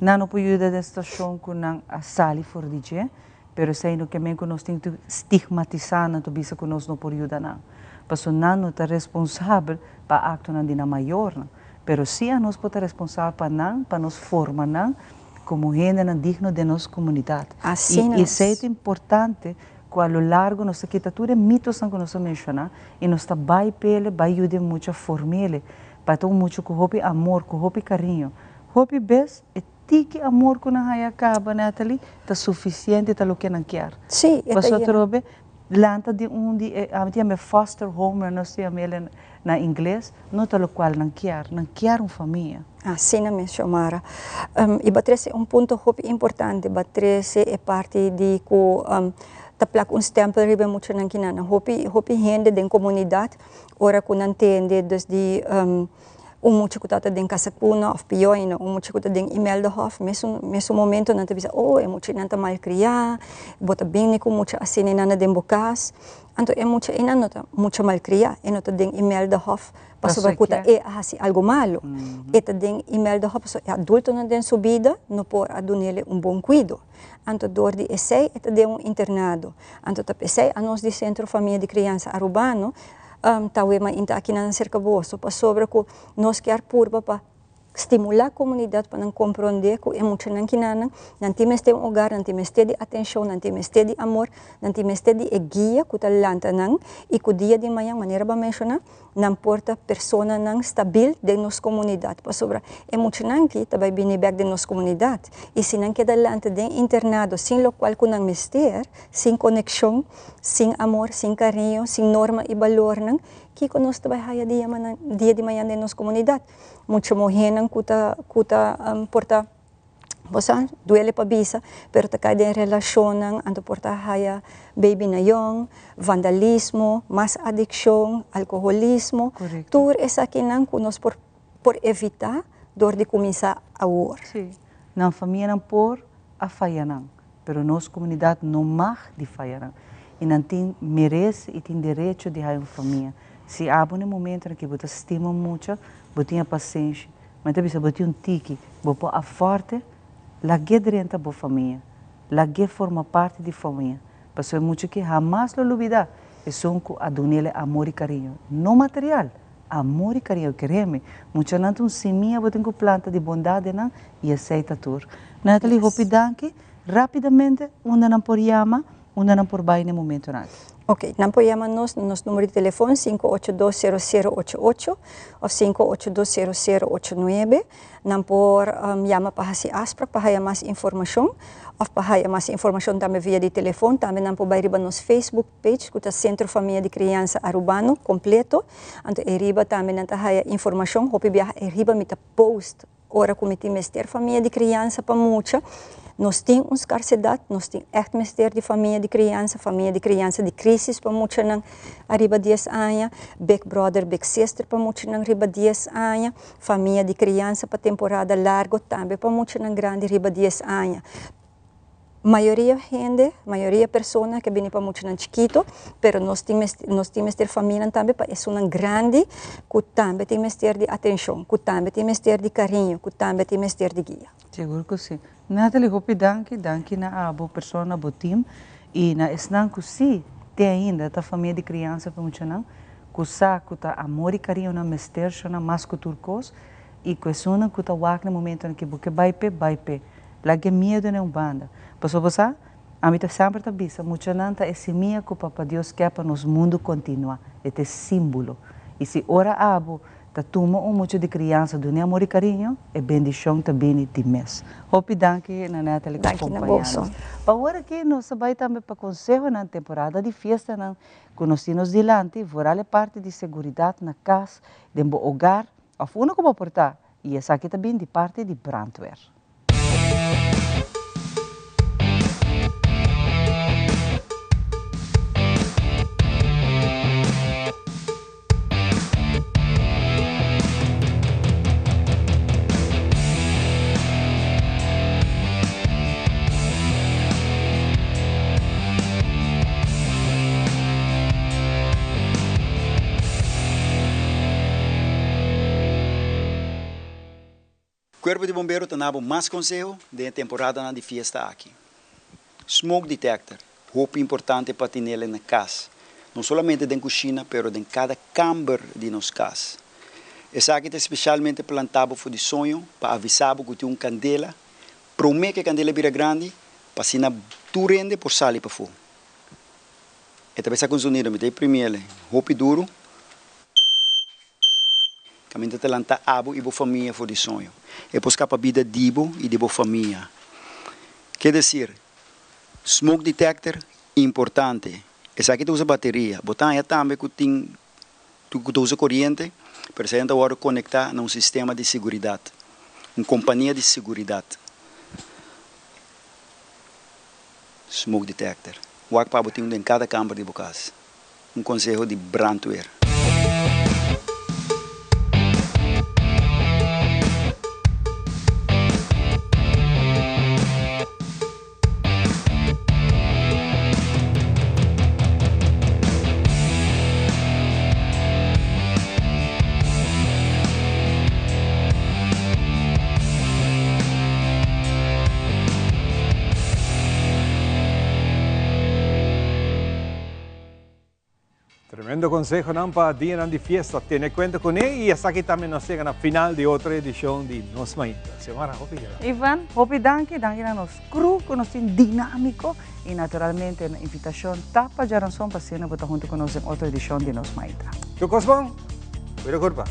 Nan no por yuda den situashon ku nan a sali for di dje, pero esei no ke men ku nos tin ku stigmatisá nan ta bisa ku nos no por yuda nan. Pasobra nan no ta responsabel pa aktonan di nan mayornan, pero sí anos por ta responsabel pa nan, pa nos forma nan komo hendenan digno den nos komunidat. I esei ta importante Ku a lo largo nos ta kita tur e mitosnan ku nos a menshoná i nos ta bai p'ele, bai yuda e mucha form'ele pa e ta un mucha ku hopi amor, ku hopi kariño. Hopi bes e tiki amor ku nan haya kaba, Natalie, ta sufisiente, ta loke nan kier. Sí, e ta Pasobra yena. atrobe lanta di un di e, ami ta yama e foster home, nos ta yama el na ingles, no ta lokual nan kier. Nan kier un famia. Asina mes, Xiomara. I bo trese un punto hopi importante, bo trese e parti di ku ta plak un stempel riba e muchanan kinan. Hopi hopi hende den komunidat ora ku nan tende dus di un mucha ku tabata den Casa Cuna òf pió ainda un mucha ku ta den Imeldahof mesun mesun momento nan ta bisa oh e muchanan ta malkriá, bo ta bini ku mucha asina i nan den bo kas. Anto e mucha einan no ta mucha malkriá, e no ta den Imeldahof Pasobra ku ta e a hasi algu malu. E ta den Imelda Hof pasobra e adultonan den su bida no por a dunele un bon kuido. Anto dor di esei e ta den un internado. Anto ta p'esei anos di Sentro Famia di Kriansa Arubano ta wema inta akinan serka boso pasobra ku nos kier purba pa stimulá komunidat pa nan komprondé ku e muchanan kinanan nan tin mester un hogar, nan tin mester di atenshon, nan tin mester di amor, nan tin mester di e guia ku ta lanta nan i ku dia di mañan, manera bo a menshoná, nan por ta personanan stabil den nos komunidat. Pasobra e muchanan aki ta bai bini bèk den nos komunidat i si nan keda lanta den internado sin lokual ku nan mester, sin konekshon, sin amor, sin kariño, sin norma i balornan, kiko nos ta bai haya dia dia di mañan den nos komunidat? Mucha muhénan ku ta ku ta por ta bo sa duele pa bisa pero ta kai den relashonnan anto por ta haya baby na yòn, vandalismo, mas adikshon, alkoholismo, tur esakinan ku nos por por evitá dor di kuminsá awor. Sí. Nan famianan por a faya nan, pero nos comunidad no mag di faya nan. Y nan tin merece y tin derecho di haya un famia. Si abo na e momentonan ki bo ta stima un mucha, bo tin e pasenshi, mi ta bisa bo tin un tiki, bo por aforte, lag'é drenta bo famia, lag'é forma parti di famia, pasobra e mucha ki hamas lo lubida esun cu a dun'el e amor y cariño, no material, Amor i kariño, keremi. Muchanan ta un simia bo tin ku planta di bondat den nan i esei ta tur. Natalie, hopi danki. Rapidamente, unda nan por yama, unda nan por bai na e momentonan aki? Ok, nan por yama nos na nos numero di telefon 5820088 of 5820089. Nan por yama pa hasi afsprak pa haya mas informashon of pa haya mas informashon tambe via di telefon. Tambe nan por bai riba nos Facebook page ku ta Sentro Famia di Kriansa Arubano kompleto. Anto e riba tambe nan ta haya informashon. Hopi biaha e riba mi ta post ora ku mi tin mester famia di kriansa pa mucha. Nos tin un skarsedat, nos tin ègt mester di famia di kriansa, famia di kriansa di krisis pa muchanan ariba dies aña, big brother, big sister pa muchanan riba dies aña, famia di kriansa pa temporada largo tambe pa muchanan grandi riba dies aña. Mayoria hende, mayoria persona ke bini pa muchanan chikito, pero nos tin mester, nos tin mester famianan tambe pa esunnan grandi ku tambe tin mester di atenshon, ku tambe tin mester di kariño, ku tambe tin mester di guia. Sigur ku si. Natalie, hopi danki, danki na abo persona, bo team, i na esnan ku si te ainda ta famia di kriansa pa muchanan, ku sa ku ta amor i kariño nan mester shona mas ku tur kos, i ku esunnan ku ta wak na momentonan ke bo ke bai p'e, bai p'e. Laga e miedu na un banda. Pasobra bo sa, ami ta semper ta bisa, muchanan ta e simia ku Papa Dios ke pa nos mundu kontinuá. E ta e símbolo. I si ora abo ta tuma un mucha di kriansa dun'é amor i kariño, e bendishon ta bini di mes. Hopi danki na Natalie ku Danki na kompañá boso. nos. Pa ora aki nos ta bai tambe pa konsehonan temporada di fiestanan ku nos tin nos dilanti, vooral e parti di seguridat na kas, den bo hogar òf unda ku bo por ta. I esaki ta bin di parti di brandweer. Cuerpo di Bombero ta nabo mas conseho den e temporadanan di fiesta aki. Smoke detector, hopi importante pa tinele na cas, no solamente den cushina pero den cada camber di nos cas. Esaki ta especialmente pa lanta bo for di soño pa avisa bo cu tin un candela prome cu e candela bira grandi pa asina tur hende por sali pafo. E ta bisa cu un zonido, mi ta e primiele hopi duro. Caminda ta lanta abo y bo famia for di soño. E por scapa bida di bo y di bo famia. Ke decir, smoke detector, importante. Esaki ta usa bateria. Bo ta haña tambe cu tin cu ta usa coriente, pero esaki ta wordo conecta na un sistema di seguridad, un compania di seguridad. Smoke detector. Wak pa bo tin un den cada camber di bo cas. Un konseho di brandweer. Tremendo consehonan pa dianan di fiesta. Tene cuenta con e y esaki tambe nos yega na final di otro edicion di Nos Mainta. Xiomara, hopi gracias. Ivan, hopi danki. Danki na nos crew cu nos tin dinamico y naturalmente na invitacion ta pa djaranson pa asina bo ta hunto cu nos den otro edicion di Nos Mainta. Tur cos bon? Cuida curpa.